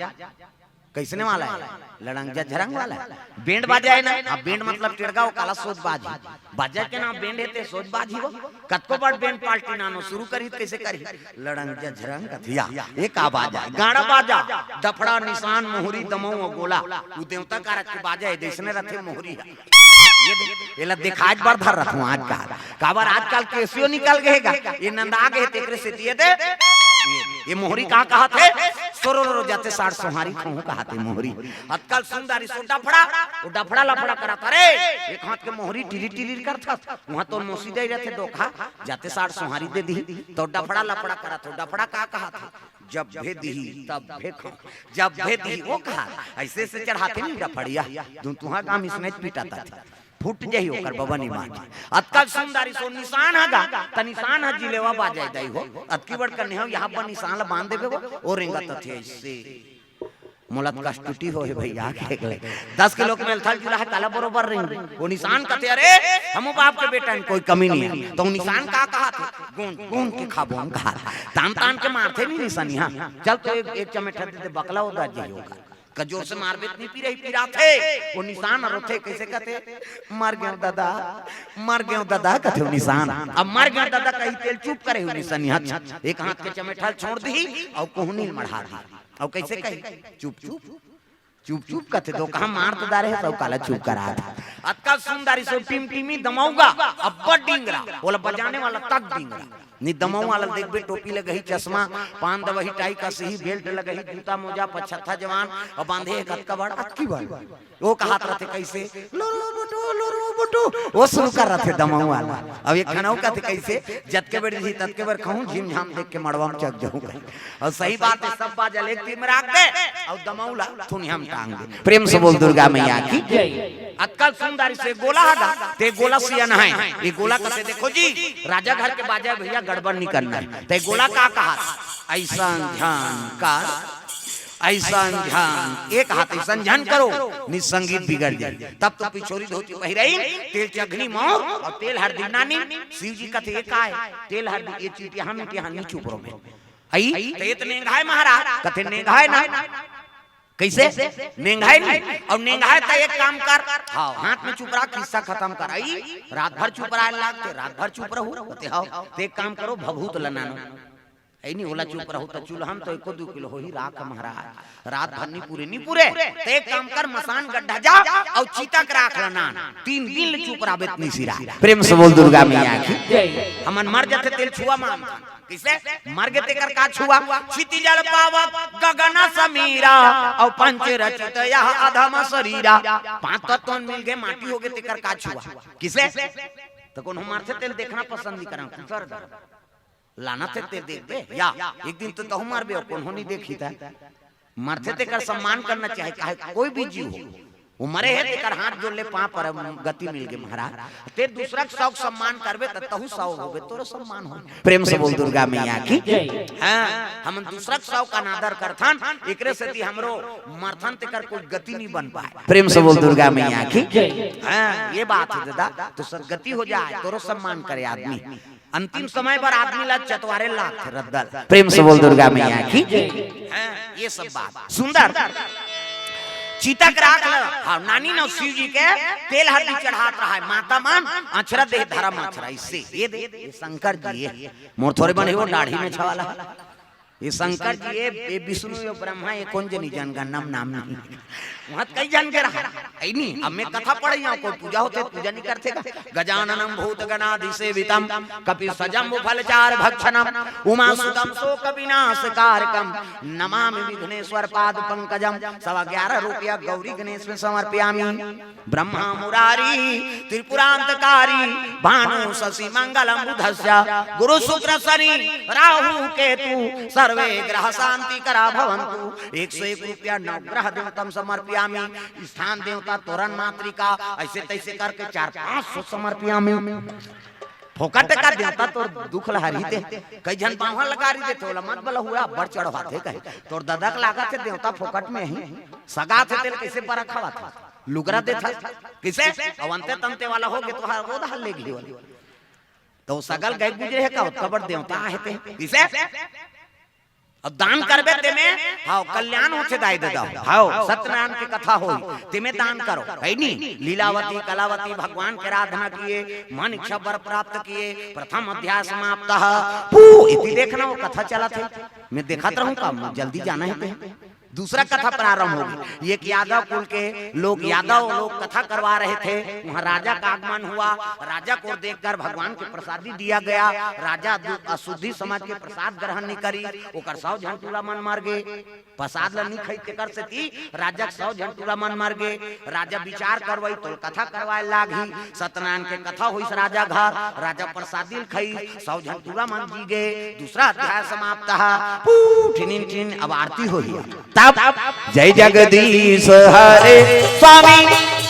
कइसने वाला हे? लड़ंग झझरंग वाला हे। बैंड बाजा हे ना? अब बैंड मतलब टेड़गा, वो काला सोज बाज हे। बाजा के नाम बैंड हे ते सोज बाज ही वो। कतको बड़ बैंड पार्टी नानो शुरू करही त कइसे करही? लड़ंग झझरंग कथिया। ये का बाजा हे? गाड़ा बाजा, डफड़ा, निसान, मोहरी, दमऊ अउ गोला। वो देवता कारज के बाजा हे, जइसने रथे मोहरी हे। ये दे-, एला देखाए बर धर रथों आज का। काबर आजकल केसियो निकल गए गा। ये नंदा गए तेकरे सेती ये दे। ये, ये मोहरी का कहत हे? सोरो रो जाते साठ सोहारी कहूँ कहत हे मोहरी। अतकल सुंदरी सो डफड़ा, वो डफड़ा लफड़ा करत, "अरे, एक हाथ के मोहरी टिरी टिरी करथस, वहाँ तो मोसी दे रथे धोखा, जाते साठ सोहारी दे दी, तो डफड़ा लफड़ा करत हो।" डफड़ा का कहत हे? "जब भे दिही, तब भे खाऊं।" जब भे दिही, वो कहा, अइसे से चढ़ाथे नहीं डफड़िया, तुम तुहाँ काम इसने पीटा था। फूट जाही ओकर बबा निमान। अतका सुंदरी सो निसान ह गा, त निसान ह जिलेवा बाजाय दाई हो। अतकी बड़ कन्या हो, यहाँ पर निसान ल बांध देबे वो, ओ रेंगत थे अइसे। मोला त कष्टुटी हो हे भैया, के ले। दस किलो के मेलथल जुला हे, काला बरोबर रेंग। वो निसान कथे, "अरे, हमू बाप के बेटा हन, कोई कमी नहीं हे।" तो वो निसान का कहा थे? "गोंद, गोंद के खाबो हम," कहा। तान तान के मारथे नहीं निसानी, हाँ। चल तो एक, एक चमेठा दे दे, बकला उदा जे होगा। का जोर से मारबे त नहीं पीरे, पीराथे। वो निशान रोथे, कइसे कथे? "मर गेंव ददा, मर गेंव ददा," कथे वो निशान। अब "मर गेंव ददा" कही तेल चुप करे हो निशानी। अच्छा, एक हाथ के चमेठा ल छोड़ दिही अउ कोहनी ल मढ़ा दिही। अउ कइसे कही? "चुप चुप, चुप चुप," कथे। दो कहा मार तो डारे हे, सब काला चुप करा दे। अतका सुंदर इसे टिमटिमी दमउगा, अब्बड़ डिंगरा, ओला बजाने वाला तक डिंगरा। नहीं दमऊ वाला देखबे, टोपी लगही, चश्मा, पान दवही, टाई कसही, बेल्ट लगही, जूता मोजा, पछत्था जवान, अउ बांधे हे कतका बड़, अतकी बड़। वो कहत रथे कइसे? "लो रो बटो, लो रो बटो।" वो शुरू कर रथे दमऊ वाला। अब एक ठन अउ कथे कइसे? "जतके बेर दिही ततके बेर खाहूं, झिमझाम देख के मड़वा म चघ जाहूं।" अउ सही बात हे, सब बाजा ल एक तीर म राख दे अउ दमऊ ला थुनिया म टांग दे। प्रेम से बोल दुर्गा मैया की। अतका सुंदर से गोला हगा, ते गोला सियान हे। ये गोला कथे, "देखो जी, राजा घर के बाजा भैया, गड़बड़ नहीं करना हे।" ते गोला का कहा? "अइसन झन कर, अइसन झन, एक हाथ अइसन झन करो, नहीं संगीत बिगड़ जाही।" तब तो पिछोरी धोती पहिराइन, तेल चघनी मौर अउ तेल हरदी नानी। शिव जी कथे, "ये का हे?" "तेल हरदी, ये चीटिया हम मिटिया हम नहीं चुप रहो मैं।" अई, त ये त नेंगाय महाराज, कथे, "नेंगाय ना।" कइसे? नेंगाय नहीं। अउ नेंगाय त एक काम कर, हाँ, हाथ में चुप रहा, किस्सा खतम कर। अई, रात भर चुप रहा लागथे, रात भर चुप रहू, कथे, "हाँ।" त एक काम करो, भभूत ल नानो। अई नहीं, ओला चुप रहू त चूल्हा म तो एको दू किलो होही राख महाराज। रात भर नहीं पुरे, नहीं पुरे। त एक काम कर, मसान गड्ढा जा अउ चिता के राख ल नान। तीन दिन ले चुप रहा, बेत नहीं सिरा। प्रेम से बोल दुर्गा मैया की। हमन मर जाथे तेल छुआ मानथन। कइसे? "मर गे तेकर का छुआ?" "क्षिति जल पावक गगन समीरा, अउ पंच रचित यह अधम शरीरा।" पांच तत्व मिल गे, माटी हो गे, तेकर का छुआ? कइसे? त कोनो मरथे तेल देखना पसंद नहीं करन, कुतर दे। लाना थे ते देख बे, या एक दिन तो तहू मरबे, कोनो नहीं देखी त। मरथे तेकर सम्मान करना चाही, काहे कोई भी जीव हो। वो मरे हे, तेकर हाथ जोड़ ले, पांव पर गति मिल गे महाराज। ते दूसरा के सौ के सम्मान करबे त तहू सौ होबे, तोरो सम्मान हो। प्रेम से बोल दुर्गा मैया की। हाँ, हमन दूसरा के सौ का अनादर करथन, एकरे सेती हमरो मरथन तेकर कोई गति नहीं बन पाए। प्रेम से बोल दुर्गा मैया की। हाँ, ये बात हे दादा, तो सदगति हो जाए, तोरो सम्मान करे आदमी। अंतिम समय बर आदमी ला चतवारे लागथे रद्दा ल। प्रेम से बोल दुर्गा मैया की। हैं, ये सब बात सुंदर। चिता के राख ल, हाँ, नानी नौ शिव जी के तेल हरदी चढ़ात रहा हे, माता मन अछरा दे, धरम अछरा, इससे ये दे, ये शंकर जी, ये मोर थोरे बने हो दाढ़ी में छवाला। ये शंकर जी, ये, ये विष्णु, ये ब्रह्मा, ये कोन जनी जन गा, नाम, नाम नहीं। वहाँ कई जन के रहा। अई नहीं, अब मैं कथा पढ़ई हंव, कोई पूजा होथे, पूजा नहीं करथे का? गजाननम भूत गणाधिसेवितम, कपि सजम्बु फल चार भक्षणम, उमा सुतम शोक विनाश कारकम, नमामि विघ्नेश्वर पाद पंकजम। सवा ग्यारह रुपया गौरी गणेश में समर्पयामी। ब्रह्मा मुरारी त्रिपुरांतकारी, भानु शशि मंगलम बुधस्य, गुरु शुक्र शनि राहु केतु, सर्वे ग्रह शांति करा भवंतु। एक सौ एक रुपया नवग्रह देवतम समर्पयामी। स्थान देवता तोरण मातृका, ऐसे तैसे करके चार पांच सौ समर्पयामी। फोकट का देवता तोर दुख ल हरी दे। कई झन बांहा लगा रही देथे, ओला मत बला हुआ, अब्बड़ चढ़वाथे कहे। तोर ददा के लागत हे देवता फोकट में ही। सगा थे तेल कैसे बरा खावा था? लुगरा देथा। किसे? अवंते तंते वाला हो गे तो हर वो दहल ले गई वाली। तो सगल गए गुजरे हे का? ओतका बड़ देवता आहे ते। किसे? अब दान करबे तेमे, हाँ, कल्याण होथे दाई ददा। हाँ, सत्यनारायण के कथा होई, तेमे दान करो। है नी? लीलावती, कलावती, भगवान के आराधना किए, मानिक छब्बर प्राप्त किए, प्रथम अध्याय समाप्त। पू, इति देखना वो कथा चलत हे। मैं देखत रहूं का? मैं जल्दी जाना हे ते। दूसरा कथा प्रारंभ होगी। एक यादव कुल के लोग, यादव लोग कथा करवा रहे थे। वहाँ राजा का आगमन हुआ। राजा को देखकर भगवान को प्रसादी दिया गया। राजा दु-, अशुद्धि समझ के प्रसाद ग्रहण नहीं करी। ओकर सौ झन टूरा मन मर गे। प्रसाद ल नहीं खाई, तेकर सेती राजा के सौ झन टूरा मन मर गे। राजा विचार करवाई तो कथा करवाए लागही। सत्यनारायण के कथा होइस राजा घर। राजा प्रसादी ल खाई, सौ झन टूरा मन जी गे। दूसरा अध्याय समाप्त। पू, ठिनिन ठिन, अब आरती होही। तब जय जगदीश हरे स्वामी,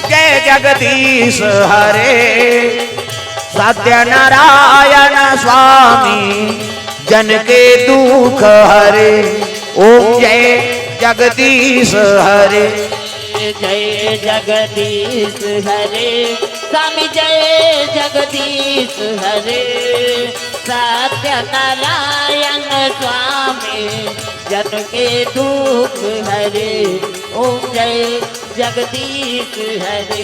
जय जगदीश हरे। सत्यनारायण स्वामी जन के दुख हरे। ओम जय जगदीश हरे। जय जगदीश हरे, स्वामी जय जगदीश हरे। सत्यनारायण स्वामी जन के दुख हरे, ओम जय जगदीश हरे।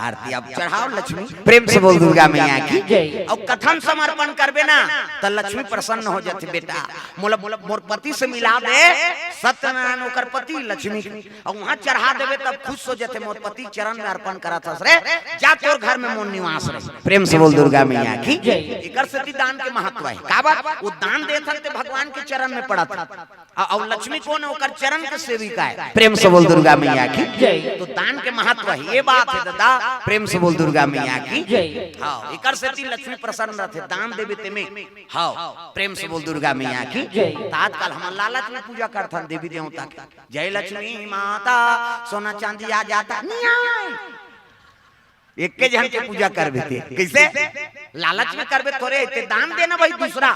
आरती अब चढ़ाओ लक्ष्मी। प्रेम से बोल दुर्गा मैया की। जय। अब कथन समर्पण करबे ना, त लक्ष्मी प्रसन्न हो जाथे। बेटा, मोला, मोला मोर पति से मिला दे। सत्यनारायण ओकर पति लक्ष्मी, अउ वहां चढ़ा देबे, तब खुश हो जाथे। मोर पति चरण में अर्पण करत हस रे, जा तोर घर में मोर निवास रहे। प्रेम से बोल दुर्गा मैया की। जय। एकर सेती दान के महत्व हे। काबर? वो दान देथन ते भगवान के चरण में पड़त हे। अउ, अउ लक्ष्मी कोन हे? ओकर चरण के सेविका हे। प्रेम से बोल दुर्गा मैया की। जय। तो दान के महत्व हे, ये बात हे दादा। प्रेम से बोल दुर्गा मैया की। जय। हाँ, एकर सेती लक्ष्मी प्रसन्न रथे, दान देबे तेमे। हाँ, प्रेम से बोल दुर्गा मैया की। जय। त आजकल हमन लालच में पूजा करथन देवी देवता के। जय लक्ष्मी माता, सोना चांदी आ जाता, नहीं आए। एके झन के पूजा करबे ते। कइसे? लालच में करबे थोरे, ते दान देना भाई दूसरा।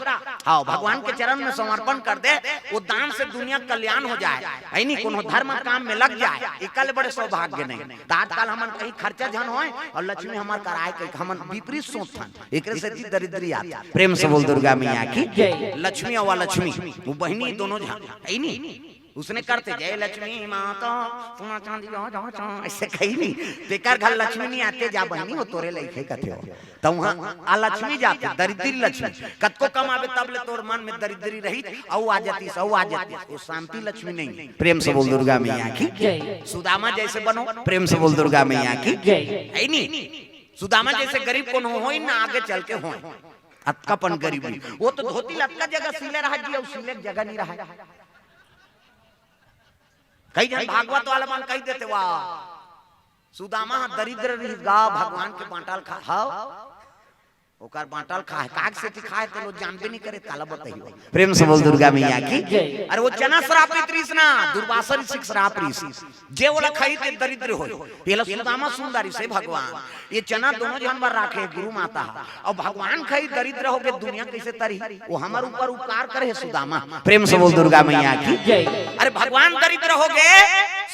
हाँ, भगवान के चरण में समर्पण कर दे, वो दान से दुनिया कल्याण हो जाए, हे नहीं? कोनो धर्म काम में लग जाए, एकर ले बड़े सौभाग्य नहीं। त आजकल हमन कहीं खर्चा झन होय अउ लक्ष्मी हमर कराए के हमन विपरीत सोचथन, एकरे सेती दरिद्री आथे। प्रेम से बोल दुर्गा मैया की। जय। लक्ष्मी अउ लक्ष्मी, वो बहिनी दोनों झन, हे नहीं? उसने करते, जय लक्ष्मी माता, सोना चांदी आ जाता, अइसे कही नहीं। तेकर घर लक्ष्मी नहीं आते, जा बहिनी, वो तोरे लइके कथे हो। त उहाँ अलक्ष्मी जाथे, दरिद्री लक्ष्मी। कतको कमाबे तब ले तोर मन में दरिद्री रही, अउ आ जाती, अउ आ जाती। वो शांति लक्ष्मी नहीं। प्रेम से बोल दुर्गा मैया की। जय। सुदामा जैसे बनो। प्रेम से बोल दुर्गा मैया की। जय। हे नहीं? सुदामा जैसे गरीब कोनो होय ना, आगे चल के होय। अतका पन गरीबी। वो तो धोती लतका जगह सिले रहा जी, अउ सिले के जगह नहीं रहा। कई झन भागवत वाला मन कहि देथे, वाह, सुदामा ह दरिद्र रिहिस गा, भगवान के बांटा ल खा, हव, ओकर बांटा ल खाय, काग सेती खाय, ते लोग जानबे नहीं करे, काला बताही। प्रेम से बोल दुर्गा मैया की। जय। अरे वो चना श्रापित रिहिस ना, दुर्वासा ऋषि के श्राप रिहिस, जे ओला खाही ते दरिद्र होय। एला सुदामा सुन डारिस, हे भगवान, ये चना दोनों झन बर राखे गुरु माता ह, अउ भगवान खाही दरिद्र होगे, दुनिया कइसे तरही? वो हमर ऊपर उपकार करे हे सुदामा। प्रेम से बोल दुर्गा मैया की। जय। अरे भगवान दरिद्र होगे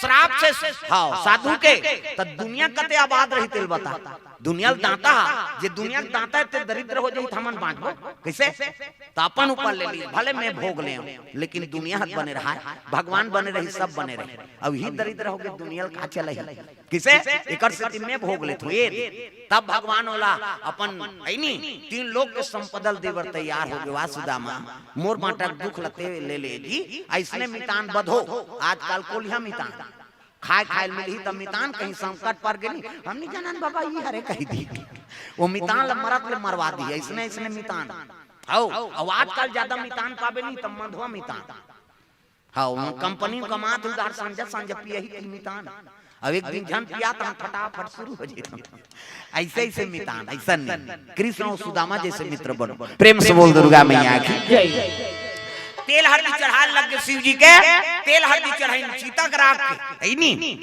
श्राप से, हाँ, साधु के, त दुनिया कते आबाद रही तेल बता। दुनिया ल दांता ह, जे दुनिया के दांता हे ते दरिद्र हो जाही त हमन बांचबो कइसे? त अपन ऊपर ले ली, भले मैं भोग लेंव, लेकिन दुनिया ह बने रहा, भगवान बने रही, सब बने रही। अउ इही दरिद्र होगे दुनिया ल का चलही? कइसे? एकर सेती मैं भोग लेथों। ये तब भगवान ओला अपन, हे नहीं, तीन लोक के संपदा ल दे बर तैयार होगे। वाह सुदामा, मोर बांटा के दुख ल ते ले ले जी, अइसने मितान बधो। आजकल कोलिहा मितान, खाय खाय ल मिलही त मितान, कहीं संकट पर गे नहीं, हम नहीं जानन बाबा, ई हरे कहि दिही। वो मितान ल मरत ले मरवा दिही, अइसने, अइसने मितान। हव, अउ आजकल ज्यादा मितान पाबे नहीं, त मंधवा मितान। हाँ, वो कंपनी में कमात उधार संझा संझा पियही तीन मितान। अब एक दिन झन पिया त हम फटाफट शुरू हो जाता। अइसे, अइसे मितान, अइसन नहीं। कृष्ण अउ सुदामा जैसे मित्र बनो। प्रेम से बोल दुर्गा मैया की। जय। तेल हरदी चढ़ाय लग गे शिव जी के, तेल हरदी चढ़ाइन चिता के राख के, हे नहीं?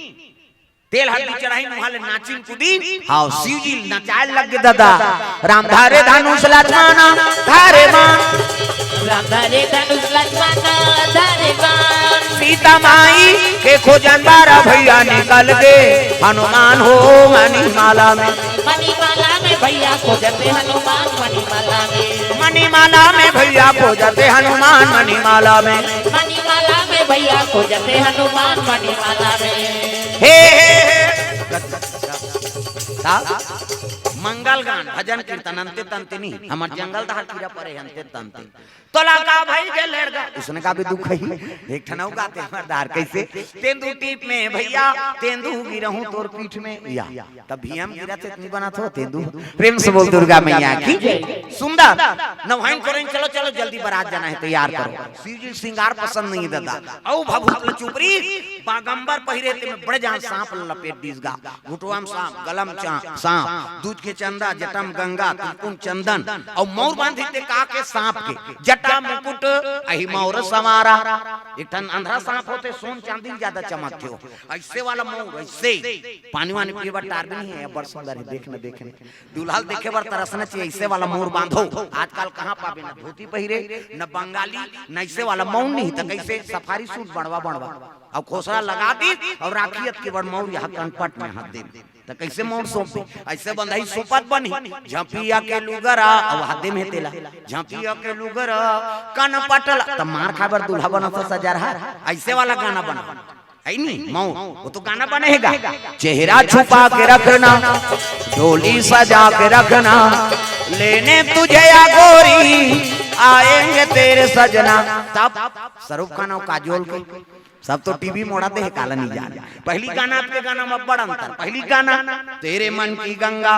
तेल हरदी चढ़ाइन, उहाँ ले नाचिन कूदिन। हाँ, शिव जी नचाय लग गे दादा। राम धारे धनुष लक्ष्मण धारे बाण। राम धारे धनुष लक्ष्मण धारे बाण। सीता माई के खोजन बारा भैया निकल गे। हनुमान हो मणिमाला में। मणिमाला में भैया खोजते हनुमान मणिमाला में। मणिमाला में भैया खोजते हनुमान मणिमाला में। मणिमाला में भैया खोजते हनुमान मणिमाला में। हे, हे, हे। का? मंगल गान, भजन कीर्तन, अंते तंते नहीं। हमर जंगल दहार कीरा परे, अंते तंते। तोला का भई गे लेड़गा? उसने का भी दुख है। एक ठन अउ गाथे हमर दहार, कइसे? तेंदू टीप में भैया, तेंदू गिरहूं तोर पीठ में। या, तब भीम गिरा थे, इतनी बना थो तेंदू। प्रेम से बोल दुर्गा मैया की। सुंदर, नवाइन कोरेन, चलो, चलो, जल्दी बारात जाना है, तैयार करो। शिव जी सिंगार पसंद नहीं दादा। अउ भभूत ल चुपरी, बागंबर पहिरे ते में बड़े जान सांप ल लपेट दीस गा। घुटवा म सांप, गला म चा-, सांप, दूध के चंदा, जटा म गंगा, तिलकुन चंदन, अउ मौर बांधी ते का के सांप के, जटा मुकुट अहि मौर संवारा। एक ठन अंधरा सांप होथे, सोन चांदी ल ज्यादा चमकथे हो। अइसे वाला मौर, अइसे। पानी वानी पीए बर टार भी नहीं है, बड़ सुंदर है, देख न, देख न। दूल्हा ल देखे बर तरसना चाहिए, अइसे वाला मौर बांधो। आजकल कहाँ पाबे, न धोती पहिरे, न बंगाली, न अइसे वाला मौर नहीं, त कइसे सफारी सूट बनवा, बनवा। अउ खोसरा लगा दी, अउ राखी अतकी बड़ मौर यहाँ कनपट में हाथ दे। त कइसे मउर सौंपबे? अइसे बंधई सुपत बनही, झपिया के लुगरा, अउ हाथे में तेला, झपिया के लुगरा, कन पटला, त मार खाए बर दूल्हा बनत हे सजरहा, अइसे वाला गाना बना। हइ नी, मउर, वो तो गाना बने हे गा। चेहरा छुपा के रखना, डोली सजा के रखना, लेने तुझे या गोरी, आएंगे तेरे सजना। तब शाहरुख खान अउ काजोल के सब तो टीवी मोड़ा दे हे, काला नी जान। पहिली गाना, अब के गाना में बड़ अंतर। पहिली गाना, तेरे मन की गंगा,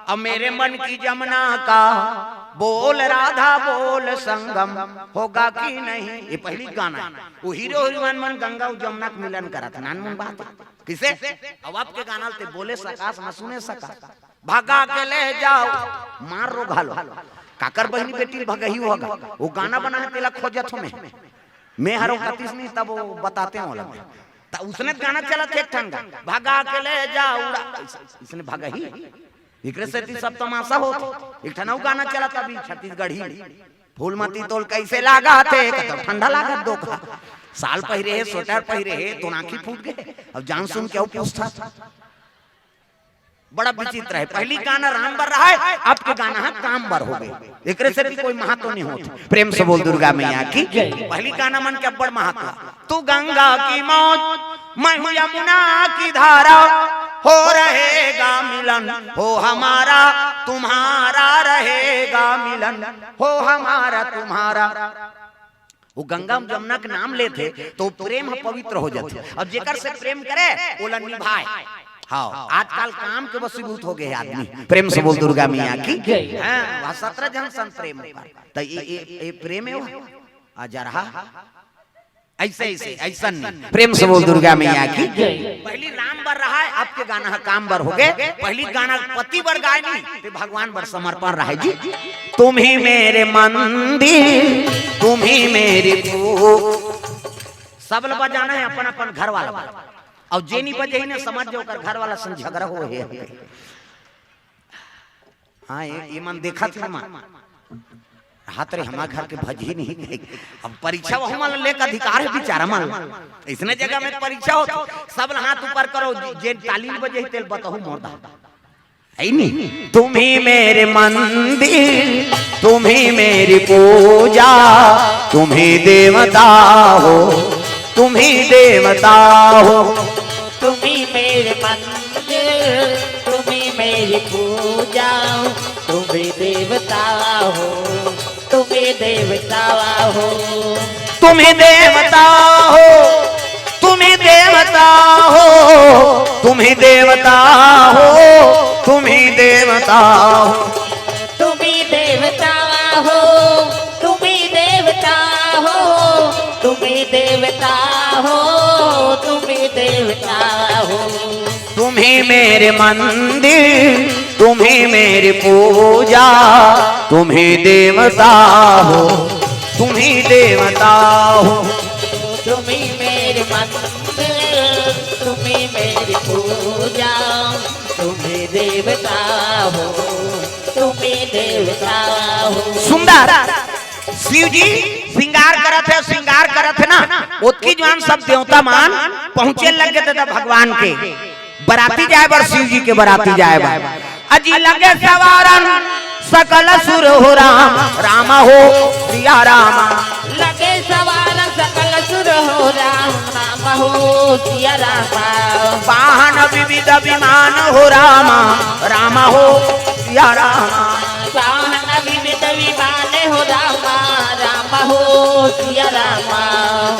अब मेरे मन की जमुना का, बोल राधा बोल संगम, होगा कि नहीं। ये पहिली गाना हे। वो हीरो हीरोइन मन गंगा अउ जमुना के मिलन करत हे, नानमुन बात हे। कइसे? अब अब के गाना ल ते बोले सकास, न सुने सकास। भगा के ले जाव, मार रो घालो। काकर बहिनी बेटी ल भगही होगा। वो गाना बना हे, तेला खोजत हों मैं। मैं हर वो कतिस नहीं, तब वो बताते हों लगे। त उसने गाना चलत हे एक ठन गा, भगा के ले जाव उड़ा। अइस-, अइसने भगही। एकरे सेती सब तमाशा होत हे। एक ठन अउ गाना चलत हे अभी छत्तीसगढ़ी। फूलमती तोल कइसे लागत हे, कतौ ठंडा लागत दोखा। साल पहिरे हे, स्वेटर पहिरे हे, तोर आँखी फूट गे। अब जान सुन के अउ पूछत हे। बड़ा विचित्र हे। पहिली गाना राम बर रहय, अब के गाना ह काम बर होगे। एकरे सेती कोई महत्व नहीं होत। प्रेम से बोल दुर्गा मैया की। पहिली गाना मन के अब्बड़ महत्व। तू गंगा की मौज, मैं हूँ यमुना की धारा, हो रहेगा मिलन, हो हमारा तुम्हारा रहेगा मिलन, हो हमारा तुम्हारा। वो गंगा जमुना के नाम लेथे तो प्रेम ह पवित्र हो जाथे। अब जेकर से प्रेम करे, ओला निभाए। हाँ, आजकल काम के वशीभूत हो गे हे आदमी। प्रेम से बोल दुर्गा मैया की। हाँ, वह सतरह झन सन प्रेम कर। त ये, ये, ये प्रेम हे वो? अजरहा। अइसे, अइसे, अइसन नहीं। प्रेम से बोल दुर्गा मैया की। पहिली राम बर रहय, अब के गाना ह काम बर होगे। पहिली गाना पति बर गाय नहीं, ते भगवान बर समर्पण रहय जी। तुम ही मेरे मंदिर, तुम ही मेरी पू-, सब ल बजाना हे अपन अपन घर वाला बर। अउ जे नहीं बजही ना, समझ जाव ओकर घर वाला संग झगरा होहे। हाँ, ये, ये मन देखत हे मन। हाथ रे, हमार घर के भजही नहीं। अब परीक्षा वहू मन लेके अधिकार हे बिचारा मन। अइसने जगह में परीक्षा होत, सब ल हाथ ऊपर करो, जे ताली बजे तेल बताहू मोर दा। हइ नी? तुम ही मेरे मंदिर, तुम ही मेरी पूजा, तुम ही देवता हो, तुम ही देवता हो। तुम ही मेरे मंदिर, तुम ही मेरी पूजा, तुम ही देवता हो, तुम ही देवता हो। तुम ही देवता हो, तुम ही देवता हो, तुम ही देवता हो, तुम ही देवता हो। तुम ही देवता हो, तुम ही देवता हो, तुम ही देवता हो, तुम ही देवता हो। तुम ही मेरे मंदिर, तुम ही मेरी पूजा, तुम ही देवता हो, तुम ही देवता हो। तुम ही मेरे मंदिर, तुम ही मेरी पूजा, तुम ही देवता हो, तुम ही देवता हो। सुंदर। शिव जी श्रृंगार करत हे, श्रृंगार करत हे ना, ओतकी जुवार सब देवता मन पहुँचे लग गे थे भगवान के बराती जाए बर, शिव जी के बराती जाए बर। अजी लगे सवारन सकल सुर हो राम, राम हो सिया राम। लगे सवारन सकल सुर हो राम, राम हो सिया राम। वाहन विविध विमान हो राम, राम हो सिया राम। वाहन विविध विमान हो राम, राम हो सिया राम।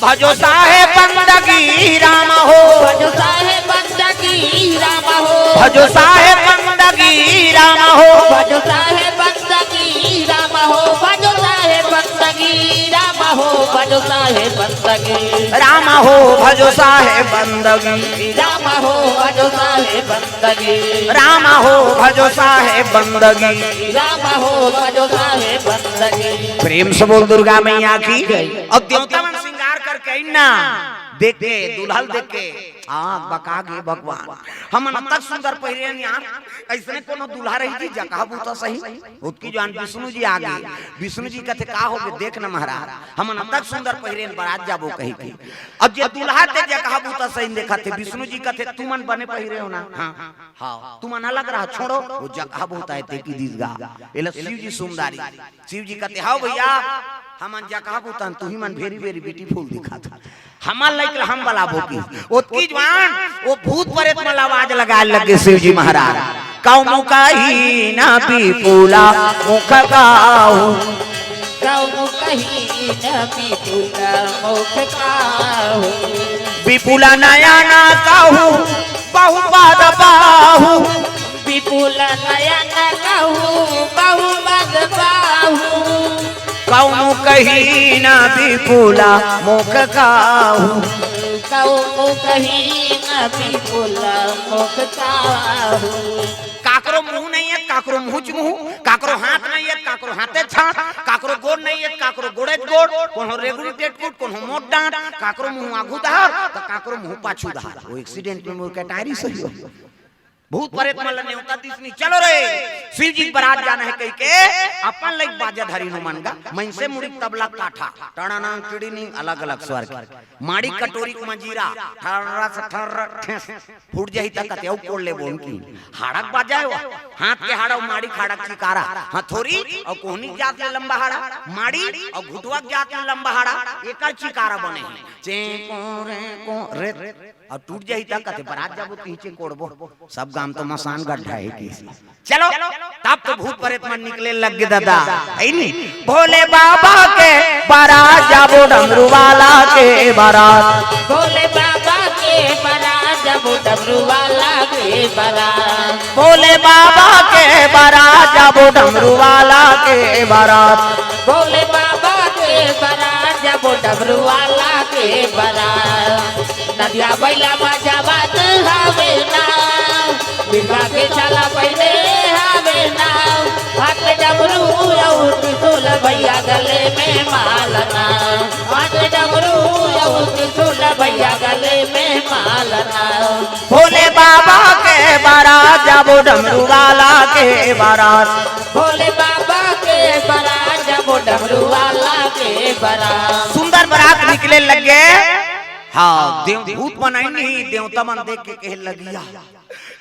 भजो साहेब बंदगी राम हो। भजो साहेब बंदगी राम हो। भजो साहेब बंदगी राम हो। भजो साहेब बंदगी राम हो। भजो साहेब बंदगी राम हो। भजो साहेब बंदगी राम हो। भजो साहेब बंदगी राम हो। भजो साहेब बंदगी राम हो। भजो साहेब बंदगी राम हो। भजो साहेब बंदगी। प्रेम से बोल दुर्गा मैया की। अब देवता मन श्रृंगार करके आइन ना, देख के, दूल्हा ल देख के, आँख बका गे भगवान। हमन अतक सुंदर पहिरे हन यार, अइसने कोनो दूल्हा रही जी, जकहा बूता सही। ओतकी जुवान विष्णु जी आगे। विष्णु जी कथे, "का होगे, देख न महाराज, हमन अतक सुंदर पहिरेन, बरात जाबो कहिके। अब जे दूल्हा ते जकहा बूता सही देखथे।" विष्णु जी कथे, "तुमन बने पहिरे हो ना?" "हाँ।" "हाँ, तुमन अलग रहा, छोड़ो, वो जकहा बूता हे ते कि दिस गा।" एला शिव जी सुमदारी। शिव जी कथे, "हव भइया, हमन जकहा बूता हन, तुही मन very very beautiful दिखत हो। हमन लइक ल हम बलाबो।" कि ओतकी जुवान वो भूत परेत मन ल आवाज लगाय लगे शिव जी महाराज, "कौ मुखहीन विपुल मुख काहू।" कौ मुखहीन विपुल मुख काहू। "विपुल नयन काहू बहु पद बाहू।" विपुल नयन काहू बहु पद बाहू। "कौ मुखहीन विपुल मुख काहू।" कौ मुखहीन विपुल मुख काहू। काकरो मुंह नइ हे, काकरो मुंहच मुंह, काकरो हाथ नइ हे, काकरो हाथेच हाथ, काकरो गोड़ नइ हे, काकरो गोड़ेच गोड़, कोनो रेगुड़ी टेटकुट, कोनो मोट डांट, काकरो मुंह आगू डहार, त काकरो मुंह पाछू डहार। वो accident में मोर कटारी सही हो। भूत परेत मन ल नेवता दिसनी, "चलो रे, शिव जी के बरात जाना हे," कहिके अपन लइक बाजा धरिन ओमन गा। मइनसे मुड़ी तबला काठा, टड़ानांग टिड़ीनिंग, अलग-अलग स्वर के। माड़ी कटोरी के मंजीरा, ठर्रस ठर्र ठेस, फूट जाही त कते अउ कोड़ लेबो उनकी। हाड़ा के बाजा हे वो, हाथ के हाड़ा अउ माड़ी के हाड़ा के चिकारा, हथोरी अउ कोहनी के जात ले लंबा हाड़ा, माड़ी अउ घुटवा के जात ले लंबा हाड़ा, एकर चिकारा बने हे। चें कों रे कों रे, अउ टूट जाही त कथे, "बरात जाबो त इहिंचे कोड़बो, सब गांव तो मसान गड्ढा हे।" कि चलो, तब तो भूत परेत मन निकले लग गे दादा, हे नी? भोले बाबा के बरात जाबो, डमरू वाला के बरात। भोले बाबा के बरात जाबो, डमरू वाला के बरात। भोले बाबा के बरात जाबो, डमरू वाला के बरात। भोले बाबा के बरात जाबो, डमरू वाला के बरात। नदिया बइला म जावत हवे ना, बिरवा के छाला पहिने हवे ना। हाथ में डमरू अउ त्रिशूल, भइया गले में माला ना। हाथ में डमरू अउ त्रिशूल, भइया गले में माला ना। भोले बाबा के बरात जाबो, डमरू वाला के बरात। भोले बाबा के बरात जाबो, डमरू वाला के बरात। सुंदर बरात निकले लगे। हाँ, देव भूत मन आइन नहीं, देवता मन देख के कहे लगिया,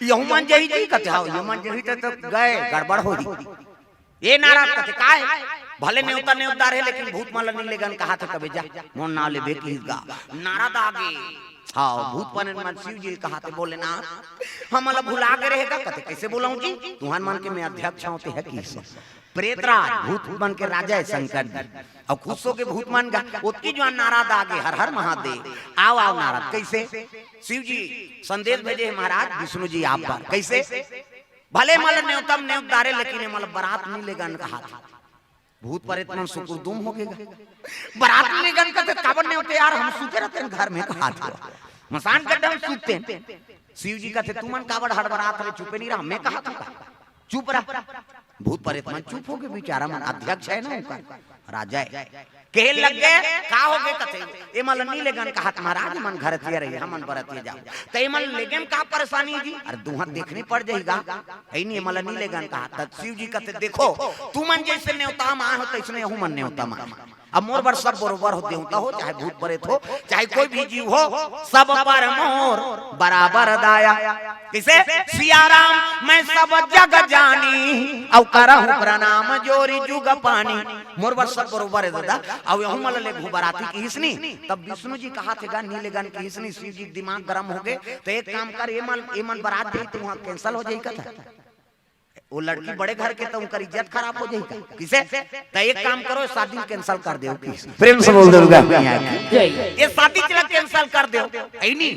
"यहू मन जही जी," कथे, "हाँ, यहू मन जही त, त गए, गड़बड़ होही।" ए नारद कथे, "काय? भले नेवता नेवतदार हे, लेकिन भूत मन ल नी लेगन कहाथे, तबे जा, मोर नाव लेबे किहिस गा।" नारद आगे। हाँ, भूत मन मन शिव जी ल कहाथे, "भोलेनाथ, हमन ल भुला गे रहे गा?" कथे, "कइसे भुलाहूं जी? तुहन मन के मैं अध्यक्ष हंव, तेह किहिस।" प्रेतराज, भूत मन के राजा हे शंकर जी। अउ खुश होके भूत मन गा, ओतकी जुवान नारद आगे, "हर हर महादेव, आव, आव नारद।" कइसे? शिव जी संदेश भेजे हे, "महाराज, विष्णु जी आप बर।" कइसे? "भले एमन ल नेवतम नेवतदारे, लेकिन एमन ल बरात नी लेगन कहाथे।" भूत परेत मन सुकुरदुम होगे गा। "बरात नी लेगन कथे, काबर नेवते यार, हम सुते रहतेन घर में," कहाथे। "मसान गड्ढा में सुततेन।" शिव जी कथे, "तुमन काबर हड़बड़ात हव, चुपे नी रहा, मैं कहाथंव का, चुप रहा।" भूत परेत मन चुप होगे, बिचारा मन अध्यक्ष हे ना ओकर, राजा हे। कहे लग गे, "का होगे?" कथे, "एमन ल नी लेगन कहाथे महाराज, एमन घरतिया रही, हमन बरतिया जाबो।" "त एमन ल लेगे म का परेशानी जी?" "अरे तुहन देखने पड़ जाही गा, हे नी, एमन ल नी लेगन कहाथे।" त शिव जी कथे, "देखो, तुमन जइसे नेवता म आए हो, तइसने एहू मन नेवता म आए। अब मोर बर सब बरोबर हो, देवता हो, चाहे भूत परेत हो, चाहे कोई भी जीव हो, सब पर मोर बराबर दाया।" कइसे? "सिया राम मैं सब जग जानी, अउ करहूं प्रणाम जोरि जुग पानी।" मोर बर सब बरोबर हे दादा, अउ एहू मन ल लेगहूं बराती किहिस नी। तब विष्णु जी कहाथे गा, "नी लेगन किहिस नी।" शिव जी के दिमाग गरम होगे, "त एक काम कर, एमन, एमन बरात जाही त उहां cancel हो जाही," कथे। "वो लड़की बड़े घर के, त उनकर इज्जत खराब हो जाही का?" कइसे? "त एक काम करो, शादी cancel कर देव।" कइसे? प्रेम से बोल दुर्गा मैया की। जय। "ये शादी चला cancel कर देव।" "हे नी,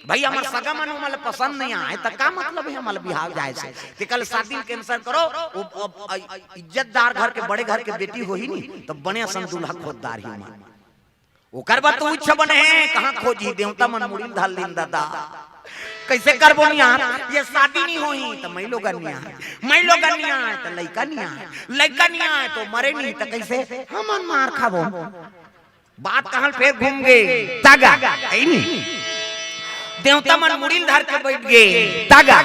भई हमर सगा मन ओमन ल पसंद नइ आए, त का मतलब हे हमर बिहाव जाए से?" "त कल शादी cancel करो, वो, वो, अ, इज्जतदार घर के, बड़े घर के बेटी होही नी, त बने असन दूल्हा खोज डारही ओमन।" ओकर बर तो उच्च बने हे, कहां खोजही, देवता मन मुड़ी ल धर लीन दादा। कइसे करबो नियार? ये शादी नी होही त मइलोगन नियार, मइलोगन नियार त लइका नियार, लइका नियार त मरे नी, त कइसे हमन मार खाबो? बात कहल फेर घूम गे, तागा, हे नी? देवता मन मुड़ी ल धर के बइठ गे। तागा,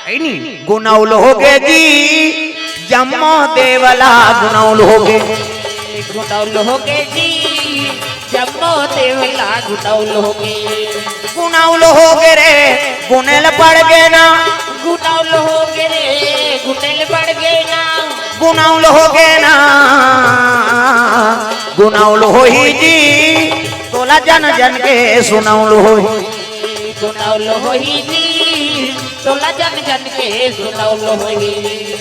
अइनी, गुनउल होगे जी, जम्मो देवला गुनउल होगे। गुनउल होगे जी, जम्मो देवला गुनउल होगे। गुनउल होगे रे, गुनेल पड़ गे ना। गुनउल होगे रे, गुनेल पड़ गे ना। गुनउल होगे ना, गुनउल होही जी, तोला जन जन के सुनउल होही। गुनउल होही जी, तोला जन जन के सुनउल होही।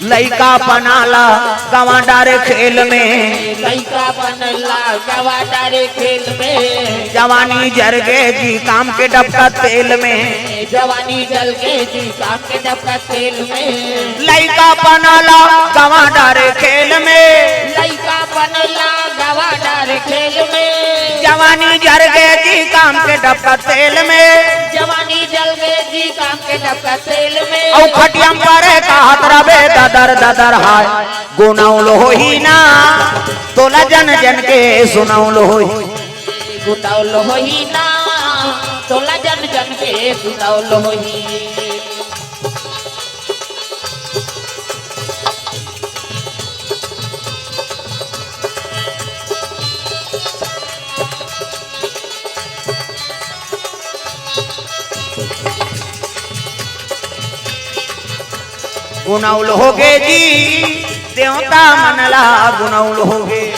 लइकापन ला गंवा डारे खेल में। लइकापन ला गंवा डारे खेल में। जवानी जर गे जी काम के डबका तेल में। जवानी जल गे जी काम के डबका तेल में। लइकापन ला गंवा डारे खेल में। लइकापन ला गंवा डारे खेल में। जवानी जर गे जी काम के डबका तेल में। जवानी जल गे जी काम के डबका तेल में। अउ खटिया म परे कहत रबे ददर ददर हाय। गुनउल होही ना, तोला जन जन के सुनउल होही। गुनउल होही ना, तोला जन जन के सुनउल होही। गुनउल होगे जी, देवता मन ला गुनउल होगे।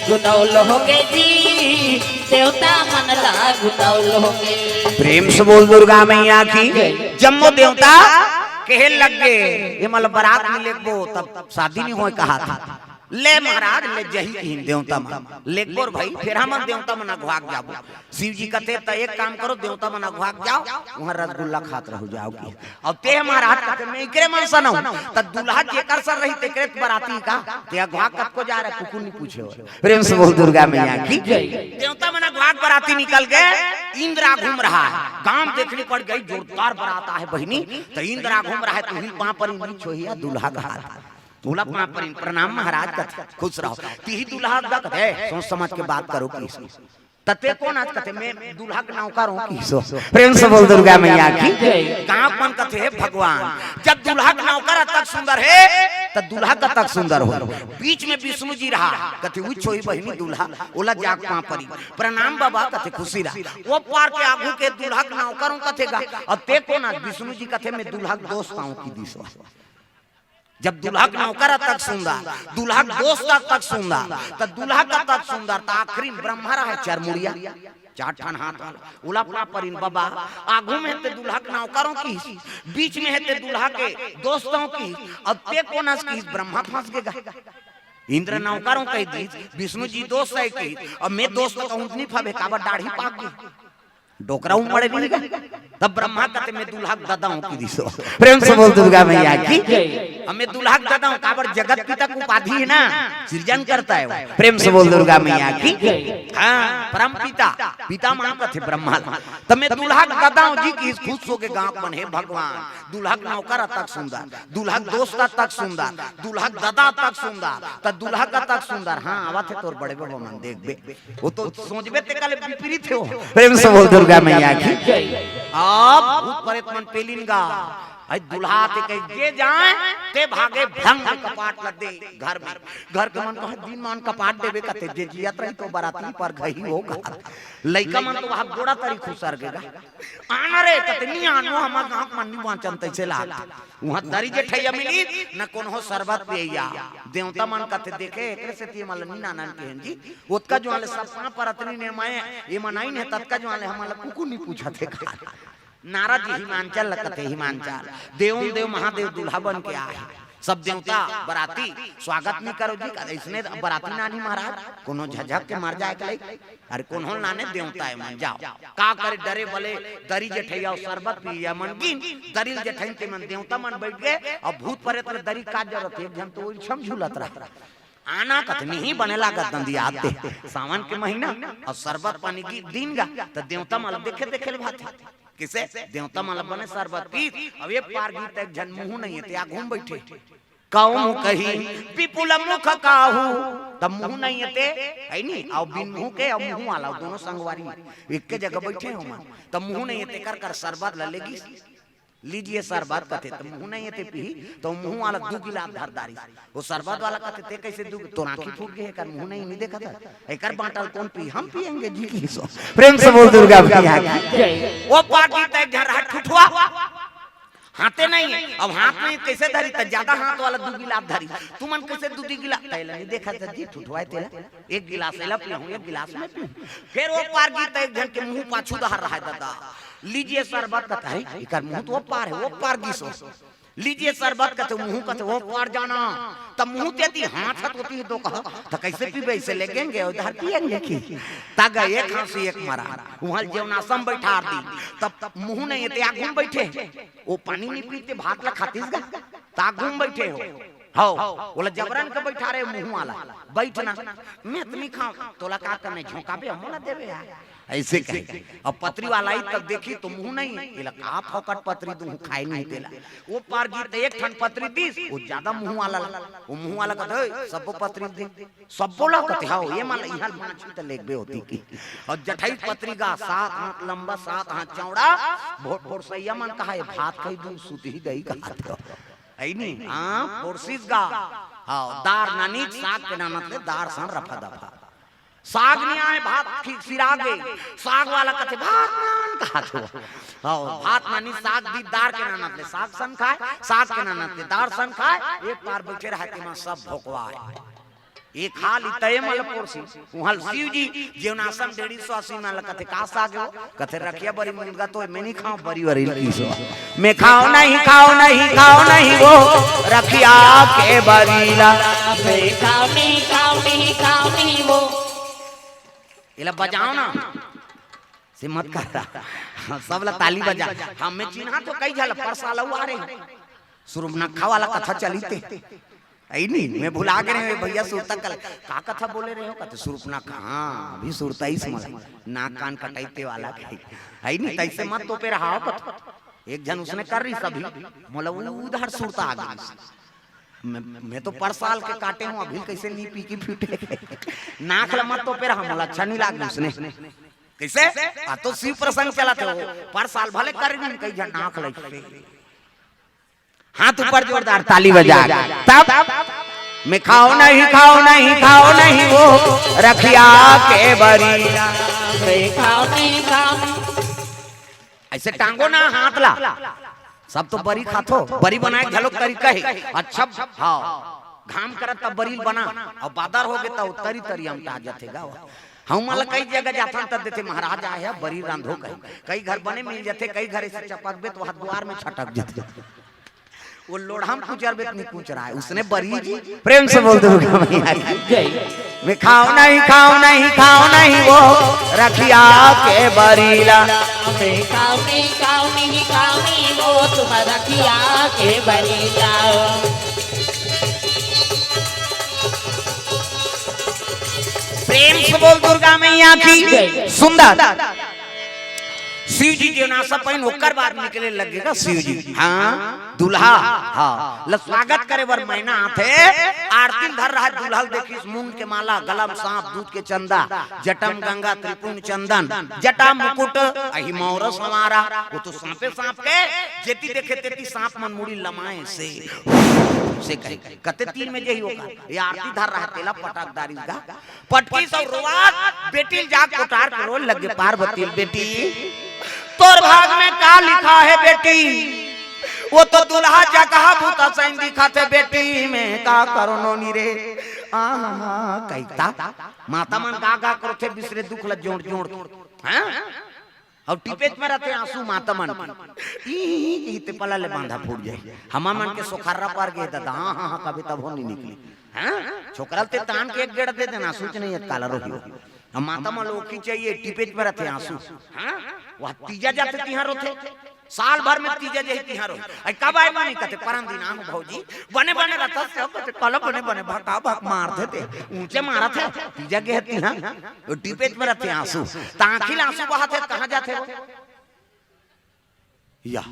गुनउल होगे जी, देवता मन ला गुनउल होगे। प्रेम से बोल दुर्गा मैया की। जम्मो देवता कहे लग गे, ये मतलब बारात में लेगबो तब शादी नहीं होय कहा था। ले महाराज, ले जही किहिन देवता मन। लेगबो रे भाई, फेर हमन देवता मन अघवाक जाबो। शिव जी कथे, "त एक काम करो, देवता मन अघवाक जाव, उहाँ रसगुल्ला खात रहू जाव की।" अउ ते महाराज कथे, "मैं इकरे मन सन हूँ।" त दूल्हा जेकर सन रही, तेकरे त बराती का? ते अघवाक कतको जा रहे, कुकुर नहीं पूछे हो। प्रेम से बोल दुर्गा मैया की। देवता मन अघवाक बराती निकल गे, इंद्र आघू म रहा है। गांव देखनी पड़ गई, जोरदार बरात आहे बहिनी। त इंद्र आघू म रहा है, तुही पाँव परी नी छोहिया दूल्हा का हाथ। तोला पाँव परी प्रणाम महाराज कथे, खुश रहो। तिही दूल्हा दा कथे, "ए, सोच समझ के बात करो किहिस।" त ते कोन आस कथे, "मैं दूल्हा के नौकर हूँ" किहिस। प्रेम से बोल दुर्गा मैया की। गांव मन कथे, "हे भगवान, जब दूल्हा के नौकर अतक सुंदर हे, त दूल्हा कतक सुंदर हो।" बीच में विष्णु जी रहा, कथे, "उही छोही बहिनी दूल्हा, ओला जाके पाँव परी। प्रणाम बाबा" कथे, "खुशी रहा।" ओ पार के आघू के दूल्हा के नौकर हूँ कथे गा, अउ ते कोन आस? विष्णु जी कथे, "मैं दूल्हा के दोस्त हूँ" किहिस। जब दूल्हा के नौकर अतक सुंदर, दूल्हा के दोस्त अतक सुंदर, त दूल्हा कतक सुंदर, त आखिरी में ब्रह्मा रहे चरमुड़िया, चार ठन हाथ वाला, ओला पाँव परीन बाबा, आघू में हे ते दूल्हा के नौकर हूँ किहिस, बीच में हे ते दूल्हा के दोस्त हूँ किहिस, अउ ते कोन आस किहिस, ब्रह्मा फंस गे गा। इंद्र नौकर हूँ कहि दिस, विष्णु जी दोस्त हे किहिस, अउ मैं दोस्त कहूँ त नहीं फबे, काबर डाढ़ी पाक गे। डोकरा उमड़े नहीं गा। तब ब्रह्मा कथे, "मैं दूल्हा के ददा हूँ" किहिस। प्रेम से बोल दुर्गा मैया की। "अब मैं दूल्हा के ददा हूँ", काबर जगत पिता के उपाधि हे ना, सृजन करता हे वो। प्रेम से बोल दुर्गा मैया की। हाँ, परम पिता, पिता मान कथे ब्रह्मा ला। "त मैं दूल्हा के ददा हूँ जी" किहिस, खुश होगे गांव मन, "हे भगवान, दूल्हा के नौकर अतक सुंदर, दूल्हा के दोस्त अतक सुंदर, दूल्हा के ददा अतक सुंदर, त दूल्हा कतक सुंदर।" हाँ, आवत हे तोर बड़े बाबा मन, देखबे। वो तो सोचबे ते कले विपरीत हे वो। प्रेम से बोल दुर्गा मैया की। अब भूत प्रेत मन पेलिन गा। अई दूल्हा ते कहे, "जे जाए, ते भागे भंग कपाट लग दे घर में।" घर के मन कहे, "दिन मान कपाट देबे कथे, जे जियत रही तो बराती पर घही होगा।" लइका मन तो वहाँ गोड़ा तरी खुसर गे गा। "आना रे," कथे, "नहीं आनो, हमर गाँव के मन नहीं बाँचन तैसे लाग।" वहाँ दरी जेठैया मिली, न कोनो सरबत पियैया। देवता मन कथे, "देखे, एकरे सेती एमन ल नी नानन केहेन जी।" ओतका जुआं ले सब पाँव परत नी ने मैं, एमन आइन हे, ततका जुआं ले हमन ल कुकु नी पूछत हे का। नारद जी हिमांचल ल कथे, हिमांचल, देव देव महादेव दूल्हा बन के आए हे। सब देवता बराती स्वागत नी करो जी, अइसने बराती नानी महाराज, कोनो झझक के मर जाए के लई। अरे कोनो ल नाने देवता हे मन, जाओ। का करे डरे बले दरी जेठैया अउ सरबत पियैया मन गिन, दरी ल जेठैन ते मन देवता मन बइठ गे, अउ भूत प्रेत ल दरी का जरूरत हे, एक झन तो ओइल छम झूलत रहा। आना कथे नहीं बने लागत दंदियात हे। सावन के महीना अउ सरबत पानी की दिन गा, त देवता मन ल देखे देखे ल भाथे। किसे? देवता मन ल बने सरबत पीस, अब ये पार गीत एक झन मुँह नहीं हे, ते आघू म बइठे। कहूँ कही विपुल मुख काहू, त मुँह नहीं हे ते, हे नी? अउ बिन मुँह के अउ मुँह वाला, दोनों संगवारी एक्के जगह बइठे हो मन, त मुँह नहीं हे ते, कर कर सरबत ल लेगिस। लीजिए सरबत कथे, त मुँह नहीं हे ते पीही, त मुँह वाला दू गिलास धर डारिस। ओ सरबत वाला कथे, ते कइसे दू, तोर आँखी फूट गे हे, एकर मुँह नहीं, नहीं देखत हस? एकर बाँटल कोन पीही? हम पिएंगे जी, कहिस ओ। प्रेम से बोल दुर्गा मैया की। जय। ओ पार जी त एक झन रहा ठुठवा, हाथे नहीं हे। अब हाथ नहीं कइसे धरी, त जादा हाथ वाला दू गिलास धरी। तुमन कइसे दू दू गिलास? तेला नहीं देखत हस जी, ठुठवा हे तेला। एक गिलास एला पियाहूँ, एक गिलास मैं पीहूँ। फेर ओ पार जी त एक झन के मुँह पाछू डहर रहा हे दादा। लीजिए सरबत कथे, अरे, एकर मुँह तो ओ पार हे, ओ पार गिस ओ। लीजिए सरबत कथे, मुँह कथे, ओ पार जाना। त मुँह तेती, हाथ हथ ओती हे, दो कहा, त कइसे पीबे? अइसे लेगेंगे, उधर पिएंगे कि? त गे एक हाँसी एक मरा, उहाँ जेवनासम बइठार दी, तब मुँह नहीं हे ते आगू म बइठे। ओ पानी नहीं पीते, भात ला खातिस गा, त आगू म बइठे हो। हव, ओला जबरन के बइठारे मुँह वाला, बइठ ना, मैं त नहीं खाँव, तोला का करना हे, झोंकाबे, मोला देबे यार। अइसे कहे। अब पतरी वाला आई तब देखी त मुँह नहीं हे, एला का फोकट पतरी दूँ, खाए नहीं तेला। ओ पार जी त एक ठन पतरी दिस, ओ जादा मुँह वाला ला। ओ मुँह वाला कथे, "ओए, सब्बो पतरी दे।" सब्बो ला कथे, "हव, ये मन ला, इहाँ ल पाँच ही त लेगबे ओती कि।" अउ जठई पतरी गा, सात हाथ लंबा, सात हाथ चौड़ा, भोर, भोरसइया मन कहा, "ये भात खाही दूँ, सुतही गई," कहाथे। हे नी? हाँ, भोरसिस गा। हव, दार नानिस, साग के नानत ले, दार सन रफा दफा। साग नइ आय, भात खी-, सिरा गे। साग वाला कथे, "भात नान," कहाथे। हव, भात नानिस, साग दिस, दार के नानत ले साग सन खाय, साग के नानत ले दार सन खाय। एक पार बइठे रहय, तेमा सब भोकवाय। एक हाल इतय मल पोरसी, उहाँ ल शिव जी जेवनासम डेढ़ी सौ अस्सी मन ल कथे, "का साग हो?" कथे, "रखिया बरी मुनगा तो मैं नहीं खाँव, बरी वरी ल कहिस ओ।" मैं खाँव नहीं, खाँव नहीं, खाँव नहीं वो रखिया के बरी ला। मैं खाँव नहीं, खाँव नहीं, खाँव नहीं वो। एला बजाव ना, से मत कर। हाँ, सब ला ताली बजा। हाँ, मैं चिन्हाथों कई झन ला, परसाल अउ आ रहे हैं। सुरुपनखा वाला कथा चलिस ते। हे नी, मैं भुला गे रहेंव भइया, सुरता कल-, का कथा बोले रहे हो? कथे सुरुपनखा, हाँ, अभी सुरता आइस मला, नाक कान कटइस ते वाला के। हे नी, तइसे मत तोपे रहा हो कथे। एक झन उसने कर रहिस अभी, मोला उधर सुरता आ गे। मैं, मैं तो परसाल के काटे हँव, अभी कइसे नहीं पीकी फूटे। नाक ला मत तोपे रहा, मोला अच्छा नहीं लागे उसने। कइसे? आ तो शिव प्रसंग चलत हे, परसाल भले कर रहिन, कई झन नाक लइसे। हाथ ऊपर जोरदार ताली बजा। तब मैं खाँव नहीं, खाँव नहीं, खाँव नहीं वो रखिया के बरी। मैं खाँव नहीं, खाँव नहीं। अइसे टांगो ना हाथ ला। सब तो बरी खाथो, बरी बनाय के घलो तरीका हे। अच्छा, हाँ, घाम करत तब बरी बना, अउ बादर हो गे त तरी तरी अमटा जथे गा। हमन ला कई जगह जाथन त देथे, "महाराज आय हे, बरी रांधो," कहि। कई घर बने मिल जथे, कई घर अइसे चपकबे त वहाँ दुवार में छटक जथे। ओ लोढ़ा म कुचरबे त नइ कुचराय, उसने बरी जी। प्रेम से बोल दुर्गा मैया की। जय। मैं खाँव नहीं, खाँव नहीं, खाँव नहीं वो रखिया के बरी ला। मैं खाँव नहीं, खाँव नहीं, खाँव नहीं वो तुम रखिया के बरी ला। प्रेम से बोल दुर्गा मैया की। जय। सुंदर। शिव जी जेवनासम पहिन, ओकर बाद निकले लगे गा शिव जी। हाँ, दूल्हा, हाँ, ल स्वागत करे बर मैना आथे, आरती ल धर रहा, दूल्हा ल देखिस, मुंड के माला, गला म सांप, दूध के चंदा, जटा म गंगा, त्रिपुंड चंदन, जटा मुकुट, अहि मौर संवारा, ओ तो सांपे सांप के, जेती देखे तेती सांप मन मुड़ी लमाय से, से कहे, कते तीर में जही ओकर, ये आरती धर रहा, तेला पटक डारिस गा, पटकिस अउ रोवत बेटी ल जाके कोठार के रोय लगे, पार्वती ल, "बेटी, तोर भाग में का लिखा हे बेटी? ओ तो दूल्हा जकहा भूत सैन दिखत हे बेटी, मैं का करँव नोनी रे।" आहा, कहिथे। माता मन गा गा करथे बिसरे दुख ल जोड़ जोड़ के। हाँ? अउ टिपेच म रथे आंसू माता मन के। ई, ई, ई, ई ते पला ले बांधा फूट जाही। हमर मन के सोखर्रा पर गे दादा, हाँ, हाँ, हाँ, कभी तभो नइ निकली। हाँ? छोकरा ल ते तान के एक गेड़ दे देना, आंसू च नइ अटकाला रोही। अब माता मन ल ओखी चाहिए, टिपेच म रथे आंसू। हाँ? वह तीजा जाथे तिहां रोथे। साल भर में तीजा जाही तिहां रोही। अई कब आय मानी कथे, "परन दिन आहूं भौजी।" बने बने रथस, कथे, "कल बने बने भका भक मारथे ते।" ऊंचे मारथे, तीजा गे हे तिहां। ओ टिपेच म रथे आंसू। त आंखी ले आंसू बहाथे, कहां जाथे वो? या।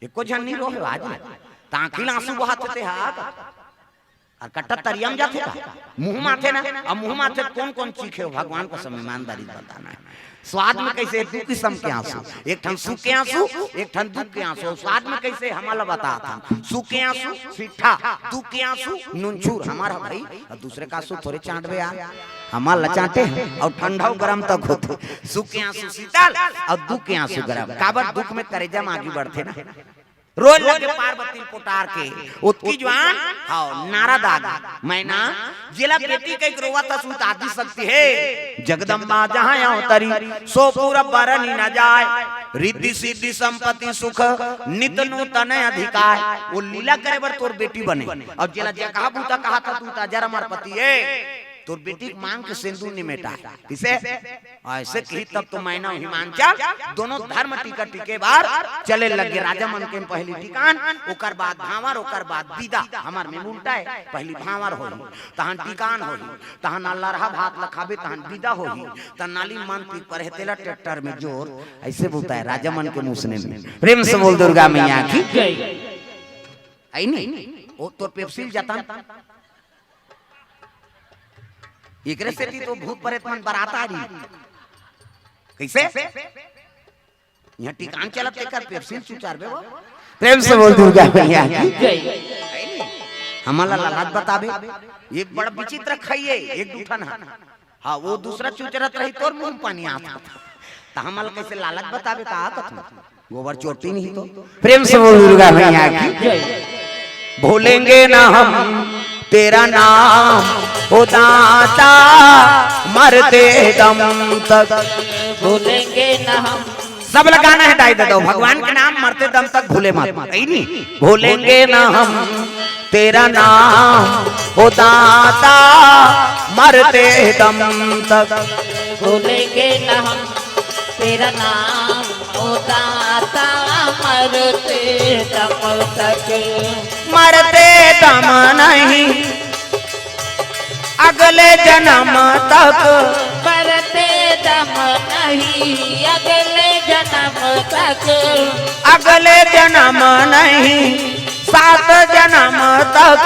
एको झन नइ रोहे आज। त आँखी ल आँसू बहाथे ते हा। अउ कट्टा तरिया म जाथे का? मुँह म आथे ना। अब मुँह म आथे त कोन कोन चीखे हो? भगवान कसम, ईमानदारी बताना हे। स्वाद में कइसे? दू किसम के आँसू, एक ठन सुख के आँसू, एक ठन दुख के आँसू। स्वाद में कइसे? हमन ल बतात हन। सुख के आँसू सिट्ठा, दुख के आँसू नुनछूर। हमर ह भई, अउ दूसरे का आँसू थोरे चाँटबे यार, हमन ल चाँटे हे। अउ ठंडा अउ गरम तक होथे। सुख के आँसू शीतल अउ दुख के आँसू गरम। काबर? दुख में करेजा म आगी बढ़थे ना। रोए लगे पार्वती ल पोटार के, ओतकी जुवार, हव, नारद आगे, मैना, जेला बेटी कहिके रोवत हस, ओ त आदि शक्ति हे। जगदम्बा जहाँ अवतरी, सो पूरब बरनि न जाय। रिद्धि सिद्धि संपत्ति सुख, नित नूतन अधिकाय। ओ लीला करे बर तोर बेटी बने। अउ जेला जगहा बूता कहत हस, ओ त अजर अमर पति हे। तोर बेटी के मांग के सेंदूर नि मेटाय। कइसे? अइसे कही तब तो मैना अउ हिमांचल दोनों धरम टीका टीके बर चले लगे। राजा मन के पहिली टीकान, ओकर बाद भांवर, ओकर बाद बिदा। हमर में उल्टा हे, पहिली भांवर होही, तहन टीकान होही, तहन अल्लरहा भात ल खाबे, तहन बिदा होही, त नाली मन पीक पर हे तेला ट्रैक्टर में जोर, अइसे बोलता हे राजा मन के मुसने में। प्रेम से बोल दुर्गा मैया की। जय। आई नहीं, ओ तोर पेप्सी ल जाता। एकरे सेती तो भूत प्रेत मन बरात आ रही। कइसे? इहाँ टीकान चलत तेकर पेप्सी ल चुचारबे वो। प्रेम से बोल दुर्गा मैया की। जय। हमन ला लालच बताबे, ये बड़ा विचित्र खाइए, एक दू ठन हा। हाँ, वो दूसरा चुचरत रही, तोर मुंह पानी आत। त हमन ला कइसे लालच बताबे, का कथन? गोबर चोटी नहीं तो। प्रेम से बोल दुर्गा मैया की। जय। भूलेंगे ना हम तेरा नाम, ओ दाता, मरते दम तक। भूलेंगे ना हम। सब ला गाना हे दाई ददा, भगवान के नाम मरते दम तक भूले मत। अई नहीं? भूलेंगे ना हम तेरा नाम, ओ दाता, मरते दम तक। भूलेंगे ना हम तेरा नाम, ओ दाता, मरते दम तक। मरते दम नहीं, अगले जनम तक। मरते दम नहीं, अगले जनम तक। अगले जनम नहीं, सात जनम तक।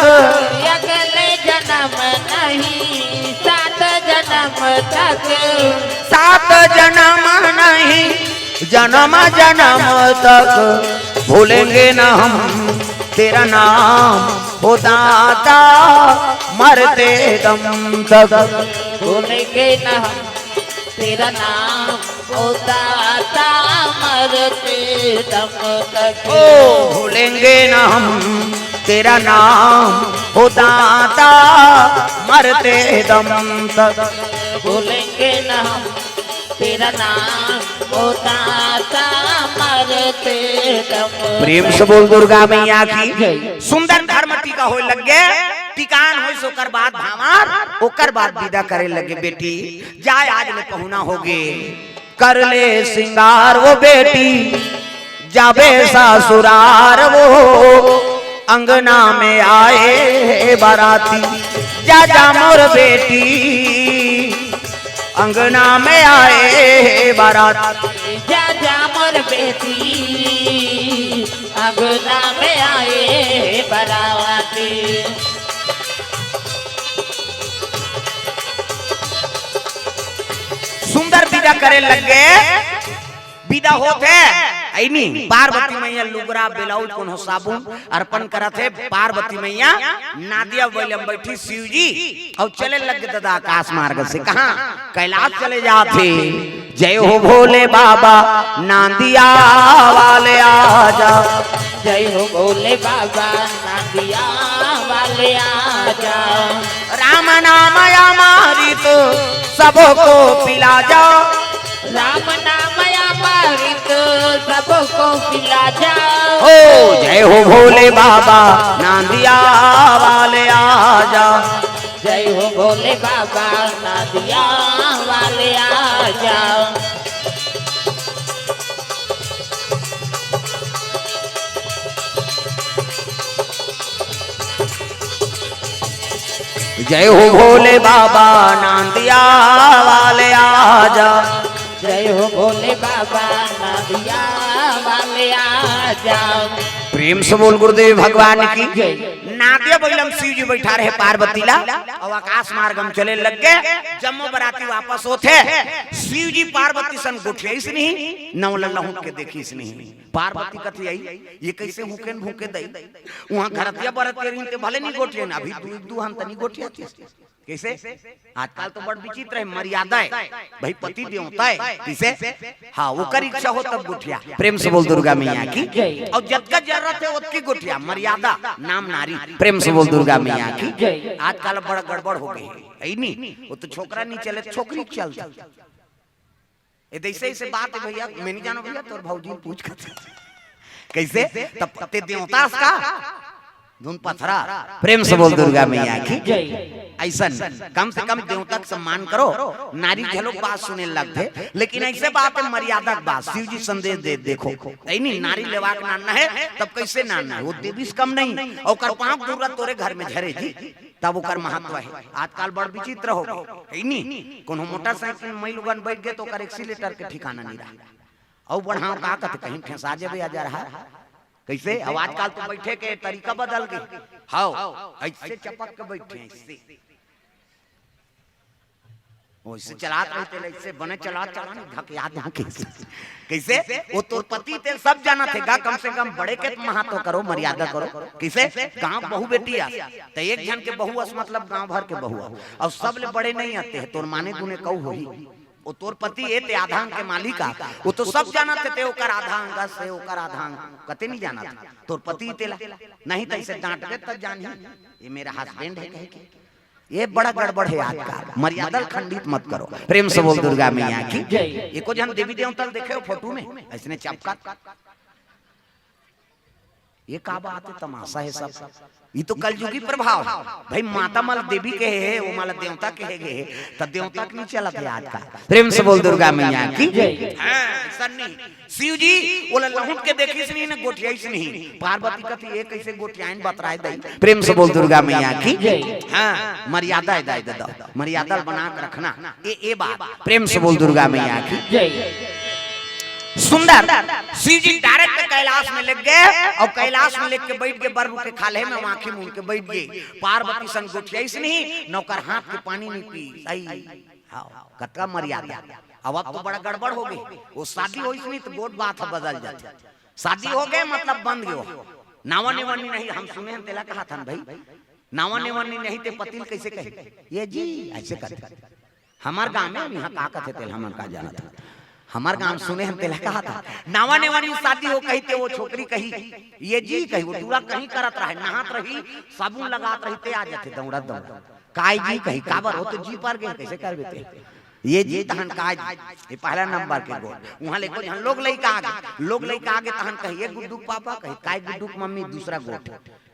अगले जनम नहीं, सात जनम तक। सात जनम नहीं, जनम जनम तक। भूलेंगे ना हम तेरा नाम, ओ दाता, मरते दम तक। भूलेंगे ना हम तेरा नाम, ओ दाता, मरते दम तक। ओ, भूलेंगे ना हम तेरा नाम, ओ दाता, मरते दम तक। भूलेंगे ना हम तेरा नाम, ओ दाता, मरते दम तक। प्रेम से बोल दुर्गा मैया की। जय। सुंदर धरम टीका होय लग गे, टीकान होय, ओकर बाद भांवर, ओकर बाद बिदा करे लगे, बेटी जाय, आज ले पहुना होगे। कर ले सिंगार वो बेटी, जाबे ससुरार वो, अंगना में आए बराती। जा जा मोर बेटी, अंगना में आए बराती। जा जा मोर बेटी, अंगना में आए बराती। सुंदर बिदा करे लग गे। बिदा होत हे, अई नहीं, पार्वती मैया लुगरा, ब्लाउज, कोनो साबुन अर्पण करत हे। पार्वती मैया नांदिया बइला म बइठी, शिव जी, अउ चले लग गे ददा आकाश मार्ग से। कहाँ? कैलाश चले जात हे। जय हो भोले बाबा, नांदिया वाले आजा। जय हो भोले बाबा, नांदिया वाले आजा। राम नाम अमृत सबको पिला जा। राम नाम अमृत सबको पिला जा। ओ जय हो भोले बाबा, नांदिया वाले आजा। जय हो भोले बाबा, नांदिया वाले आजा। जय हो भोले बाबा, नांदिया वाले आजा। जय हो भोले बाबा, नांदिया वाले आजा। प्रेम से बोल गुरुदेव भगवान की। नादिया बइला म शिव जी बइठा रहे पार्वती ला, अउ आकाश मार्ग म चले लग गे। जम्मो बराती वापस होथे, शिव जी पार्वती सन गोठियाइस नहीं, नव लहुट के देखिस नहीं। पार्वती कथे, "आई, ये कइसे हुकेन भूके दई?" उहाँ घरतिया बरतिया रहिन ते भले नहीं गोठियाइन, अभी दू, दू हम तनी गोठियातिस। कइसे? आजकल तो बड़ विचित्र हे, मर्यादा हे भाई, पति देवता हे। कइसे? हाँ, ओकर इच्छा हो तब गोठिया। प्रेम से बोल दुर्गा मैया की। अउ जतका जरूरत हे ओतकी गोठिया, मर्यादा, नाम नारी। प्रेम से बोल दुर्गा मैया की। आजकल बड़ गड़बड़ हो गे हे, हे नी? वो तो छोकरा नहीं चले, छोकरी चलथे। ए, अइसे अइसे बात हे भइया, मैं नहीं जानों भइया, तोर भौजी पूछ कर। कइसे? तब ते देवता अस का? धुन पथरा। प्रेम से बोल दुर्गा मैया की। अइसन कम से कम देवता के सम्मान करो। नारी घलो बात सुने लगथे, लेकिन अइसे बात हे, मर्यादा के बात। शिव जी संदेश दे, देखो, हे नी, नारी लेवा के नाना हे, तब कइसे नाना हे? वो देवी से कम नहीं, अउ ओकर पाँव धूरा तोरे घर में झरे जी। तब ओकर महत्व हे। आजकल बड़ विचित्र हो गे, हे नी? कोनो मोटरसाइकिल म मइलगन बइठ गे त ओकर एक्सीलेटर के ठिकाना नहीं रहा। अउ बढ़ाव का कथे, कहीं ठेसा जेबे आ जा रहा। कइसे? अब आजकल तो बइठे के तरीका बदल गे। हव, अइसे चपक के बइठे, अइसे। वइसे चलात रहिते, अइसे बने चलात चलात धकिया धके। कइसे? वो तोर पति ते सब जानथे गा, कम से कम बड़े के महत्व करो, मर्यादा करो। कइसे? गाँव बहू बेटी अस, त एक झन के बहू अस, मतलब गाँव भर के बहू अस। अउ सबले बड़े नहीं आते हे, तोर माने गुने कहू होही। वो तोर पति ए ते आधा अंग के मालिक अस, वो तो सब जानथे ते ओकर आधा अंग अस, ओकर आधा अंग कते नहीं जानथे तोर पति तेला। नहीं त अइसे डांटबे त जानही, ये मेरा हस्बैंड हे कहे के। ये बड़ा गड़बड़ हे आजकल, मर्यादा ल खंडित मत करो। प्रेम से बोल दुर्गा मैया की। एको झन देवी देवता ल देखे हो फोटो में अइसने चपकत? ये का बात हे, तमाशा हे सब। ये तो कलयुगी प्रभाव हे भाई। माता मन ल देवी कहे हे, वो मन ल देवता कहे गे हे, त देवता के नहीं चलत हे आजकल। प्रेम से बोल दुर्गा मैया की। हाँ, अइसन नहीं। शिव जी ओला लहुट के देखिस नहीं, न गोठियाइस नहीं। पार्वती कथे, "ये कइसे गोठियाइन बतराय दई?" प्रेम से बोल दुर्गा मैया की। हाँ, मर्यादा हे दाई ददा, मर्यादा बना के रखना। ए, ए बात, प्रेम से बोल दुर्गा मैया की। सुंदर शिव जी डायरेक्ट कैलाश में लग गे अउ कैलाश में लेके बइठ गे, बर रुख के खाल्हे में आँखी मूंद के बइठ गे। पार्वती सन गोठियाइस नहीं, न ओकर हाथ के पानी नहीं पीस। हाँ, कतका मर्यादा। अब, अब तो बड़ा गड़बड़ हो गे। वो शादी होइस नहीं त गोठ बात ह बदल जाथे। शादी हो गे मतलब बंध गे। नावा नेवन्नी नहीं, हम सुने हन तेला कहत हन भाई। नावा नेवन्नी नहीं ते पति ल कइसे कही? "ये जी," अइसे कथे। हमर गाँव में इहाँ का कथे तेला हमन का जानत हन। हमर गाँव सुने हन तेला कहत हन। नावा नेवन्नी शादी हो कही ते वो छोकरी कही, "ये जी," कही, वो टूरा कहीं करत रहे, नहात रही, साबुन लगात रही, ते आ जाथे दौड़त दौड़त। "काय जी?" कही, "काबर हो तो जी पर गे, कइसे करबे ते?" "ये जी तहन काय जी?" ये पहला नंबर के गोठ। उहाँ ले एको झन लोग लइका आगे, लोग लइका आगे तहन कही, "ये गुड्डू के पापा," कही, "काय गुड्डू के मम्मी?" दूसरा गोठ।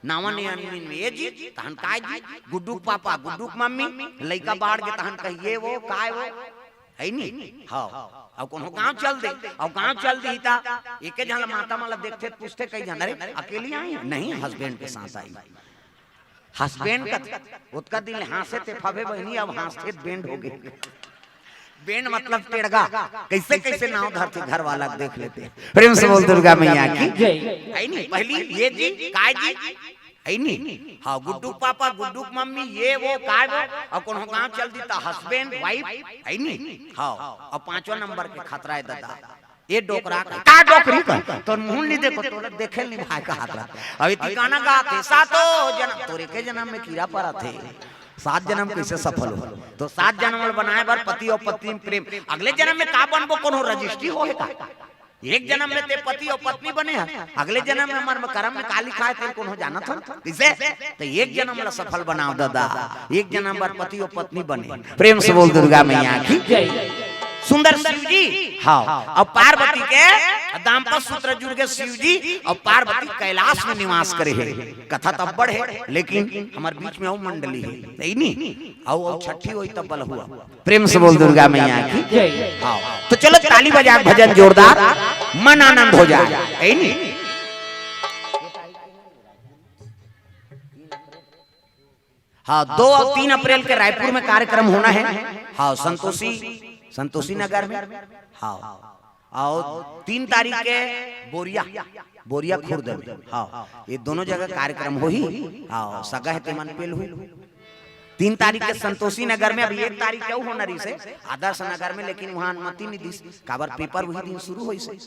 नावा नेवन्नी में, "ये जी तहन काय जी?" "गुड्डू के पापा, गुड्डू के मम्मी।" लइका बाढ़ गे तहन कही, "ये वो, काय वो?" हे नी? हाँ। अउ कोनो गाँव चल दे, अउ गाँव चल दिही त एके झन ला माता मन ला देखथे, पूछथे कई झन, "अरे, अकेली आई?" "नहीं, हस्बैंड के साथ आई।" हस्बैंड कथे, ओतका दिन ले हाँसे ते फबे बहिनी, अब हाँसथे त बैंड हो गे। बैंड मतलब टेड़गा। कइसे कइसे नाव धरथे घर वाला के देख लेते। प्रेम से बोल दुर्गा मैया की। हे नी? पहली ये जी, काय जी? हे नी? हाँ, गुड्डू के पापा, गुड्डू के मम्मी, ये वो, काय वो, अउ कोनो गाँव चल दी त हस्बैंड, वाइफ, हे नी? हाँ, अउ पाँचवा नंबर के खतरा हे ददा। ये डोकरा का, का डोकरी का? तोर मुँह नहीं देखो, तोला देखे नहीं भाई कहत रहा। अभी ठिकाना गात हे, सातो जनम, तोर एके जनम में कीड़ा परत हे। सात जनम कइसे सफल हो? तो सात जनम ल बनाए बर पति अउ पत्नी में प्रेम। अगले जनम में का बनबो, कोनो रजिस्ट्री होहे का? एक जनम में ते पति अउ पत्नी बने हे, अगले जनम में हमर करम में का लिखाय हे, तेला कोनो जानत हन? कइसे? त एक जनम ला सफल बनाव ददा, एक जनम बर पति अउ पत्नी बने। प्रेम से बोल दुर्गा मैया की। सुंदर शिव जी, हाँ, अउ पार्वती के दाम्पत्य सूत्र जुड़ गे शिव जी अउ पार्वती कैलाश में निवास करे हे। कथा त अब्बड़ हे, लेकिन हमर बीच में अउ मंडली हे, हे नी? अउ, अउ छठी होही तब बलहुआ। प्रेम से बोल दुर्गा मैया की। हाँ, तो चलो ताली बजा के भजन जोरदार, मन आनंद हो जाए, हे नी? हाँ, दो अउ तीन अप्रैल के रायपुर में कार्यक्रम होना हे। हाँ, संतोषी, संतोषी नगर में। हाँ, अउ तीन तारीख के बोरिया, बोरिया खुर्द में, हाँ, ये दोनों जगह कार्यक्रम होही। हाँ, सगा हे तेमन पेल हुई। तीन तारीख के संतोषी नगर में, अभी एक तारीख के अउ होना रहिसे आदर्श नगर में, लेकिन वहाँ अनुमति नहीं दिस, काबर पेपर वही दिन शुरू होइसे।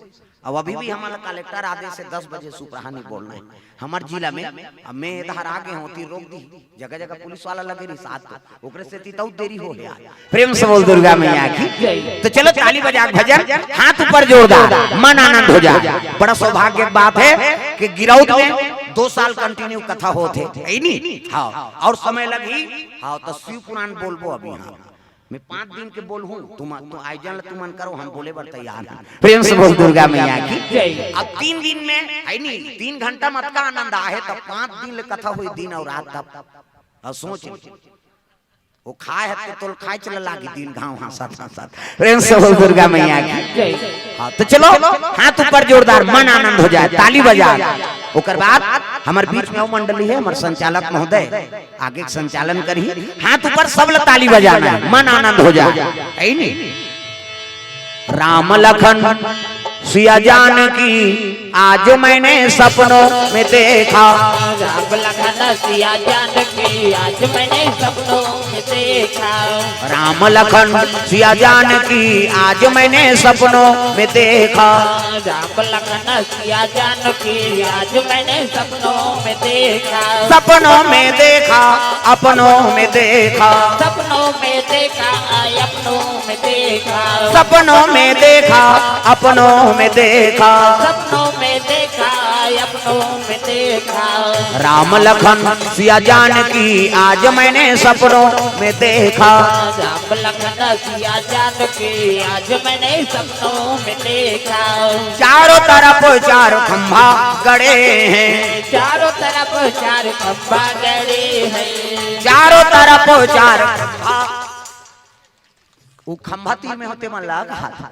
अब अभी भी हमन ला कलेक्टर आदेश हे दस बजे सुपरहा नहीं बोलना हे। हमर जिला में, अब मैं इधर आ गए हों, ती रोक दी, जगह जगह पुलिस वाला लगे रही साथ, तो ओकरे से ती तउ देरी हो गया। प्रेम से बोल दुर्गा मैया की। तो चलो ताली बजा के भजन, हाथ ऊपर जोरदार, मन आनंद हो जाए। बड़ा सौभाग्य की बात है कि गिरौद में दो साल कंटिन्यू कथा होत हे, है नी? हाँ, अउ समय लगही। हाँ, तो शिव पुराण बोलबो अभी। हाँ, मैं पाँच दिन के बोलहूँ, तुम, तुम आयोजन ला तुमन करो, हम बोले बर तैयार हैं। प्रेम से बोल दुर्गा मैया की। अब तीन दिन में, है नी, तीन घंटा मत का आनंद आहे, तब पाँच दिन ले कथा होई, दिन अउ रात। तब अब सोच, वो खाए हे तो तोल खाए चला लागी दिन घाव हाँसत हाँसत। प्रेम से बोल दुर्गा मैया की। हाँ, तो चलो, हाथ ऊपर जोरदार, मन आनंद हो जाए, ताली बजा। ओकर बाद हमर बीच में वो मंडली है, हमर संचालक महोदय आगे के संचालन करही। हाथ ऊपर, सब ला ताली बजाना है, मन आनंद हो जाए, है नी? राम लखन सिया जानकी आज मैंने सपनों में देखा। राम लखन सिया जानकी आज मैंने सपनों में देखा। राम लखन सिया जानकी आज मैंने सपनों में देखा। राम लखन सिया जानकी आज मैंने सपनों में देखा। सपनों में देखा, अपनों में देखा। सपनों में देखा, अपनों में देखा। सपनों में देखा, अपनों में देखा। सपनों में देखा, अपनों में देखा। राम लखन सिया जानकी आज मैंने सपनों में देखा। राम लखन सिया जानकी आज मैंने सपनों में देखा। चारों तरफ चार खंभा गड़े हैं। चारों तरफ चार खंभा गड़े हैं। चारों तरफ चार खंभा। वो खंभा तीर में होते मन ला कहा था,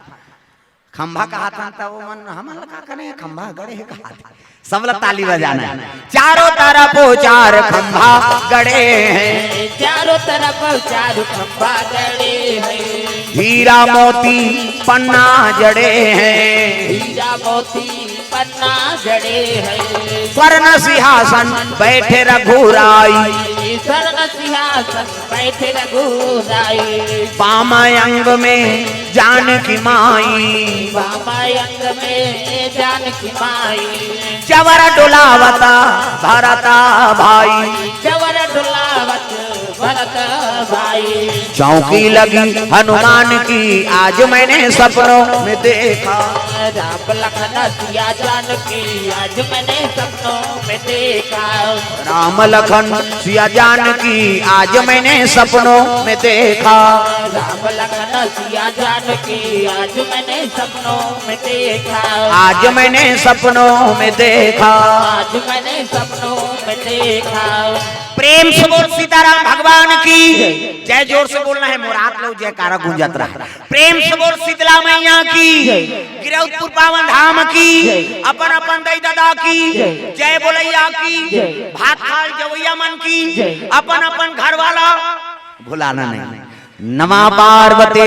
खंभा कहा था, तब वो मन हमन ला का करे, खंभा गड़े हे कहा था। सब ला ताली बजाना है। चारों तरफ चार खंभा गड़े हैं। चारों तरफ चार खंभा गड़े हैं। हीरा मोती पन्ना जड़े हैं। हीरा मोती पन्ना जड़े हैं। स्वर्ण सिंहासन बैठे रघुराई। स्वर्ण सिंहासन बैठे रघुराई। बाम अंग में जानकी माई। बाम अंग में जानकी माई। चवर डोलावता भरता भाई। चवर डोलावत भरत भाई। चौकी लगी हनुमान की आज मैंने सपनों में देखा। राम लखन सिया जानकी आज मैंने सपनों में देखा। राम लखन सिया जानकी आज मैंने सपनों में देखा। राम लखन सिया जानकी आज मैंने सपनों में देखा। आज मैंने सपनों में देखा। आज मैंने सपनों में देखा। प्रेम से बोल सीताराम भगवान की जय। जोर से बोलना है, मोर हाथ लो जयकारा गूंजत रहा। प्रेम से बोल शीतला मैया की। गिरौदपुर पावन धाम की। अपन अपन दई ददा की। जय बोलैया की। भात खाल जवैया मन की। अपन अपन घर वाला भुलाना नहीं। नमः पार्वती